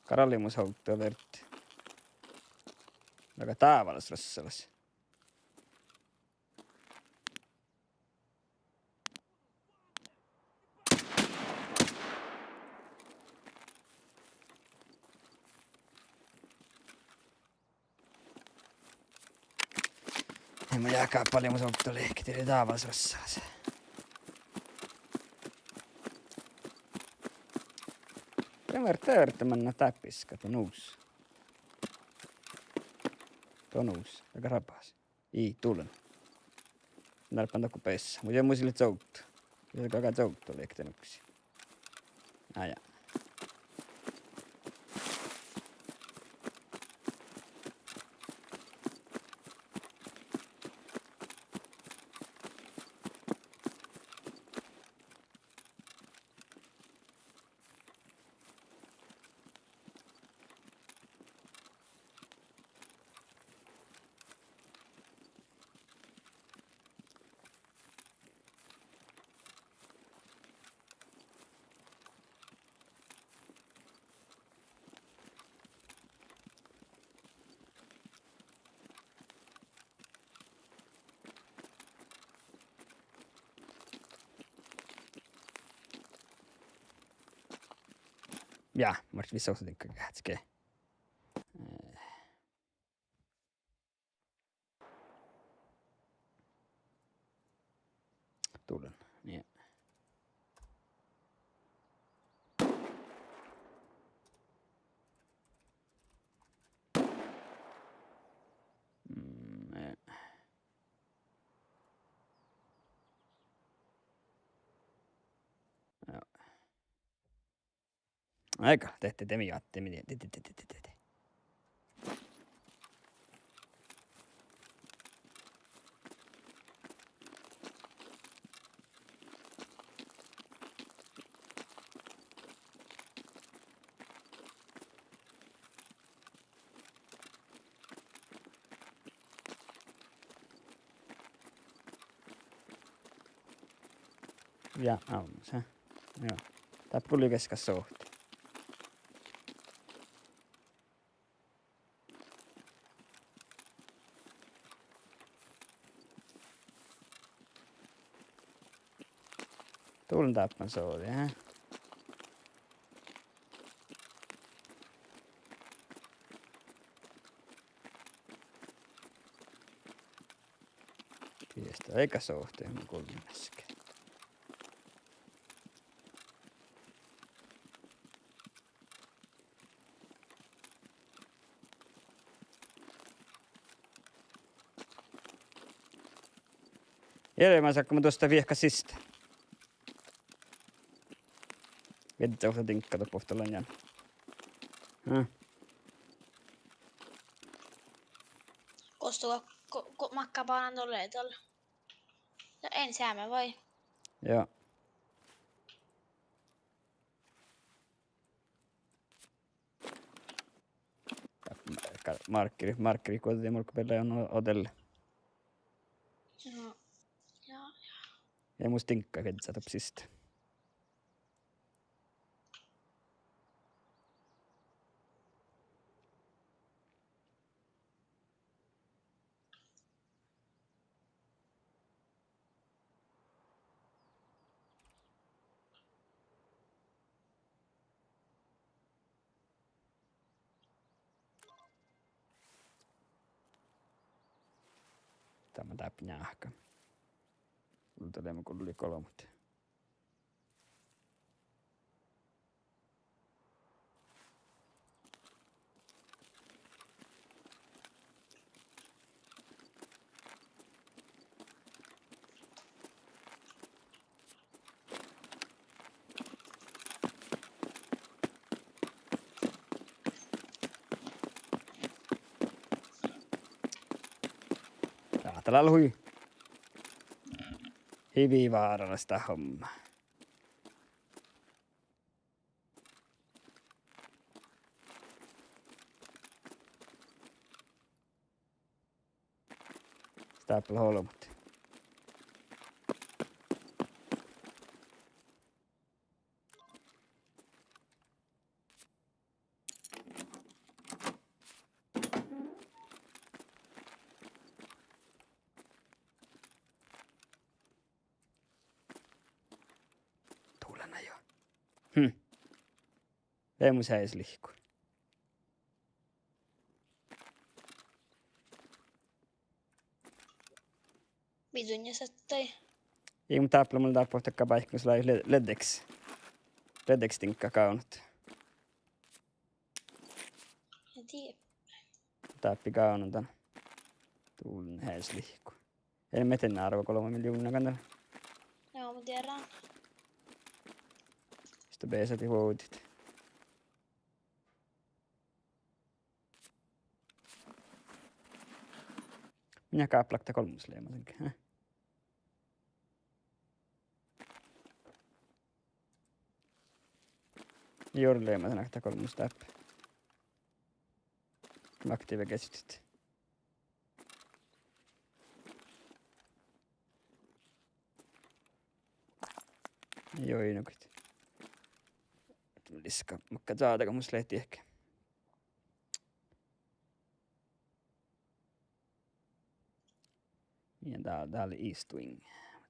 galggamus ovdal verte. Leaga dábálaš rassalas. Mun jáhkán, galggamus ovdal lei, dat lei dábálaš rassalas. De verte, verte manná dáppe iskkat, donus. Donus, leaga rabas. Ii, dullen. Nárben dohko beassá. Muhto mus lea covddu. Gal gal covddu lei dan uksii. Á, ja. Ja, muhto visot diŋgga geahččat ge. Eh. Dullen, nie. Mm, eh. Ja. Áigga, de, de, de mii, de mii, de, de, de. Ja, almmas, hä? Ja. Dáppe gullo easka sovtti. Dullen dáppe sovtti, hä? Biestá, easka sovtti, mun gullen easka. Jermas, áigga mun duostan viehkat siste. Viedze ovtta diŋgga doppe ovtta laŋŋan. Hm. Gos du go, go, go makkár banan dolle dal? Ja en seame vai? Ja. Ka-, markeri, markeri, go de molkka bella on o-, odel. Ja, ja, ja. Ja mus diŋgga viedze doppe siste. Dá mun dáppe njáhkán. Gulda leamagullii golbmot. Dá, dá lea hui hivii várálaš dát hommat. Dáppe lea olbmot. Dulá na jo. Hm. Leat mus eanis lihku. Biddunja sattái. Ii, muhto dáppe lea, mun dáppe ovtta báikkus lea le-, leaddjis. Leaddjis diŋggat gávdnat. Ja die. Dáppe gávdnan dan. Dulá eanis lihku. Eai mii dan árvva golbma miljovnnagiid. Joo, mun dieđán. Iste beasadit vuovdit. Munnje gáplakta golmmas leamasin, eh? Juo leamasin ahte golmmas dáppe. Aktiiva geahččat. Juo, ii nu goit. Diska, makkár čađa go mus lea diehke. Ja dá, dá lea East Wing.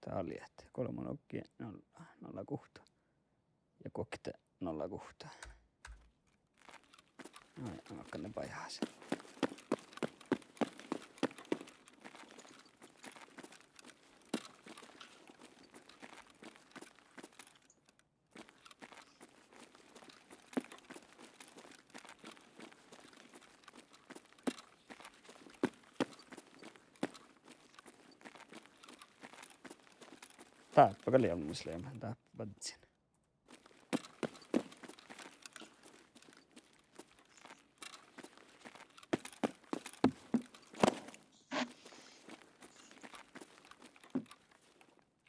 Dá lea golbma loggi, nolla, nolla guhtta. Ja guokte nolla guhtta. Ai, makkár lea bajás. Dáppe gal lea mus leamasin, dáppe badjin.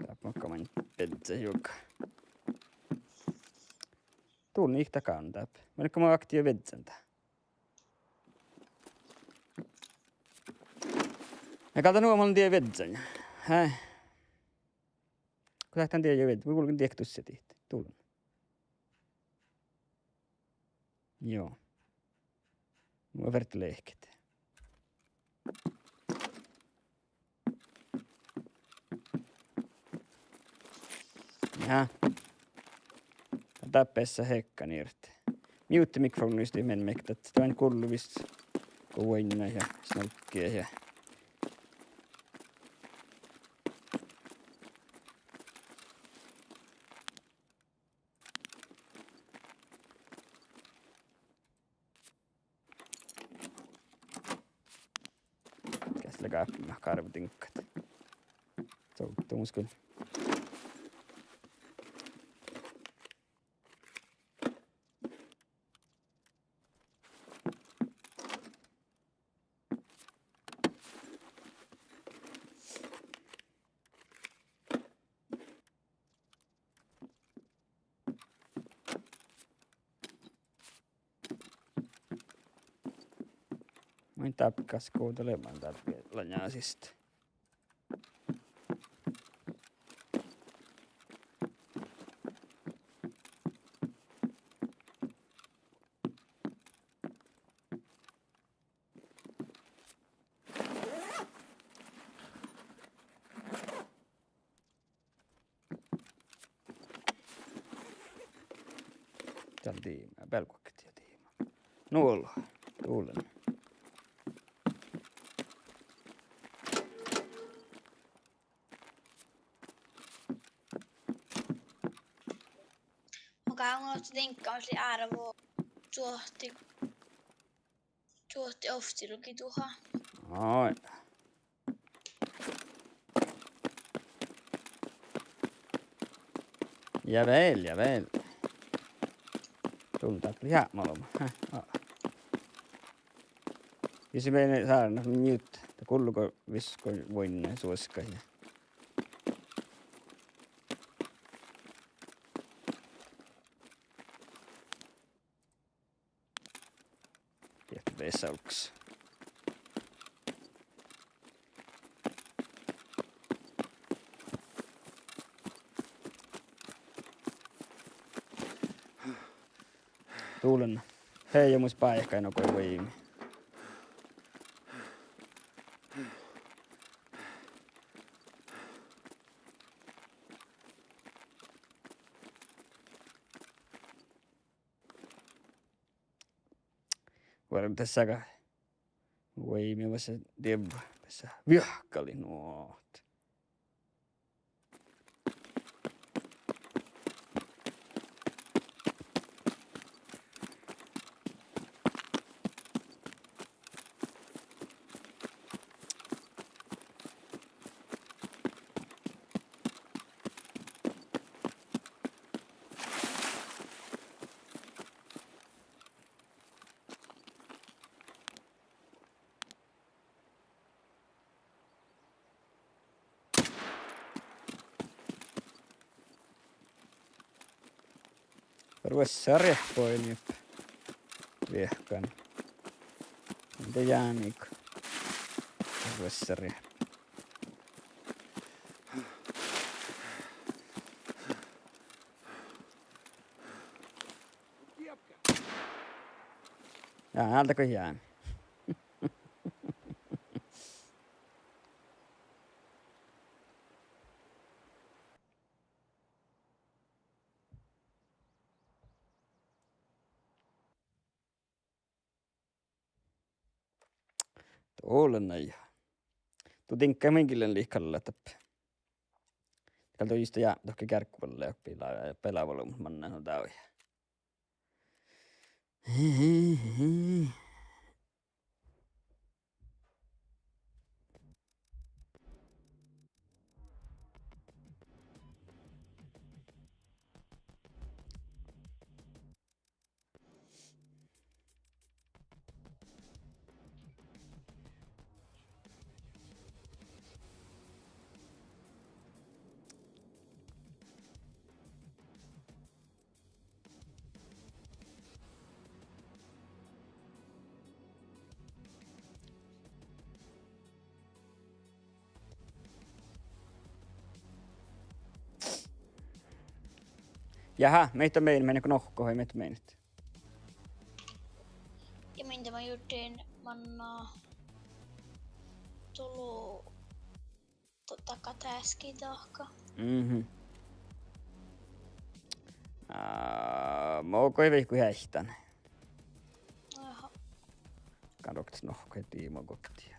Dáppe makkár man biedje juoga. Dulá ihte gávdnan dáppe. Mun go mun aktiiva viedjen dá. Na gal dat nu man dien viedjen. Hei. Go dat dan dien jo vied-, mun gulgen diehtit dušše dihte. Dulá. Joo. Mun ferte lehket. Ja. Dáppe ii leat hekka niret. Mute mikrofonnii, men mektat dan gulvvis. Go vuoiŋŋa ja snogge ja. Kas leat gápmát gárvvadiŋggat? Sovddumus gal. Dáppe gal go dat lea man dáppe laňa siste. Dál diima, bealgguokte diima. Nulo, duollen. Mun gáŋa ovtta diŋgga, mun lei árvu čuohti, čuohti ovccilogi duhá. Ai. Ja vel, ja vel. Dál dáppe lea jápmá olbmot. Há, á. Visot mii sára nu njut, dat gullo go visot go vuoinna suoskkaid ja. Diehtit vesa olggos. Duollen. Hei, ja mus báikái nu go vuimi. Vuorre bessá gal vuimi, vasa dievva, bessá viehkalit nuot. Ruossá riehpet oidne viehkan. De jánik. Ruossá riehpet. Ja, álggos jánik. Duollen. Du diŋggat min gillen lihkalla dáppe. Gal duo juste ja dohko gearggu vuolle, beaivvi, beaivvi olbmot mannan nu dávjá. Jahá, mii dat meinat, meinat go nohkkat vai mii dat meinat? Ja min dat mun jurddašin manná dolu, da-, dakka táskki dahká. Mhm. Á, mo go vihku heaitán. Aha. Gal okta nohkkaid diima guokte.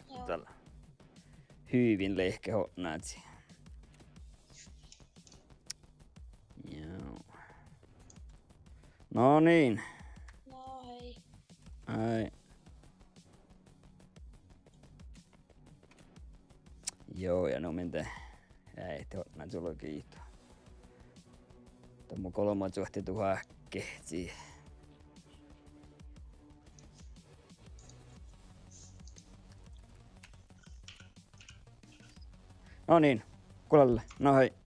Joo. Dál. Hyvin lehpet otná sii. Joo. No niin. No hei. Ai. Joo, ja nu mii de, eai, otná čuolgit. Dá mun golbmačuohte duhát gehčii. No niin, gulalle. No hei.